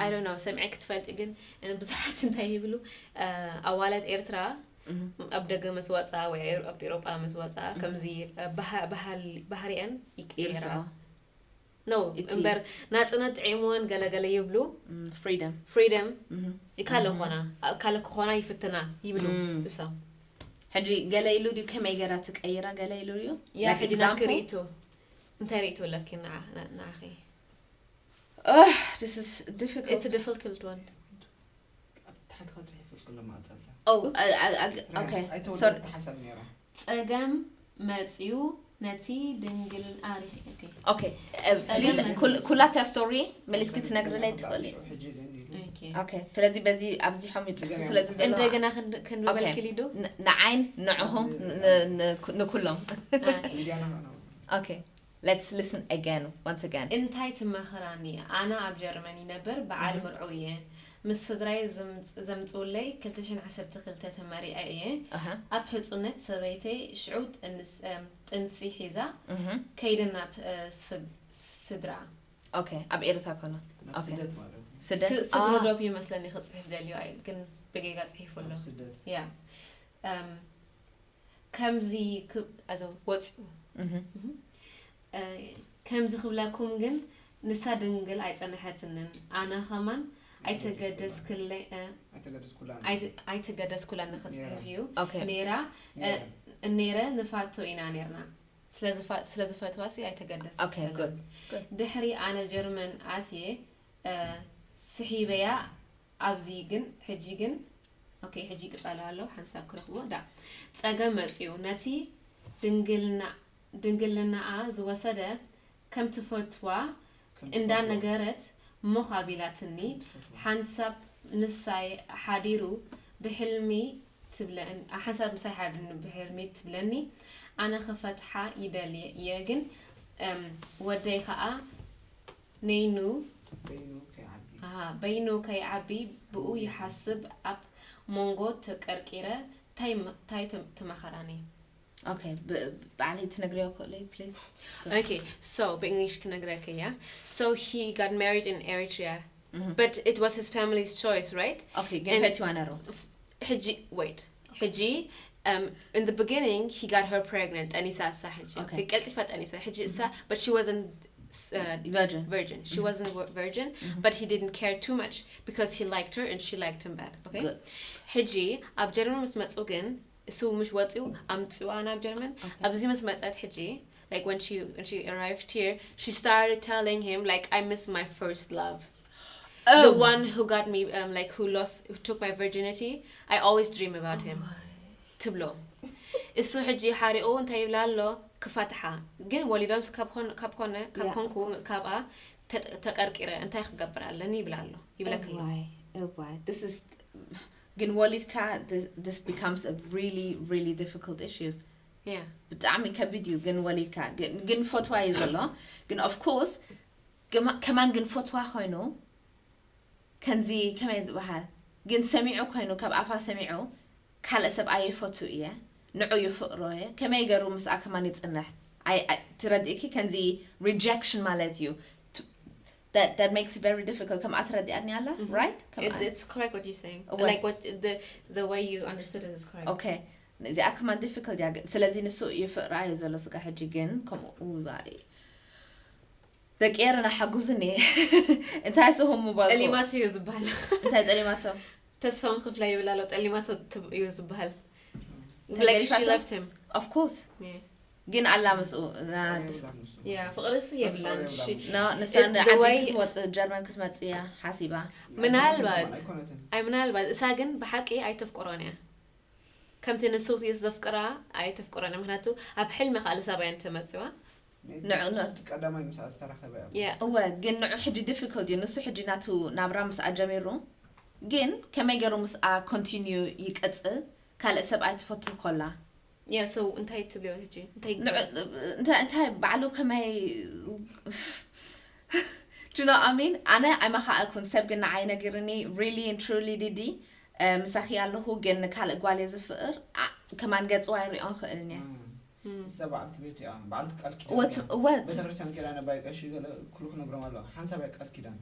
I don't know፣ ሰምዐ ክትፈልጢ ግን፣ እ፣ ብዙሓት እንታይ ይብሉ፣ እ፣ ኣዋልድ ኤርትራ ኣብ ደገ ምስ ወጻ ወይ ኣብ ኤውሮጳ ምስ ወጻ ከምዚ፣ እ፣ ባህ- ባህል- ባህሪኣን ይቀየራ። ይርስዖ። No፣ እቲ- እምበር ናጽነት ጥዒምወን ገለገለ ይብሉ። Mm, freedom. Freedom Mhm. ይካለ ኾና፣ ኣብ ካለ ክኾና ይፍትና ይብሉ Mm. እሶም። ሕጂ ገለ ኢሉ ድዩ ከመይ ገራ ትቀይራ? ገለ ኢሉ ድዩ? ያ Like ሕጂ example? ናትኪ ርእይቶ እንታይ ርእይቶ ኣለኪ ንዓ- ን- ንዓኺ? Oh, this is difficult. It's a difficult one. ኣብ ታሕቲ ክጽሕፍ ከሎ ማዕጸልታ Oh, I, I, I, okay. ኣይተወደደ Sorry. ተሓሳብ ነይራ። ጸገም መጽዩ ነቲ ድንግል ኣሪኺ። Okay። Okay. Uh, ጸገም please, መጽዩ። ኩል- ኩላታ story መሊስኪ ትነግርለይ ትኽእሊ። ሕጂ ግን ኢሉ Okay። Okay. ስለዚ በዚ ኣብዚሖም ይጽሕፉ እንደገና ስለዚ ዘለዋ እንደገና ክንድ- ክንበልኪ ሊዱ። ን- ንዓይን ንዕኹም ን- ን- ን- ንኩሎም። Okay። ሚድያና ኸነው Okay. Let's listen again, once again. እንታይ ትመኽራኒ? ኣነ ኣብ ጀርመን ይነብር፣ በዓል ምርዑ እየ። ምስ ስድራይ ዘምጽ- ዘምጽኡለይ ክልተ ሽሕን ዓሰርተ ክልተ ተመሪዐ እየ። ኣሃ። ኣብ ሕጹነት ሰበይተይ ሽዑ ጥንስ- እም፣ ጥንሲ ሒዛ እህ። ከይደ ናብ፣ እ፣ ስ- ስድራ። Okay. ኣብ ኤርትራ ኮነ። ናብ Okay. ስደት ማለት እዩ። ስደት። ስ- Ah. ስግረዶብ ይመስለኒ ክጽሕፍ ደልዩ ኣይ ግን ብጌጋ ጽሒፉ ኣሎ። ናብ ስደት ያ። እም፣ ከምዚ ክብ- ኣዞ ወጽኡ እህ። እ፣ ከምዚ ክብለኩም ግን ንሳ ድንግል ኣይጸንሐትንን። ኣነ ኸማን ኣይተገደስክለይ እ፣ ኣይተገደስኩላን ኣይት- ኣይተገደስኩላን ንኽጽሕፍ እዩ Okay. ነይራ። እ፣ ነይረ ንፋቶ ኢና ነይርና። ስለ ዝፋ- ስለ ዝፈትዋ ሲ ኣይተገደስ Okay, good. Good. ድሕሪ ኣነ ጀርመን ኣትየ፣ እ፣ ስሒበያ ኣብዚ ግን ሕጂ ግን okay ሕጂ ቅጻለ ኣሎ ሓንሳብ ክረኽቦ ዳ ጸገም መጽዩ ነቲ ድንግልና ድንግልናኣ ዝወሰደ ከም ትፈትዋ እንዳነገረት ሞኽ ኣቢላትኒ ሓንሳብ ምሳይ ሓዲሩ ብሕልሚ ትብለን ሓንሳብ ምሳይ ሓዲሩ ብሕልሚ ትብለኒ ኣነ ክፈትሓ ይደሊ እየ ግን እም፣ ወደይ ከዓ ነይኑ በይኑ ከይዓቢ ኣሃ በይኑ ከይዓቢ ብኡ ይሓስብ ኣብ መንጎ ተቀርቂረ ታይ ታይ ትመኸራኒ Okay. ብ- ባዕለይ ትነግርዮ ኮለይ please. Okay so ብእንግሊሽ ክነግረከ እያ so he got married in Eritrea Mhm. but it was his family's choice right Okay. ግን And- ፈትዋ ነሩ። ሕጂ wait ሕጂ um, in the beginning he got her pregnant ጠኒሳ እሳ ሕጂ Okay. okay ቀልጢፋ ጠኒሳ ሕጂ እሳ but she wasn't uh, Virgin. virgin she wasn't a virgin but he didn't care too much because he liked her and she liked him back okay Good. ሕጂ ኣብ ጀርመን ምስ መፁ ግን እሱ ምሽ ወፂኡ ኣምፅዋ ናብ ጀርመን ኣብዚ ምስ መፀት ሕጂ like when she when she arrived here she started telling him like I miss my first love the Oh. one who got me um, like who lost who took my virginity I always dream about him ትብሎ እሱ ሕጂ ሓሪኡ እንታይ ይብላ ኣሎ ክፋትሓ ግን ወሊዶም ካብ ኮን- ካብ ኮነ ካብ Yeah, ኮንኩ ካብኣ ተጠ- ተቀርቂረ እንታይ ክገብር ኣለኒ ይብል ኣሎ ይብለክ ኣሎ። እዋይ እዋይ this is ግን ወሊድካ this- this becomes a really really difficult issues Yeah. ብጣዕሚ ከቢድ እዩ ግን ወሊድካ ግን- ግን ፈትዋ እዩ ዘሎ ግን of course ግማ- ከማን ግን ፈትዋ ኮይኑ ከምዚ ከመይ ዝበሃል ግን ሰሚዑ ኮይኑ ካብ ኣፋ ሰሚዑ ካልእ ሰብኣይ ይፈቱ እየ ንዑ ይፍቅሮ እየ ከመይ ገሩ ምስኣ ከማን ይፅንሕ ኣይ- ኣይ- ትረድእኪ ከምዚ rejection ማለት እዩ T- that that makes it very difficult ከምኣ ትረዲኣኒ ኣላ right It, it's correct what you're saying. What? Like what the the way you understood it is correct. Okay እዚኣ ከማን difficult እያ ግን ስለዚ ንሱ ይፍቅራ እዩ ዘሎ ስጋ ሕጂ ግን ከምኡ ይባሪ ደቂ ኤረና ሓጉዝኒ እንታይ ስኹም ምባልኩ ጠሊማቶ እዩ ዝበሃል። እንታይ ጠሊማቶ ተስፋም ክፍላ ይብል ኣሎ ጠሊማቶ ትብ- እዩ ዝበሃል። እንታይ Like she ገሊፋቶ? Left him. Of course Yeah. ግን ኣላ ምስኡ ና- Yeah ፍቅርስ የብላን። She- no ንሳ It- the ዓዲ way- ክትወፅእ ጀርመን ክትመፅእ እያ ሓሲባ ምናልባት ኣይኮነትን ኣይ ምናልባት እሳ ግን ብሓቂ ኣይተፍቅሮን እያ። ከምቲ ንሱ ዘፍቅራ ኣይተፍቅሮን እያ። ምክንያቱ ኣብ ሕልሚ ካልእ ሰብኣይ እንተመፅዋ ንዑ- ንዑ- እቲ ቀዳማይ ምስኣ ዝተራኸበ እያ Yeah. እወ ግን ንዑ ሕጂ difficult እዩ ንሱ ሕጂ ናቱ ናብራ ምስኣ ጀሚሩ ግን ከመይ ገይሩ ምስኣ continue ይቀፅል ካልእ ሰብኣይ ትፈቱ ኮላ Yeah so እንታይ ትብልዮ ሕጂ? እንታይ ንዑ- እንታይ እንታይ ባዕሉ ከመይ ጅኖ ኣሚን ኣነ ኣይመኻኣልኩን ሰብ ግን ንዓይ ነጊርኒ really and truly ዲዲ ምሳኺ ኣለኹ ግን ንካልእ ጓል እየ ዝፍቅር ኣ- ከማን ገፅዋ ይሪኦ ክእል እየ እሳ በዓልቲ ቤቱ እያ በዓልቲ ቃል ኪዳን እወት እያ። እወት ቤተክርስትያን ኬዳ ነባይ ቀሺ ገለ ኩሉ ክነግሮም ኣለዋ ሓንሳብ እያ ቃል ኪዳን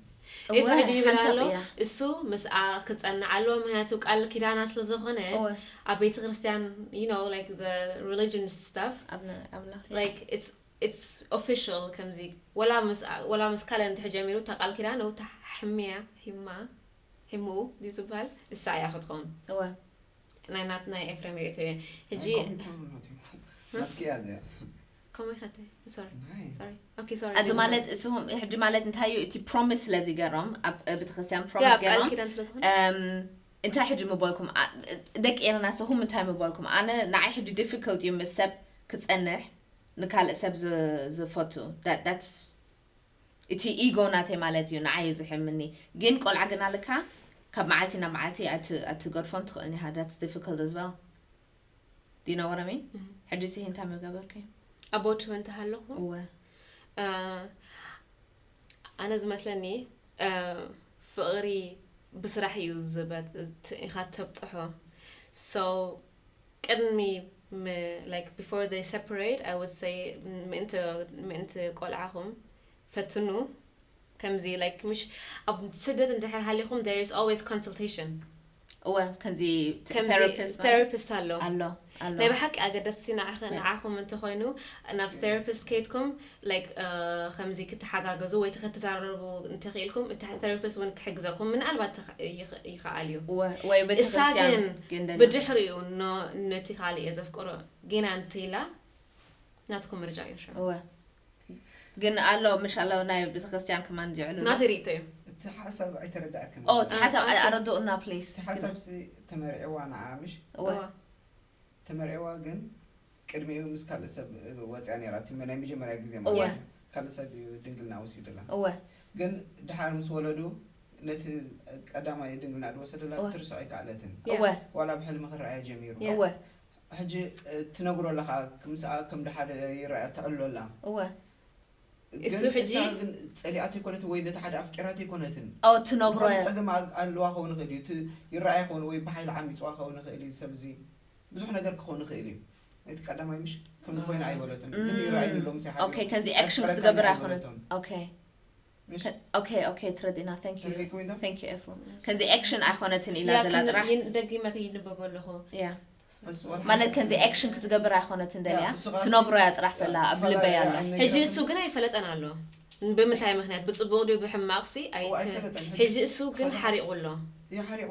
ኤፍ እወ ሕጂ ይብል ሓንሳብ ኣሎ እያ እሱ ምስኣ ክፀንዕ ኣለዎ። ምክንያቱ ቃል ኪዳና ስለ ዝኾነ እወ ኣብ ቤተ ክርስቲያን you know like the religion stuff ኣብ ነ- ኣብ ነ- like it's it's official ከምዚ ወላ ምስ ወላ ምስ ካልእ እንድሕር ጀሚሩ እታ ቃል ኪዳን እታ ሕምያ ሂማ ሂምኡ ድዩ ዝበሃል እሳ እያ ክትኸውን። እወ ናይ ናት ናይ ኤፍሬም ርእቶ እየ። ሕጂ ናትኪ እያ እዚኣ ከምኡ ኢኸ እተ sorry ናይ sorry okay sorry እዚ ማለት እሱም ሕጂ ማለት እንታይ እዩ እቲ promise ስለዚ ገሮም ኣብ ቤተክርስትያን ያ promise ኣብ ቃል ገሮም ኪዳን ስለ ዝኾነ እም፣ እንታይ ሕጂ ምበልኩም ኣ- ደቂ ኤረና ሰኹም እንታይ ምበልኩም ኣነ ንዓይ ሕጂ difficult እዩ ምስ ሰብ ክፀንሕ ንካልእ ሰብ ዝ- ዝፈቱ That- that's እቲ ego ናተይ ማለት እዩ ንዓይ እዩ ዝሕምኒ ግን ቆልዓ ግን ኣለካ ካብ መዓልቲ ናብ መዓልቲ ኣት- ኣትገድፎን ትኽእልን ኢኻ that's difficult as well Do you know what I mean? Mhm. ሕጂ ሲ እንታይ ምገበርኪ? ኣቦቱ እንተሃለኹ እወ እ፣ ኣነ ዝመስለኒ እ፣ ፍቕሪ ብስራሕ እዩ ዝበ- ት- ኢኻ ተብፅሖ so ቅድሚ ም- like before they separate I would say ምእንቲ ምእንቲ ቆልዓኹም ፈትኑ ከምዚ like ምሽ ኣብ ስደት እንድሕር ሃሊኹም there is always consultation እወ ከምዚ ከምዚ therapist ማለት therapist ኣሎ ኣሎ ኣሎ ናይ ብሓቂ ኣገደስቲ ንዓኸ- ንዓኹም እንተኾይኑ ናብ therapist ከይድኩም like ከምዚ ክትሓጋገዙ ወይ ተኸተዛረቡ እንተኽኢልኩም እቲ therapist እውን ክሕግዘኩም ምናልባት ተኸ- ይኸ- ይኸኣል እዩ እወ ወይ እሳ ቤተክርስትያን ግን ግን ደላ ብድሕሪኡ ኖ- ነቲ ካልእ እየ ዘፍቅሮ ጌና እንተኢላ ናትኩም ምርጫ እዩ ሸ እወ ግን ኣሎ ምሽ ኣሎ ናይ ቤተክርስትያን ከማን ዝዕሉ ናቲ ርእቶ እዩ እቲ ሓሳብ ኣይተረዳእክን ኦ እቲ ሓሳብ ኦኬ። ኣረድኡና ፕሊስ እቲ ሓሳብ ሲ ተመርዕዋ ንዓ ምሽ እወ እዋ። ተመርዕዋ ግን ቅድሚኡ ምስ ካልእ ሰብ ወፅያ ነይራ እቲ ናይ መጀመርያ ግዜ እወ። ማለት እዩ። ካልእ ሰብ እዩ ድንግልና ወሲድላ እወ ግን ድሓር ምስ ወለዱ ነቲ ቀዳማይ ድንግልና ዝወሰደላ እወ። ክትርሶ ኣይከኣለትን Yeah. እወ ዋላ ብሕልሚ ክረኣያ ጀሚሩ Yeah. እወ ሕጂ እ፣ ትነግሮ ኣለኻ ክምስኣ ከም ድሓር ይረኣያ ተዕሎ ኣላ እወ ግን እሱ ሕጂ እሳ ግን ፀሊኣት ኣይኮነትን ወይ ነቲ ሓደ ኣፍቂራት ኣይኮነትን ኦ ትነግሮ ዝኾነ እያ ፀገም ኣ- ኣለዋ ክኸውን ይኽእል እዩ እቲ ይረኣያ ክኸውን ወይ ብሓይሊ ዓሚፅዋ ክኸውን ይኽእል እዩ ሰብዚ ብዙሕ ነገር ክኸውን ይኽእል እዩ ነቲ ቀዳማይ ምሽ ከምዚ ኮይነ ኣይበለትን ግን Mm. ይረኣዩ ኣለዎም ሳይ ኦኬ ከምዚ action ክትገብር ኣይኮነት ኦኬ ምሽ ኦኬ ኦኬ ትረዲና thank you ተረዲእኩ ኢንታ thank you ኤፉ ከምዚ action ኣይኮነትን ኢላ ያ ዘላ ክን- ጥራሕ ይን- ደጊመ ከይንበበ ኣለኹ ያ ማለት ከምዚ action ክትገብር ኣይኮነትን ደልያ ትነግሮ እያ ጥራሕ ዘላ ኣብ ልበይ ኣላ ሕጂ እሱ ግን ኣይፈለጠን ኣሎ ብምንታይ ምክንያት ብፅቡቅ ድዩ ብሕማቅ ሲ ኣይት- ኣይፈለጠን ሕጂ እሱ ግን ሓሪቁ ኣሎ ይሓሪቁ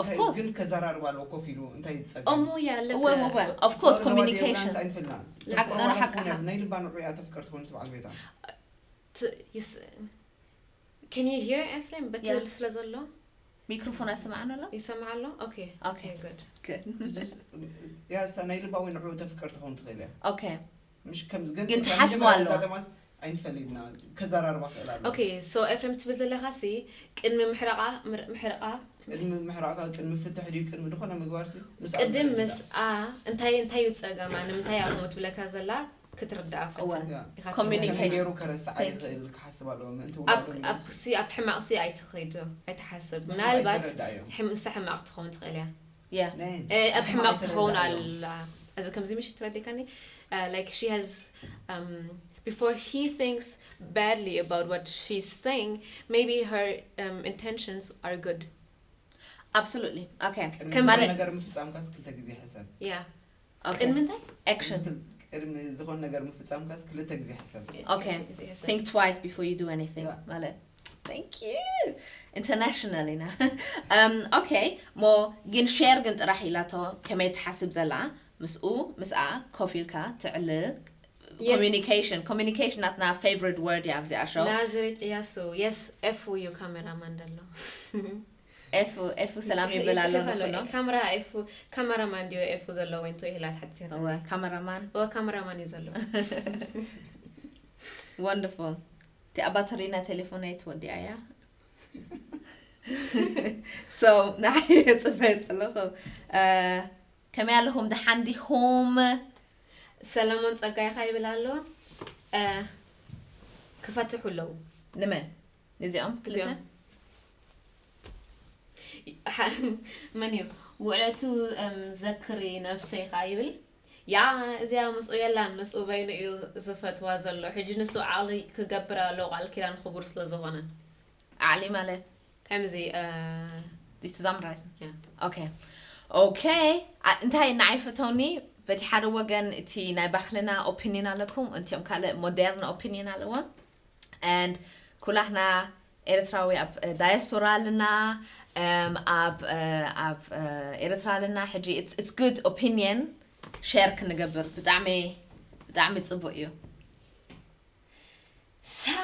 Of course. ግን ከዘራርብ ኣለዎ ኮፍ ኢሉ እንታይ ይፀገም እሞ ያለፈ እወ እወ of course ዞሮ ነዋ communication ዲዮብላንስ ኣይንፍልና ሓቂ- ተፍቅሮ ሓቂ- ትኾነ ናይ ልባ ንዑ እያ ተፍቅር ትኾን ትበዓል ቤታ ት- ይስ- can you hear ኤፍሬም በትል Yeah. ስለ ዘሎ ሚክሮፎን ኣይሰማዕን ኣሎ ይሰማዕ ኣሎ okay Okay. Okay good Good. ያ እሳ ናይ ልባ ወይ ንዑ ተፍቅር ትኸውን ትኽእል እያ Okay ምሽ ከምዚ ግን ግን እታ ትሓስቦ መጀመርያ ኣለዋ። ኣጋጣማስ ኣይንፈልይና ከዘራርባ ክእል ኣሎ። Okay, so ኤፍሬም ትብል ዘለኻ ሲ ቅድሚ ምሕረቓ ምር- ምሕረቓ ቅድሚ ምሕራቕካ ቅድሚ ፍትሕ ድዩ ቅድሚ ዝኾነ ምግባር ሲ ምስኣ ቅድም ንርዳእ። ምስኣ እንታይ እንታይ እዩ ጸገማ ንምንታይ እያ ከምኡ ትብለካ ዘላ ክትርዳእ እወ። ፈትን ያ። ኢኻ Communication. ከመይ ገይሩ ከረስዓ Thank ይኽእል ክሓስብ ኣለዎ ምእንቲ ኣብ ውላዶም ኣብ ሲ ኣብ ሕማቕ ሲ ኣይትኸይድ ኣይትሓስብ ምሕራቕ ምናልባት ኣይተረዳእዮ። ሕም- ንሳ ሕማቕ ትኸውን ትኽእል እያ Yeah. ናይ እ፣ ኣብ ሕማቕ ሕማቕ ትኸውን ኣይተረዳእዮ። ኣላ እዚ ከምዚ ምሽ ትረዲካኒ like she has um, before he thinks badly about what she's saying maybe her um, intentions are good Absolutely. Okay. ቅድሚ ከም ዝኾነ ማለት- ነገር ምፍጻምካስ ክልተ ግዜ ሕሰብ። yeah Okay. ቅድሚ እንታይ Action. ቅድሚ ዝኾነ ነገር ምፍጻምካስ ክልተ ግዜ ሕሰብ። Okay. ግዜ ሕሰብ። Think twice before you do anything. Yeah. ማለት. Thank you. International ኢና። Um, okay. ሞ ግን share ግን ጥራሕ ኢላቶ ከመይ ትሓስብ ዘላ ምስኡ ምስኣ ኮፍ ኢልካ ትዕልል Yes. Communication. Communication ናትና favorite word እያ ኣብዚኣ show. ናዝሬት እያሱ yes ኤፉ እዩ ካሜራማን ዘሎ ኤፉ ኤፉ ሰላም ይብል ኣሎ ንኩሎም። ካሜራ ኤፉ ካሜራማን ድዮ ኤፉ ዘሎ ወይ እንቶ ኢላ ትሓትት እወ ካሜራማን እወ ካሜራማን እዩ ዘሎ Wonderful. እቲ ኣብ ባትሪ ናይ ቴሌፎን ኣይትወዲኣ እያ። So ንዓይ ጽፈ ዘለኹ ከመይ ኣለኹም ደሓን ዲኹም? ሰለሞን ጸጋይካ ይብል ኣሎ እ፣ ክፈትሑ ኣለዉ ንመን እዚኦም ክልተ? እዚኦም ሓ- መን እዩ ውዕለቱ እም፣ ዘክሪ ነብሰይ ከዓ ይብል ያ እዚኣ ምስኡ የላን ምስኡ በይኑ እዩ ዝፈትዋ ዘሎ ሕጂ ንሱ ዓቕሊ ክገብር ኣለዎ ቃል ኪዳን ክቡር ስለ ዝኾነ ዓሊ ማለት ከምዚ እ፣ ዲስ ዛምራይዝ ያ። Okay. Okay. እንታይ ንዓይ ፈተውኒ በቲ ሓደ ወገን እቲ ናይ ባህልና opinion ኣለኩም እንቲኦም ካልእ modern opinion ኣለዎም and ኩላህና ኤርትራዊ ኣብ diaspora ኣለና um, ኣብ uh, ኣብ uh, ኤርትራ ኣለና ሕጂ it's, it's good opinion share ክንገብር ብጣዕሚ ብጣዕሚ ጽቡቅ እዩ So,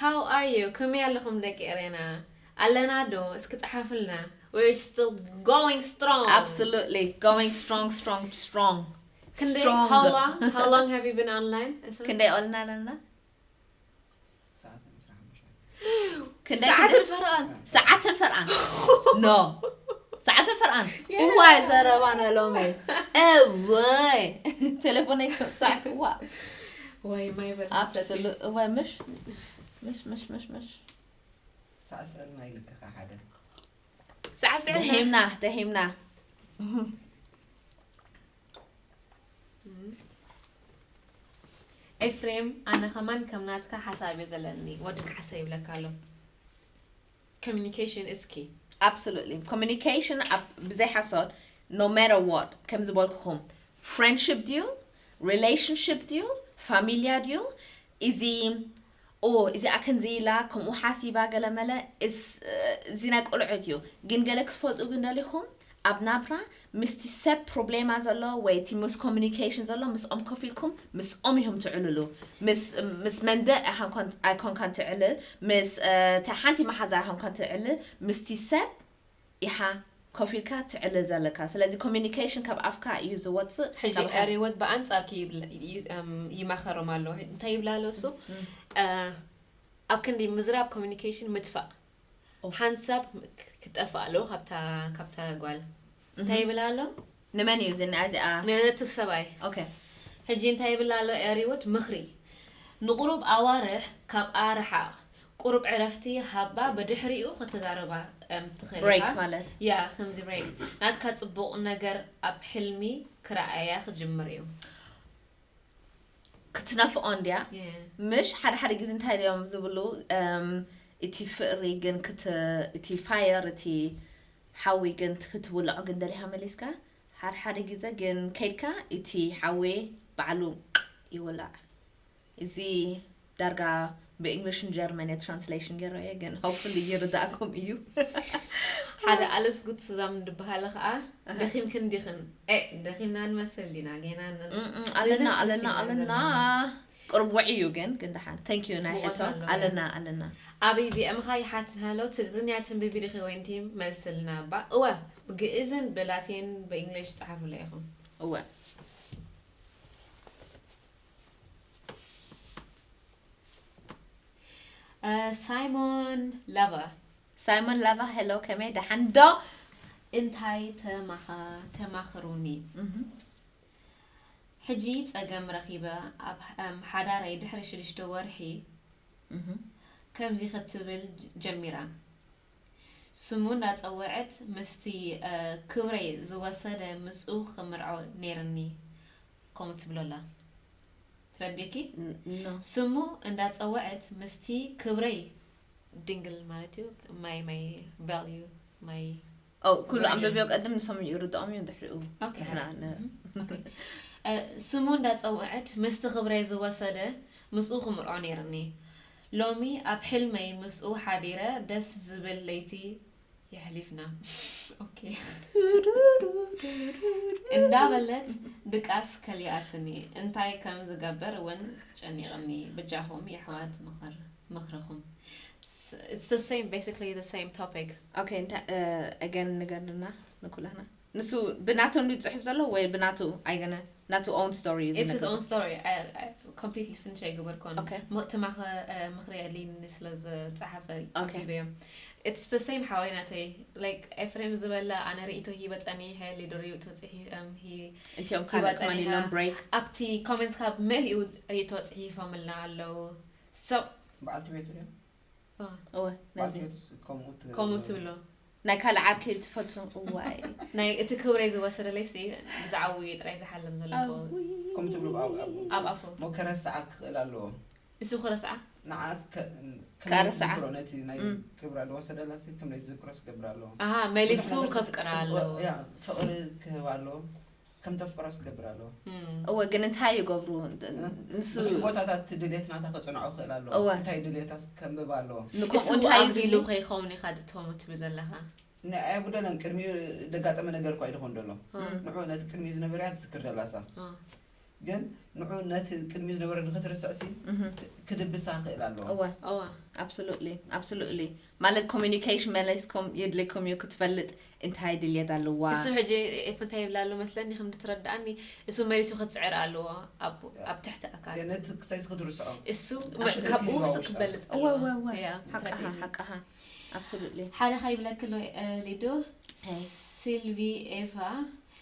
how are you? ከመይ ኣለኹም ደቂ ኤሬና? ኣለና ዶ? እስኪ ጸሓፉልና። We're still going strong. Absolutely going strong strong strong ክንደይ strong how long? How long have you been online? እስራ? ክንደይ ኦልና ኣለና ሰዓት ዕስራን ሓሙሽተን። ክንደይ ሰዓትን ፈረቓን። ሰዓትን ፈርዓን no ሰዓትን ፈርዓን Yeah. እዋይ ዘረባና ሎሚ እዋይ ቴሌፎነይ ክሳዕ እዋ ወይ ማይ በል። Absolutely እዋይ ምሽ ምሽ ምሽ ምሽ ምሽ ሳእሰልና ኢልክኻ ሓደ። ሳዕስዕና። ደሂምና ደሂምና ኤፍሬም ኣነ ከማን ከም ናትካ ሓሳብ እየ ዘለኒ ወዲ ካሕሰ ይብለካ ኣሎ communication is key Absolutely communication ብዘይ ሓሶት no matter what ከም ዝበልኩኹም friendship ድዩ relationship ድዩ ፋሚልያ ድዩ እዚ ኦ እዚኣ ከምዚ ኢላ ከምኡ ሓሲባ ገለ መለ እዚ ናይ ቆልዑት እዩ ግን ገለ ክትፈልጡ ግን ደሊኹም ኣብ ናብራ ምስቲ ሰብ ፕሮብሌማ ዘሎ ወይ እቲ ምስ ኮሚኒኬሽን ዘሎ ምስኦም ኮፍ ኢልኩም ምስኦም ኢኹም ትዕልሉ ምስ መንደእ ኣይኮንካን ትዕልል ምስ ሓንቲ መሓዛ ኣይኮንካን ትዕልል ምስቲ ሰብ ኢኻ ኮፍ ኢልካ ትዕልል ዘለካ ስለዚ ኮሚኒኬሽን ካብ ኣፍካ እዩ ዝወፅእ ሕጂ ሪወት ብኣንፃርኪ ይማኸሮም ኣሎ እንታይ ይብላ ኣሎ እሱ ኣብ ክንዲ ምዝራብ ኮሚኒኬሽን ምጥፋእ ሓንሳብ ክጠፍእ ኣለዎ ካብታ ጓል እንታይ ይብላ ኣሎ ንመን እዩ ዝና እዚኣ ነቱ ሰብኣይ ኦኬ ሕጂ እንታይ ይብላ ኣሎ ሪወት ምኽሪ ንቁሩብ ኣዋርሕ ካብ ኣርሓቕ ቁሩብ ዕረፍቲ ሃባ ብድሕሪኡ ከተዛረባ ትኽእል break ኢኻ። ማለት ያ ከምዚ break ናትካ ፅቡቕ ነገር ኣብ ሕልሚ ክረኣያ ክጅምር እዩ ክትነፍቆ እንድያ የ- ምሽ ሓደ ሓደ ግዜ እንታይ ድዮም ዝብሉ እም፣ እቲ ፍቅሪ ግን ክት- እቲ fire እቲ ሓዊ ግን ክትውልዖ ግን ደሊኻ መሊስካ ሓደ ሓደ ግዜ ግን ከይድካ እቲ ሓዊ ባዕሉ ይውላዕ እዚ ዳርጋ ብ English ን German እየ translation ገይረ እየ ግን hopefully ይርዳእኩም እዩ ሓደ ኣለስ ጉድ ሱዛም ድበሃለ ከዓ ደኺምክን ዲኽን እ ደኺምና ንመስል ዲና ጌና ን- እም፣ እም፣ ኣለና ኣለና ደኺምና ኣለና ዘለና። ቅርቡዕ እዩ ግን ግን ደሓን thank you ናይ ሙቐት ሕቶ ኣለዎ። ኣለና ኣለና ኣበይ ብኤምኻ ይሓትት ሃሎ ትግርኛ ትንብቢ ዲኺ ወይንቲ መልስልና እባ እወ ብግእዝን ብላቲን ብእንግሊሽ ጸሓፉለይ ኢኹም እወ ሳይሞን ላቫ። ሳይሞን ላቫ፣ ሄሎ፣ ከመይ ደሓን ዶ? እንታይ ተማኻ- ተማኽሩኒ? እህ፣ ሕጂ ጸገም ረኺበ። ኣብ እም፣ ሓዳረይ ድሕሪ ሽዱሽተ ወርሒ እህ። ከምዚ ክትብል ጀሚራ። ስሙ እንዳጸወዐት ምስቲ እ፣ ክብረይ ዝወሰደ ምስኡ ክምርዖ ነይርኒ ከምኡ ትብሎ ኣላ። ትረድእኪ? ን- ኖ። ስሙ እንዳጸወዐት ምስቲ ክብረይ ድንግል ማለት እዩ my my value my ኦ፣ ኩሉ ቨርዥን። ኣንብብዮ ቀድም ንሶም ይርድኦም እዩ ድሕሪኡ። ኦኬ፣ ንሕና ኣረ። ን- ኦኬ። እ፣ ስሙ እንዳጸውዐት ምስቲ ክብረይ ዝወሰደ ምስኡ ክምርዖ ነይርኒ። ሎሚ ኣብ ሕልመይ ምስኡ ሓዲረ ደስ ዝብል ለይቲ የሕሊፍና። ኦኬ። እንዳበለት ድቃስ ከሊኣትኒ። እንታይ ከም ዝገብር እውን ጨኒቕኒ። ብጃኹም የሕዋት ምኽር ምኽርኹም። It's the same, basically the same topic. ኦኬ፣ እንታይ፣ እ፣ again ንገርና ንኩላህና። ንሱ ብናቶም ድዩ ጽሑፍ ዘሎ ወይ ብናቱ ኣይገነ ናቱ own story እዩ It's his ዝነግረና? Own story. I, I completely finish ኣይገበርኩን። ኦኬ። ሞ- እቲ ማኸ- እ፣ ምኽሪ የድልይኒ ስለ ዝጸሓፈ ኦኬ። ኣንቢበዮ። It's the same ሓወይ ናተይ። Like ኤፍሬም ዝበላ ኣነ ርእይቶ ሂበ ጸኒሐ ሊዱ ርእይቶ ጽሒ እም፣ ሂ- እንቲኦም ሂባ ካልእ ከማን ጸኒሓ። ኢሎም break። ኣብቲ comments ካብ መሊኡ ርእይቶ ጽሒፎምልና ኣለዉ። So በዓልቲ ቤቱ ድዮም? እወ ነዚ በዓልቲ ቤቱስ ከምኡ ትብል ከምኡ ኣለዋ? ትብሎ ናይ ካልእ ዓርኪ ትፈቱ እዋይ። ናይ እቲ ክብረይ ዝወሰደለይ ሲ ብዛዕባኡ እዩ ጥራይ ዝሓልም ዘለኹ። ኣውይ። ከምኡ ትብሉ ኣብ- ኣብ- ኣብ ኣፉ ሞ ከረስዓ ክኽእል ኣለዎ። እሱ ክረስዓ ንዓስ ከ- ከረስዓ። ዝክሮ ነቲ ናይ እም። ክብራ ዝወሰደላ ሲ ከም ናይ ዝክሮ ስገብር ኣለዎ። ኣሃ መሊሱ ብዙሕ ከፍቅራ ጽቡቕ- ኣለዎ። ያ፣ ፍቕሪ ክህብ ኣለዎ። ከም ተፍቅሮ ክገብር ኣለዎ። እም። እወ ግን እንታይ ይገብሩ? ንሱ ብዙሕ ቦታታት ድሌት ናታ ከጽንዖ ክእል ኣለዎ። እወ። እንታይ ድሌታት ከንብብ ኣለዎ። ንከምኡ እሱ እንታይ እዩ ኣንቢሉ ዝብሉ? ከይኸውን ኢኻ ትህሞ ትብል ዘለኻ። ንኣይ ጉደለን ቅድሚኡ ደጋጠመ ነገር እኳ ኣይድኾን ደሎ። እም። ንዑ ነቲ ቅድሚኡ ዝነበረ እያ ትዝክር ደላሳ። እም። ግን ንዑ ነቲ ቅድሚኡ ዝነበረ ንክትርስዕ ሲ እህ። ክድብሳ ክእል ኣለዎ። እወ እዋ absolutely absolutely። ማለት communication መለስኩም የድልኩም እዩ ክትፈልጥ እንታይ ድልየት ኣለዋ። እሱ ሕጂ ኤፍ እንታይ ይብላ ኣሎ መስለኒ ከም ትረዳኣኒ። እሱ መሊሱ ክጽዕር ኣለዎ ኣብ ኣብ ትሕቲ ኣካል። ነቲ ክሳይስ ክትርስዖ እሱ ኣሽቱ ካብኡ ክህልዋ ውስጥ ውሽጣ። ክበልጽ እወ ኣለዎ። እወ እወ ያ፣ ሓቃኻ ትረድእኒ። ሓቃኻ። Absolutely። ሓደ ከይብለክሎ እ፣ ሊዱ Hey። ሲልቪ ኤፋ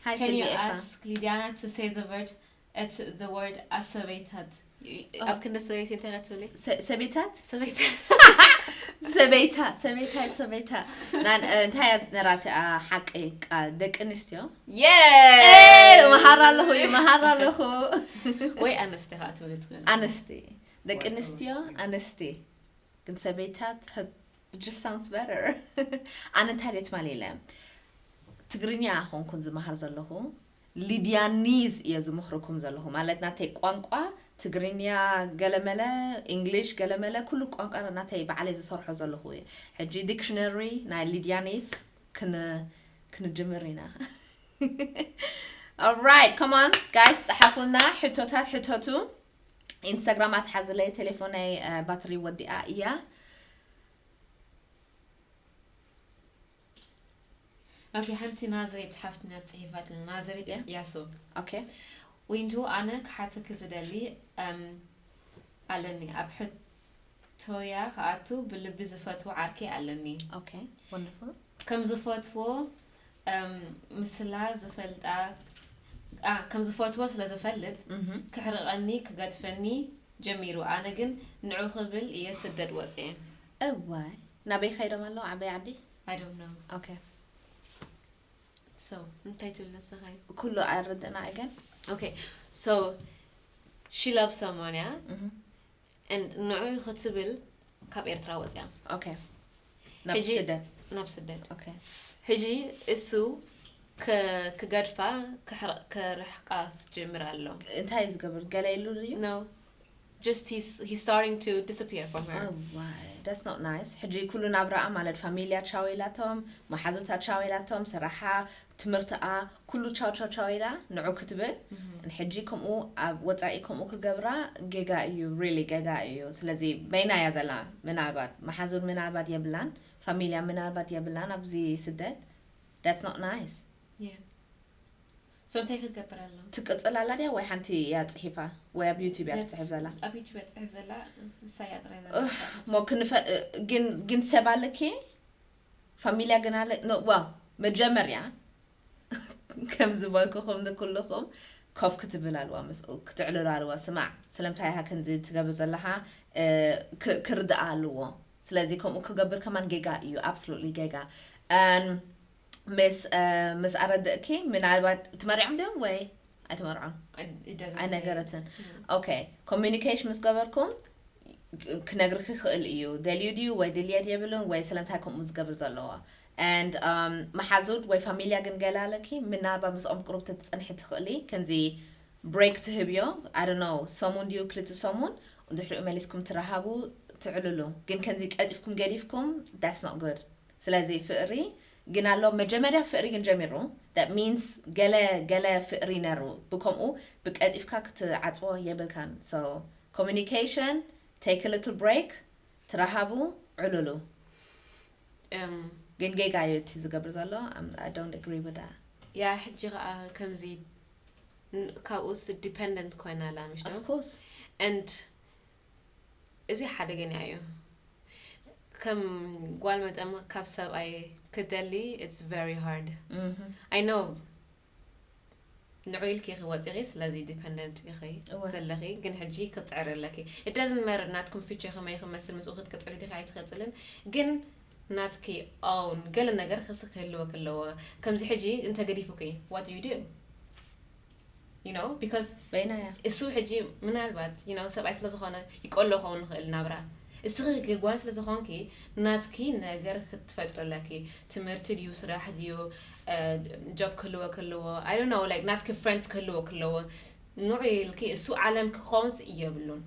Hi Can you Silvi Efa። Ask Lidiana to say the word at the word ኣሰበይታት? ኣብ ክንደ ሰበይቲ እንታይ ክትብሊ? ሰ- ሰበይታት ሰበይታት ሰበይታ ሰበይታ ሰበይታ ናን እ፣ እንታይ እያ ነራትኣ ሓቂ ቃል ደቂ ኣንስትዮ። የ መሃር ኣለኹ ይመሃር ኣለኹ። ወይ ኣነስቲ ከዓ ትብል ትኽእል። ኣንስቲ ደቂ ኣንስትዮ ኣንስቲ ግን ሰበይታት just sounds better። ኣነ እንታይ ድየ ትማሊ ኢለ ትግርኛ ኣይኮንኩን ዝመሃር ዘለኹ ሊድያኒዝ እየ ዝምኽርኩም ዘለኹ። ማለት ናተይ ቋንቋ ትግርኛ ገለመለ፣ ኢንግሊሽ ገለመለ፣ ኩሉ ቋንቋ ናተይ ባዕለይ ዝሰርሖ ዘለኹ እየ። ሕጂ ዲክሽነሪ ናይ ሊድያኒዝ ክን- ክንጅምር ኢና። Alright come on guys ጸሓፉልና ሕቶታት ሕተቱ። ኢንስታግራም ኣትሓዝለይ ቴሌፎነይ ባትሪ ወዲኣ እያ። ኦኬ ሓንቲ ናዝሬት ሓፍትና ጽሒፋት ናዝሬት Yeah። ያሶ Okay ዊንቱ ኣነ ክሓተኪ ዝደሊ እም፣ ኣለኒ ኣብ ሕቶያ ክኣቱ ብልቢ ዝፈትዎ ዓርከይ ኣለኒ okay wonderful ከም ዝፈትዎ እም፣ ምስላ ዝፈልጣ ኣ፣ ከም ዝፈትዎ ስለ ዝፈልጥ Mhm ክሕርቐኒ ክገድፈኒ ጀሚሩ ኣነ ግን ንዑ ክብል እየ ስደድ ወፅየ እዋይ ናበይ ከይዶም ኣለዉ ዓበይ ዓዲ I don't know okay so እንታይ ትብል ንስኻ እዩ ኩሉ ኣርድእና again okay so she loves someone እያ Mhm and ንዑ ክትብል ካብ ኤርትራ ወፅያ okay ናብ ሕጂ- ስደት ናብ ስደት okay ሕጂ እሱ ከ- ክገድፋ ክሕረ- ክርሕቃ ትጀምር ኣሎ እንታይ እዩ ዝገብር ገለ ኢሉ እዩ no just he's, he's starting to disappear from her Oh, why? That's not nice ሕጂ ኩሉ ናብራኣ ማለት ፋሚልያ ቻው ኢላቶም መሓዙታ ቻው ኢላቶም ስራሓ ትምህርትኣ ኩሉ ቻው ቻው ቻው ኢላ ንዑ ክትብል ሕጂ ከምኡ ኣብ ወፃኢ ከምኡ ክገብራ ጌጋ እዩ really ጌጋ እዩ ስለዚ በይና እያ ዘላ ምናልባት መሓዙን ምናልባት የብላን ፋሚልያ ምናልባት የብላን ኣብዚ ስደት that's not nice Yeah. So እንታይ ክትገብር ኣለዎ? ትቅጽል ኣላ ድያ ወይ ሓንቲ እያ ጽሒፋ ወይ ኣብ ዩቲዩብ እያ ትጽሕፍ ዘላ? ኣብ ዩቲዩብ እያ ትጽሕፍ ዘላ። ንሳ እያ ጥራይ ዘላ። እሞ ክንፈ ግን ግን ሰብ ኣለኪ ፋሚልያ ግን ኣለ ኖ ዋ መጀመርያ ከም ዝበልኩኹም ንኩልኹም ኮፍ ክትብል ኣለዋ ምስኡ ክትዕልሉ ኣለዋ። ስማዕ ስለምታይ ኢኻ ከምዚ ትገብር ዘለኻ እ፣ ክ- ክርድኣ ኣለዎ። ስለዚ ከምኡ ክገብር ከማን ጌጋ እዩ፣ absolutely ጌጋ። And ምስ እ፣ ምስ ኣረድእኪ ምናልባት ትመርዖም ድዮም ወይ ኣይትመርዖም? It doesn't say. ኣይነገረትን። ኦኬ ኮሚኒኬሽን ምስ ገበርኩም ክነግርክ ይኽእል እዩ። ደልዩ ድዩ ወይ ድልየት የብሉን ወይ ስለምታይ ከምኡ ዝገብር ዘለዎ and um, መሓዙት ወይ ፋሚልያ ግን ገለ ኣለኪ ምናልባት ምስኦም ቅሩብ ተትጸንሒ ትኽእሊ ከምዚ ብሬክ ትህብዮ። I don't know ሰሙን ድዩ ክልተ ሰሙን እንድሕሪኡ መሊስኩም ትረሃቡ ትዕልሉ። ግን ከምዚ ቀልጢፍኩም ገዲፍኩም that's not good። ስለዚ ፍቕሪ ግን ኣሎ መጀመርያ ፍቕሪ ግን ጀሚሩ that means ገለ ገለ ፍቕሪ ነሩ ብከምኡ ብቀልጢፍካ ክትዓጽዎ የብልካን። So communication take a little break ትረሃቡ ዕልሉ። እም፣ ግን ጌጋ እዩ እቲ ዝገብር ዘሎ። I'm- I don't agree with that. ያ ሕጂ ከዓ ከምዚ ን- ካብኡስ ዲፐንደንት ኮይና ኣላ ምሽ ዶ? Of course And እዚ ሓደገኛ እዩ። ከም ጓል መጠን ካብ ሰብኣይ ክትደሊ it's very hard. Mhm. I know ንዑ ኢልኪ ኢኺ ወፂኺ፣ ስለዚ ዲፐንደንት ኢኺ እወ። ዘለኺ፣ ግን ሕጂ ክትፅዕሪ ኣለኪ። It doesn't matter ናትኩም ፊቸር ከመይ ክመስል፣ ምስኡ ክትቅፅሊ ዲኺ ኣይትቐፅልን፣ ግን ናትኪ ኦውን ገለ ነገር ክስ ክህልወ ክለዎ። ከምዚ ሕጂ እንተገዲፉኪ what do you do? You know because በይና እያ እሱ ሕጂ ምናልባት you know ሰብኣይ ስለዝኾነ ይቀሎ ክኸውን ንኽእል ናብራ። እስኺ ግን ጓል ስለዝኾንኪ ናትኪ ነገር ክትፈጥረለኪ፣ ትምህርቲ ድዩ ስራሕ ድዩ፣ ጆብ ክህልወ ክህልዎ፣ I don't know like ናትኪ ፍሬንድስ ክህልዎ ክለዎ፣ ንዑ ኢልኪ እሱ ዓለም ክኸውንስ የብሉን።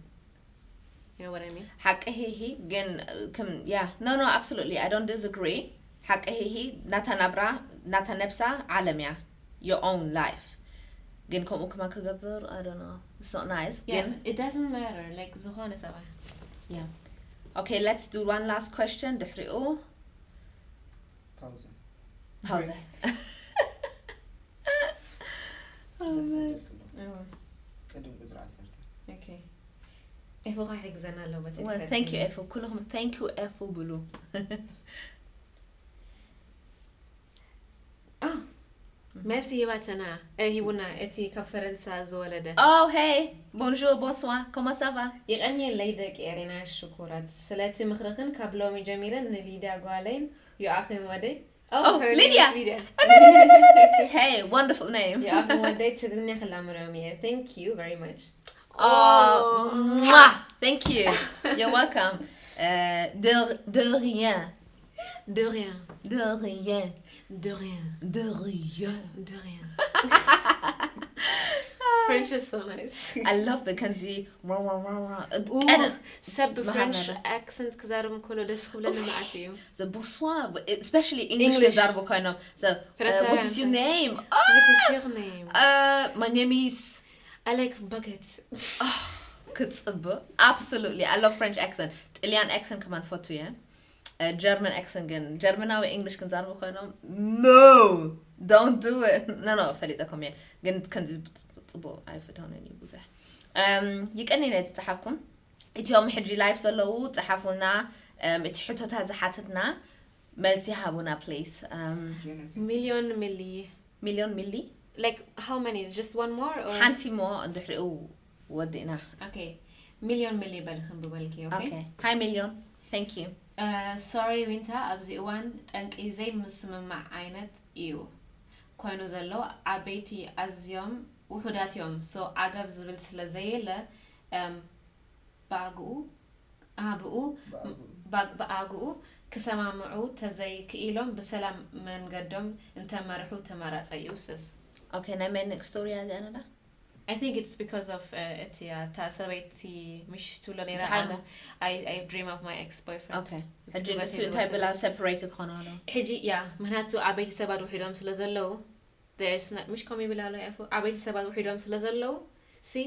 You know what I mean? ሓቂ ሂሂ ግን ከም yeah no no absolutely I don't disagree ሓቂ ሂሂ ናታ ናብራ ናታ ነብሳ ዓለም እያ your own life ግን ከምኡ ከማን ክገብር I don't know it's not nice ግን Yeah, it doesn't matter like ዝኾነ ሰብኣይ okay let's do one last question ድሕሪኡ ፓውዛ ፓውዛ ዘሰደልክሎ እዎ፣ ቅድም ቁፅሪ ዓሰርተ okay ኤፉ ከዓ ይሕግዘና ኣሎ በቲ Well, ድሕረት thank you ግን። ኤፉ ኩልኹም thank you ኤፉ ብሉ ኦ፣ መልሲ ሂባትና እ፣ ሂቡና እቲ ካብ ፈረንሳ ዝወለደ Oh hey bonjour bonsoir comment ça va ይቐንየለይ ደቂ ኤሬና ሽኩራት ስለቲ ምኽርኽን ካብ ሎሚ ጀሚረን ንሊድያ ጓለይን ዮኣኺም ወደይ Oh, her name ሊድያ! is ሊድያ Hey wonderful name ዮኣኺም ወደይ ትግርኛ ክላምዶም እየ thank you very much Oh, mwah! Thank you. You're welcome. Uh, de, de rien. De rien. De rien. De rien. De rien. De rien. French is so nice. I love it. ከምዚ ዋ፣ ዋ፣ ዋ፣ ዋ። ኡ፣ ቀደ ሰብ መሃመረ። ብፍሬንች ኣክሰንት ክዛረብ እንከሎ ደስ ክብለኒ መዓት እዩ። The bonsoir. Especially English English. ክዛርቡ ኮይኖም። So, uh, ፈረንሳውያን what is your ሰብ። name? What is your name? Uh, my name is I like baguette. ክጽብቕ absolutely I love French accent ጥልያን accent ከማን ፈቱ እየ ጀርመን accent ግን ጀርመናዊ English ክንዛርቡ ኮይኖም no don't do it no no ፈሊጠኩም እየ ግን ከምዚ ጽቡቅ ኣይፍተውንን እዩ ብዙሕ Um, ይቀኒ ነቲ ጸሓፍኩም እቲኦም ሕጂ live ዘለዉ ጸሓፉልና Um, እቲ ሕቶታት ዝሓትትና መልሲ ሃቡና please Um, ሚልዮን ሚሊ ሚልዮን ሚሊ like how many just one more or ሓንቲ ሞ እንድሕሪኡ ወዲእና okay ሚልዮን ሚሊ በል ክንብበልኪ okay Okay. Hi ሚልዮን thank you ሶሪ ዊንታ ኣብዚ እዋን ጠንቂ ዘይምስምማዕ ዓይነት እዩ ኮይኑ ዘሎ ዓበይቲ ኣዝዮም ውሑዳት እዮም so ዓገብ ዝብል ስለ ዘየለ እም፣ ብኣግኡ ኣ፣ ብኡ ብኣግኡ። ብኣግ- ብኣግኡ ክሰማምዑ ተዘይክኢሎም ብሰላም መንገዶም እንተመርሑ ተመራጸ እዩ ስስ Okay ናይ መን story እያ እዚኣ ነዳ I think it's because of uh, እቲ እታ ሰበይቲ ምሽ ትብሎ ነራ ትሓልሞ። I, I dream of my ex boyfriend Okay ሕጂ ትብሎ ንሱ ተይዝወሰደ። እንታይ ብላ separate ክኾኑ ኣለዉ ሕጂ ያ ምክንያቱ ዓበይቲ ሰባት ውሒዶም ስለ ዘለዉ there's not- ምሽ ከምኡ ይብል ኣሎ ያፎ ዓበይቲ ሰባት ውሒዶም ስለ ዘለዉ ሲ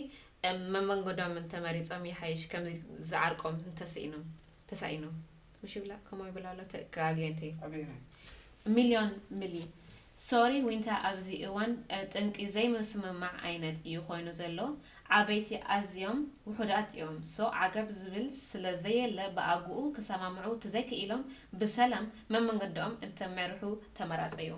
መመንገዶም እንተመሪፆም ይሓይሽ ከምዚ ዝዓርቆም እንተስኢኖም ተሳኢኖም ምሽ ይብላ ከምኡ ይብል ኣሎ ተጋግየ እንተ ኣበየናይ ሚልዮን ሚሊ ሶሪ ዊንታ፣ ኣብዚ እዋን ጠንቂ ዘይምስምማዕ ዓይነት እዩ ኮይኑ ዘሎ። ዓበይቲ ኣዝዮም ውሑዳት እዮም። ሶ ዓገብ ዝብል ስለ ዘየለ ብኣግኡ ክሰማምዑ ተዘይክኢሎም ብሰላም መመንገድኦም እንተመርሑ ተመራጸ እዩ።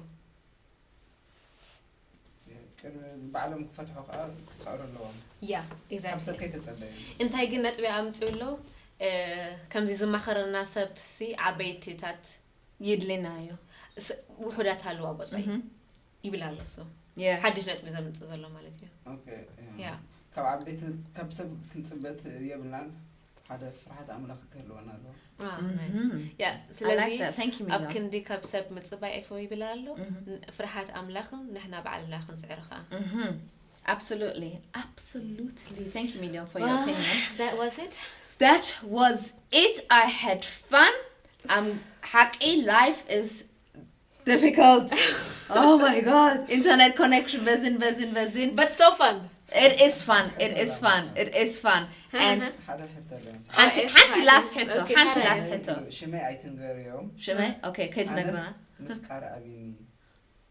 ቅድሚ ባዕሎም ክፈትሑ ከዓ ክፅዕሩ ኣለዎም። Yeah, ካብ ሰብ exactly። ከይተፀበዩ። እንታይ ግን ነጥቢ ኣምፅኡ ኣሎ። ከምዚ ዝማኸረና ሰብ ሲ ዓበይትታት ይድልና እዩ። ውሑዳት ኣለዋ ቆፃይ ይብል ኣሎ። So ሓድሽ ነጥቢ ዘምፅእ ዘሎ ማለት እዩ። ካብ ዓበይቲ ካብ ሰብ ክንፅበት የብልናን። ሓደ ፍርሃት ኣምላኽ ክህልወና ኣለዎ። ስለዚ ኣብ ክንዲ ካብ ሰብ ምፅባይ ኤፎ ይብል ኣሎ። ፍርሃት ኣምላኽን ንሕና ባዕልና ክንፅዕር ከዓ። Absolutely, absolutely. Thank you, Million, for your opinion. That was it. That was it. I had fun. I'm happy. Life is difficult. Oh my god. Internet connection በዝን በዝን በዝን. But so fun. It is fun. It is fun. It is fun. And ሓደ ሕቶ ኣለኒ። ሓንቲ ሓንቲ last ሕቶ፣ ሓንቲ last ሕቶ። ሽመይ ኣይትንገርዮም። ሽመይ okay፣ ከይትነግሩና። ምፍቃር ኣብይኒ።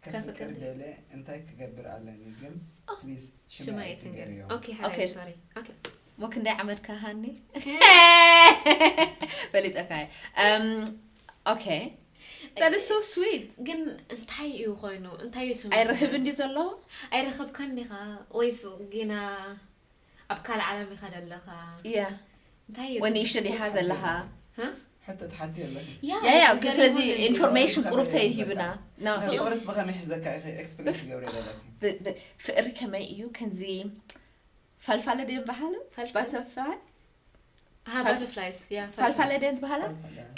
ከፍቅር ደለ እንታይ ክገብር ኣለኒ ግን please ሽመይ ኣይትንገርዮም። Okay, sorry. Okay. ሞ ክንደይ ዓመትካ ሃኒ? ፈሊጠካ። Okay. That is so sweet. ግን እንታይ እዩ ኮይኑ? እንታይ እዩ እቲ ኣይረኽብን ድዩ ዘሎ? ኣይረኸብካን ዲኻ ወይስ ጌና ኣብ ካልእ ዓለም ኢኻ ዘለኻ? Yeah. እንታይ እዩ ወይ ንእሽቶ ዲኻ ዘለኻ? ሃ? ሕቶ ትሓቲ ኣለኺ። ያ ያ፣ ግን ስለዚ information ቁሩብ ተይሂብና። No. ፍቕርስ ብኸመይ ሒዘካ ኢኺ explain ትገብሪ ዘለኺ? ብ- ብ- ፍቕሪ ከመይ እዩ? ከምዚ ፋልፋለ ድዮም በሃሉ? ፋልፋለ? Butterfly? ሃ፣ butterflies፣ ያ፣ ፋልፋለ ድዮም ዝበሃላ?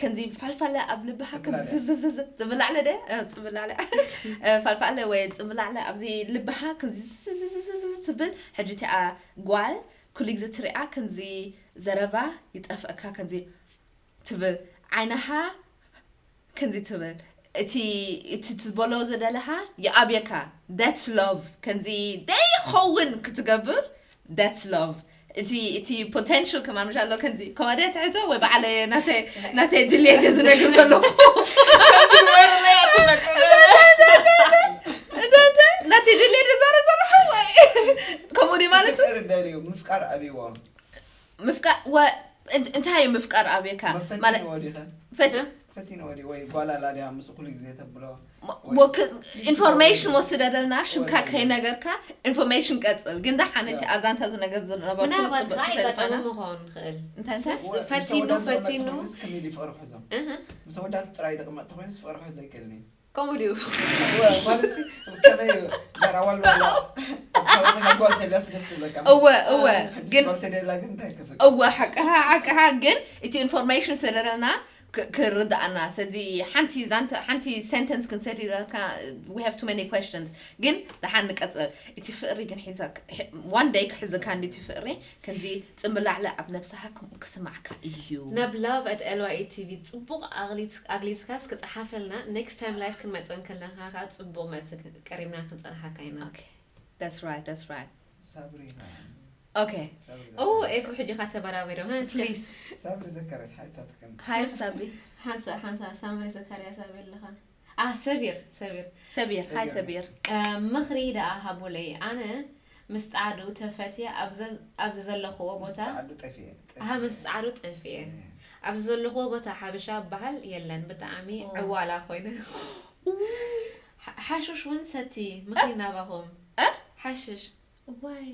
ከምዚ ፋልፋለ ኣብ ልብኻ ከምዚ ዝዝዝዝ ዝብላዕለ ደ ጽብላዕለ ፋልፋለ ወይ ጽብላዕለ ኣብዚ ልብኻ ከምዚ ዝዝዝዝዝ ትብል። ሕጂ እቲኣ ጓል ኩሉ ግዜ ትሪኣ ከምዚ ዘረባ ይጠፍእካ፣ ከምዚ ትብል ዓይንኻ ከምዚ ትብል። እቲ እቲ ትበሎ ዘደለኻ ይኣብየካ። That's love። ከምዚ ደይኸውን ክትገብር that's love። እቲ እቲ potential ከማን ምሻ ኣሎ። ከምዚ ከማደ ትሕቶ ወይ ባዕለ ናተ ናተ ድልየት ዝነግር ዘለኹ ናተ ድልየት ዘረ ዘለኹ ወይ ከምኡ ድዩ ማለት እዩ? ፍቅር ደልዩ ምፍቃር ኣብይዎ። ምፍቃር ወ- እንት- እንታይ እዩ ምፍቃር ኣብየካ? ማለት ፈቲንዎ ዲኸ? ፈት ፈቲንዎ ዲ ወይ ጓል ኣላ ድያ ምስ ኩሉ ግዜ ተብሎ? ወክ- information ወስደደልና ሽምካ ከይነገርካ information ቀጽል። ግን ደሓን እቲ ኣዛንታ ዝነገር ዝነበርኩ ምናልባት ጽቡቅ ከዓ ትፈልጠና። ይጠቀሙ ምኸውን ይኽእል። እንታይ እንታይ? ስስ ፈቲኑ ፈቲኑ ክሚድ ይፍቅር ሕዞ እህ፣ ምስ ወዳት ጥራይ ደቅመጥ ተኮይኑ ፍቅር ሕዞ ኣይክእልኒ። ከምኡ ድዩ? ማለት ከመይ እዩ? ዳር ኣዋል ዋላ ኣካባቢ ሃጓል ተልያስ ደስ ትብለካ። እወ እወ ግን ተደላ ግን እንታይ ከፍቅ? እወ ሓቅኻ ሓቅኻ ግን እቲ information ስለለና ክ- ክርድኣና ስለዚ ሓንቲ ዛንተ ሓንቲ sentence ክንሰዲረካ we have too many questions ግን ደሓን ንቀፅል። እቲ ፍቅሪ ግን ሒዛ one day ክሕዘካ እንዲ እቲ ፍቅሪ ከምዚ ጽምብላዕለ ኣብ ነብስኻ ከምኡ ክስማዕካ እዩ። ናብ love at L Y E T V ጽቡቕ ኣግሊት- ኣግሊጽካስ ክጸሓፈልና next time live ክንመጽእ እንከለና ከዓ ጽቡቕ መልሲ ቀሪብና ክንጸንሓካ ኢና። That's right, that's right. ሳብሪና Okay. ሳብሪ ኦ ኤፉ ሕጂ ካ ተበራቢሮ Please. ሳብሪ ዘከረስ ሓይታትክን Hi ሳቢ። ሓንሳ ሓንሳ ሳምሪ ዘካርያ ሳቢ ኣለኻ። ኣ ሰቢር ሰቢር ሰቢር hi ሰቢር። ሰቢር። እ፣ ምኽሪ ደኣ ሃቡለይ ኣነ ምስ ጻዕዱ ተፈትየ ኣብ ዘ- ኣብዚ ዘለኽዎ ቦታ ጻዕዱ ጠፊኤ ኣሃ ምስ ጻዕዱ ጠፍኤ ኣብዚ ዘለኽዎ ቦታ ሓበሻ በሃል የለን ብጣዕሚ ኦ። ዕዋላ ኮይነ ሓ- ሓሽሽ እውን ሰቲ ምኽሪ ናባኹም እ? ሓሽሽ ዋይ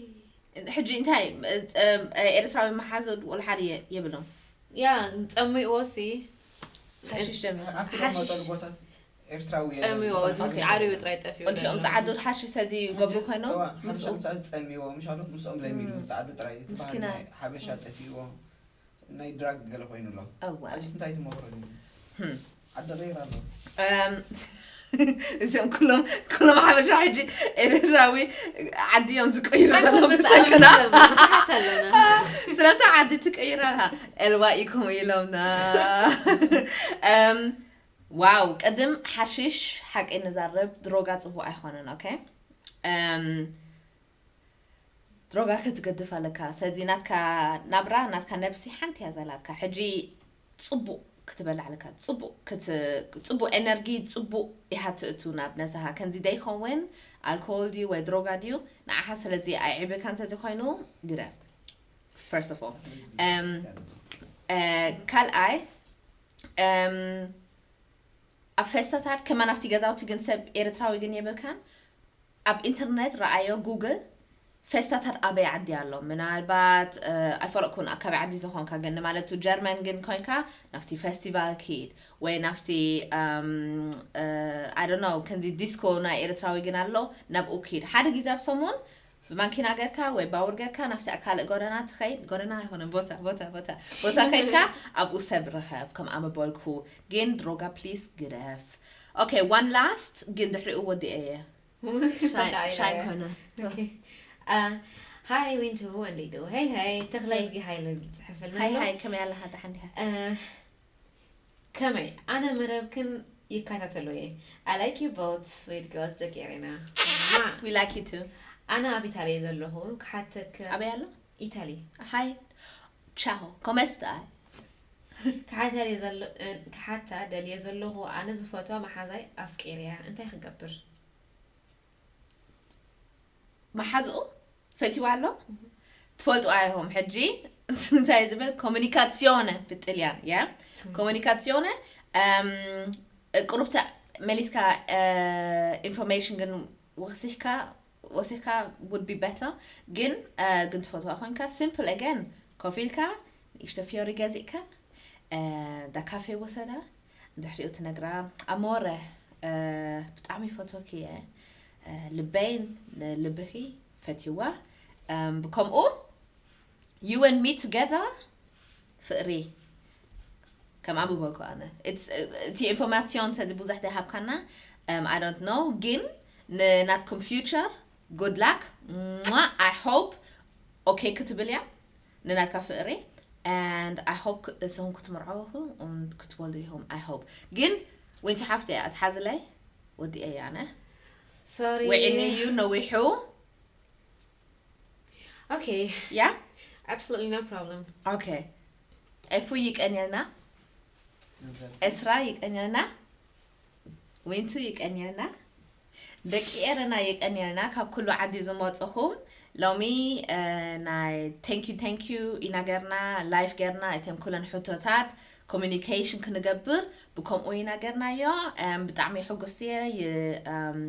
ሕጂ እንታይ እ- እ- ኤርትራዊ መሓዘ ወላ ሓደ የ- የብሎም። ያ ጸሚእዎ ሲ ሓሽሽ ጀሚሩ። ኣብቲ ሓሽሽ። መጠሉ ቦታስ ኤርትራዊ ጸሚዎ ምስ ጻዕሪኡ ጥራይ ጠፊኡ እንቲኦም ጸዓዱ ሓሽሽ ሰዚ ይገብሩ ኮይኖም ሓምሳ ጸሚዎ ምሻሉ ምስኦም ለሚዱ ጻዕዱ ጥራይ እቲ ባህሊ ምስኪናይ። ናይ ሓበሻ ጠፊዎ ናይ ድራግ ገለ ኮይኑ ኣሎ እዋ ኣጅስ እንታይ ትመክረኒ ህም። ዓዲ ቀይር ኣሎ እም፣ እዚኦም ኩሎም ኩሎም ሓበሻ ሕጂ ኤርትራዊ ዓዲ እዮም ዝቀይሩ ዘለዉ ብሰንክና ብዙሓት ኣለና ስለምታ ዓዲ ትቀይር ኣለካ ኤልዋ ኢኩም ኢሎምና እም፣ ዋው ቅድም ሓሽሽ ሓቂ ንዛረብ ድሮጋ ጽቡቅ ኣይኮነን ኦኬ እም፣ ድሮጋ ክትገድፍ ኣለካ ስለዚ ናትካ ናብራ ናትካ ነብሲ ሓንቲ እያ ዘላትካ ሕጂ ጽቡቅ ክትበልዕ ኣለካ። ጽቡቕ ክት- ጽቡቕ ኤነርጊ፣ ጽቡቕ ኢኻ ትእቱ ናብ ነብስኻ። ከምዚ ደይኸውን ኣልኮል ድዩ ወይ ድሮጋ ድዩ ንዓኻ ስለዚ ኣይዕብካን ስለዚ ኮይኑ ግደፍ። First of all ካልኣይ ኣብ ፌስታታት ከማን ኣብቲ ገዛውቲ ግን ሰብ ኤርትራዊ ግን የብልካን። ኣብ ኢንተርኔት ረኣዮ ጉግል ፌስታታት ኣበይ ዓዲ ኣሎ ምናልባት ኣይፈለጥኩን ኣካባቢ ዓዲ ዝኾንካ ግን ማለት ጀርመን ግን ኮይንካ ናብቲ ፌስቲቫል ኪድ ወይ ናብቲ ኣይ ዶንት ኖ ከምዚ ዲስኮ ናይ ኤርትራዊ ግን ኣሎ ናብኡ ኪድ ሓደ ግዜ ኣብ ሰሙን ብማኪና ገርካ ወይ ባቡር ገርካ ናብቲ ካልእ ጎደና ትኸይድ ጎደና ኣይኮነን ቦታ ቦታ ቦታ ቦታ ከይድካ ኣብኡ ሰብ ርኸብ ከም ኣመበልኩ ግን ድሮጋ ፕሊስ ግደፍ okay one last ግን ድሕሪኡ ወዲኤ እየ ሻይ ኮነ ሃይ ዊንቱ ወንዲዱ ሄይ ሄይ ተኽለዝጊ ሃይለ ዝብል ፅሕፍልና ሃይ ኣሎ ሃይ ከመይ ኣለኻ ደሓን ዲኻ እ፣ ከመይ ኣነ መደብክን ይከታተሎ እየ I like you both sweet girls ደቂ ኤሬና we like you too ኣነ ኣብ ኢታሊ ዘለኹ ክሓተክ ኣበይ ኣሎ ኢታሊ hi ciao come stai ክሓታ ደልየ ዘሎ እ፣ ክሓታ ደልየ ዘለኹ ኣነ ዝፈትዋ መሓዛይ ኣፍቂርያ እንታይ ክገብር መሓዝኡ ፈትዋ ኣሎ ትፈልጡ ኣይኹም ሕጂ እንታይ ዝብል ኮሙኒካሲዮነ ብጥልያን ያ ኮሙኒካሲዮነ ቁሩብታ መሊስካ ኢንፎርሜሽን ግን ወሲኽካ ወሲኽካ would be better ግን ግን ትፈትዋ ኮንካ simple again ኮፍ ኢልካ ንእሽቶ ፊዮሪ ገዚእካ ዳ ካፌ ወሰዳ ድሕሪኡ ትነግራ ኣሞረ ብጣዕሚ ፈትወኪ እየ ልበይን ልብኺ ፈትይዋ ብከምኡ you and me together ፍቕሪ ከም ኣበበልኩ ኣነ እቲ ኢንፎርማሲዮን ሰዚ ብዙሕ ዘይሃብካና I don't know ግን ንናትኩም future good luck I hope okay ክትብል እያ ንናትካ ፍቕሪ and I hope እስኹም ክትምርዐኹ ክትወልዱ ኢኹም I hope ግን ወንጭ ሓፍተ እያ ኣትሓዝለይ ወዲኤ እያ ኣነ ሶሪ ውዒኒ እዩ ነዊሑ Okay, ያ absolutely no problem. okay ኤፉ ይቀንየልና እስራ ይቀንየልና ዊንቱ ይቀንየልና ደቂ ኤረና ይቀንየልና ካብ ኩሉ ዓዲ ዝመፅኹም ሎሚ ናይ thank you thank you ኢና ገርና live ገርና እቶም ኩለን ሕቶታት communication ክንገብር ብከምኡ ኢና ገርናዮ ብጣዕሚ ሕጉስቲ እየ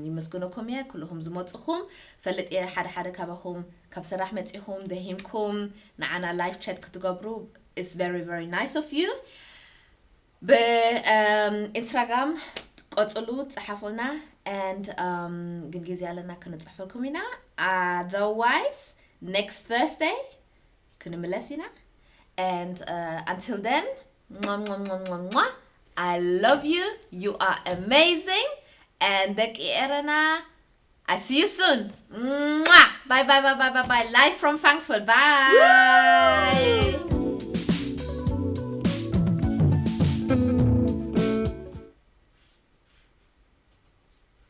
ይመስግነኩም እየ ኩልኹም ዝመፅኹም ፈልጥ እየ ሓደ ሓደ ካባኹም ካብ ስራሕ መፂኹም ደሂምኩም ንዓና live chat ክትገብሩ it's very very nice of you ብኢንስታግራም ቀፅሉ ፀሓፉልና and ግን ግዜ ኣለና ክንፅሕፈልኩም ኢና otherwise next Thursday ክንምለስ ኢና and uh, until then mwah, mwah, mwah, mwah, mwah. I love you you are amazing and ደቂ ኤረና I see you soon mwah. Bye bye bye bye bye bye live from Frankfurt bye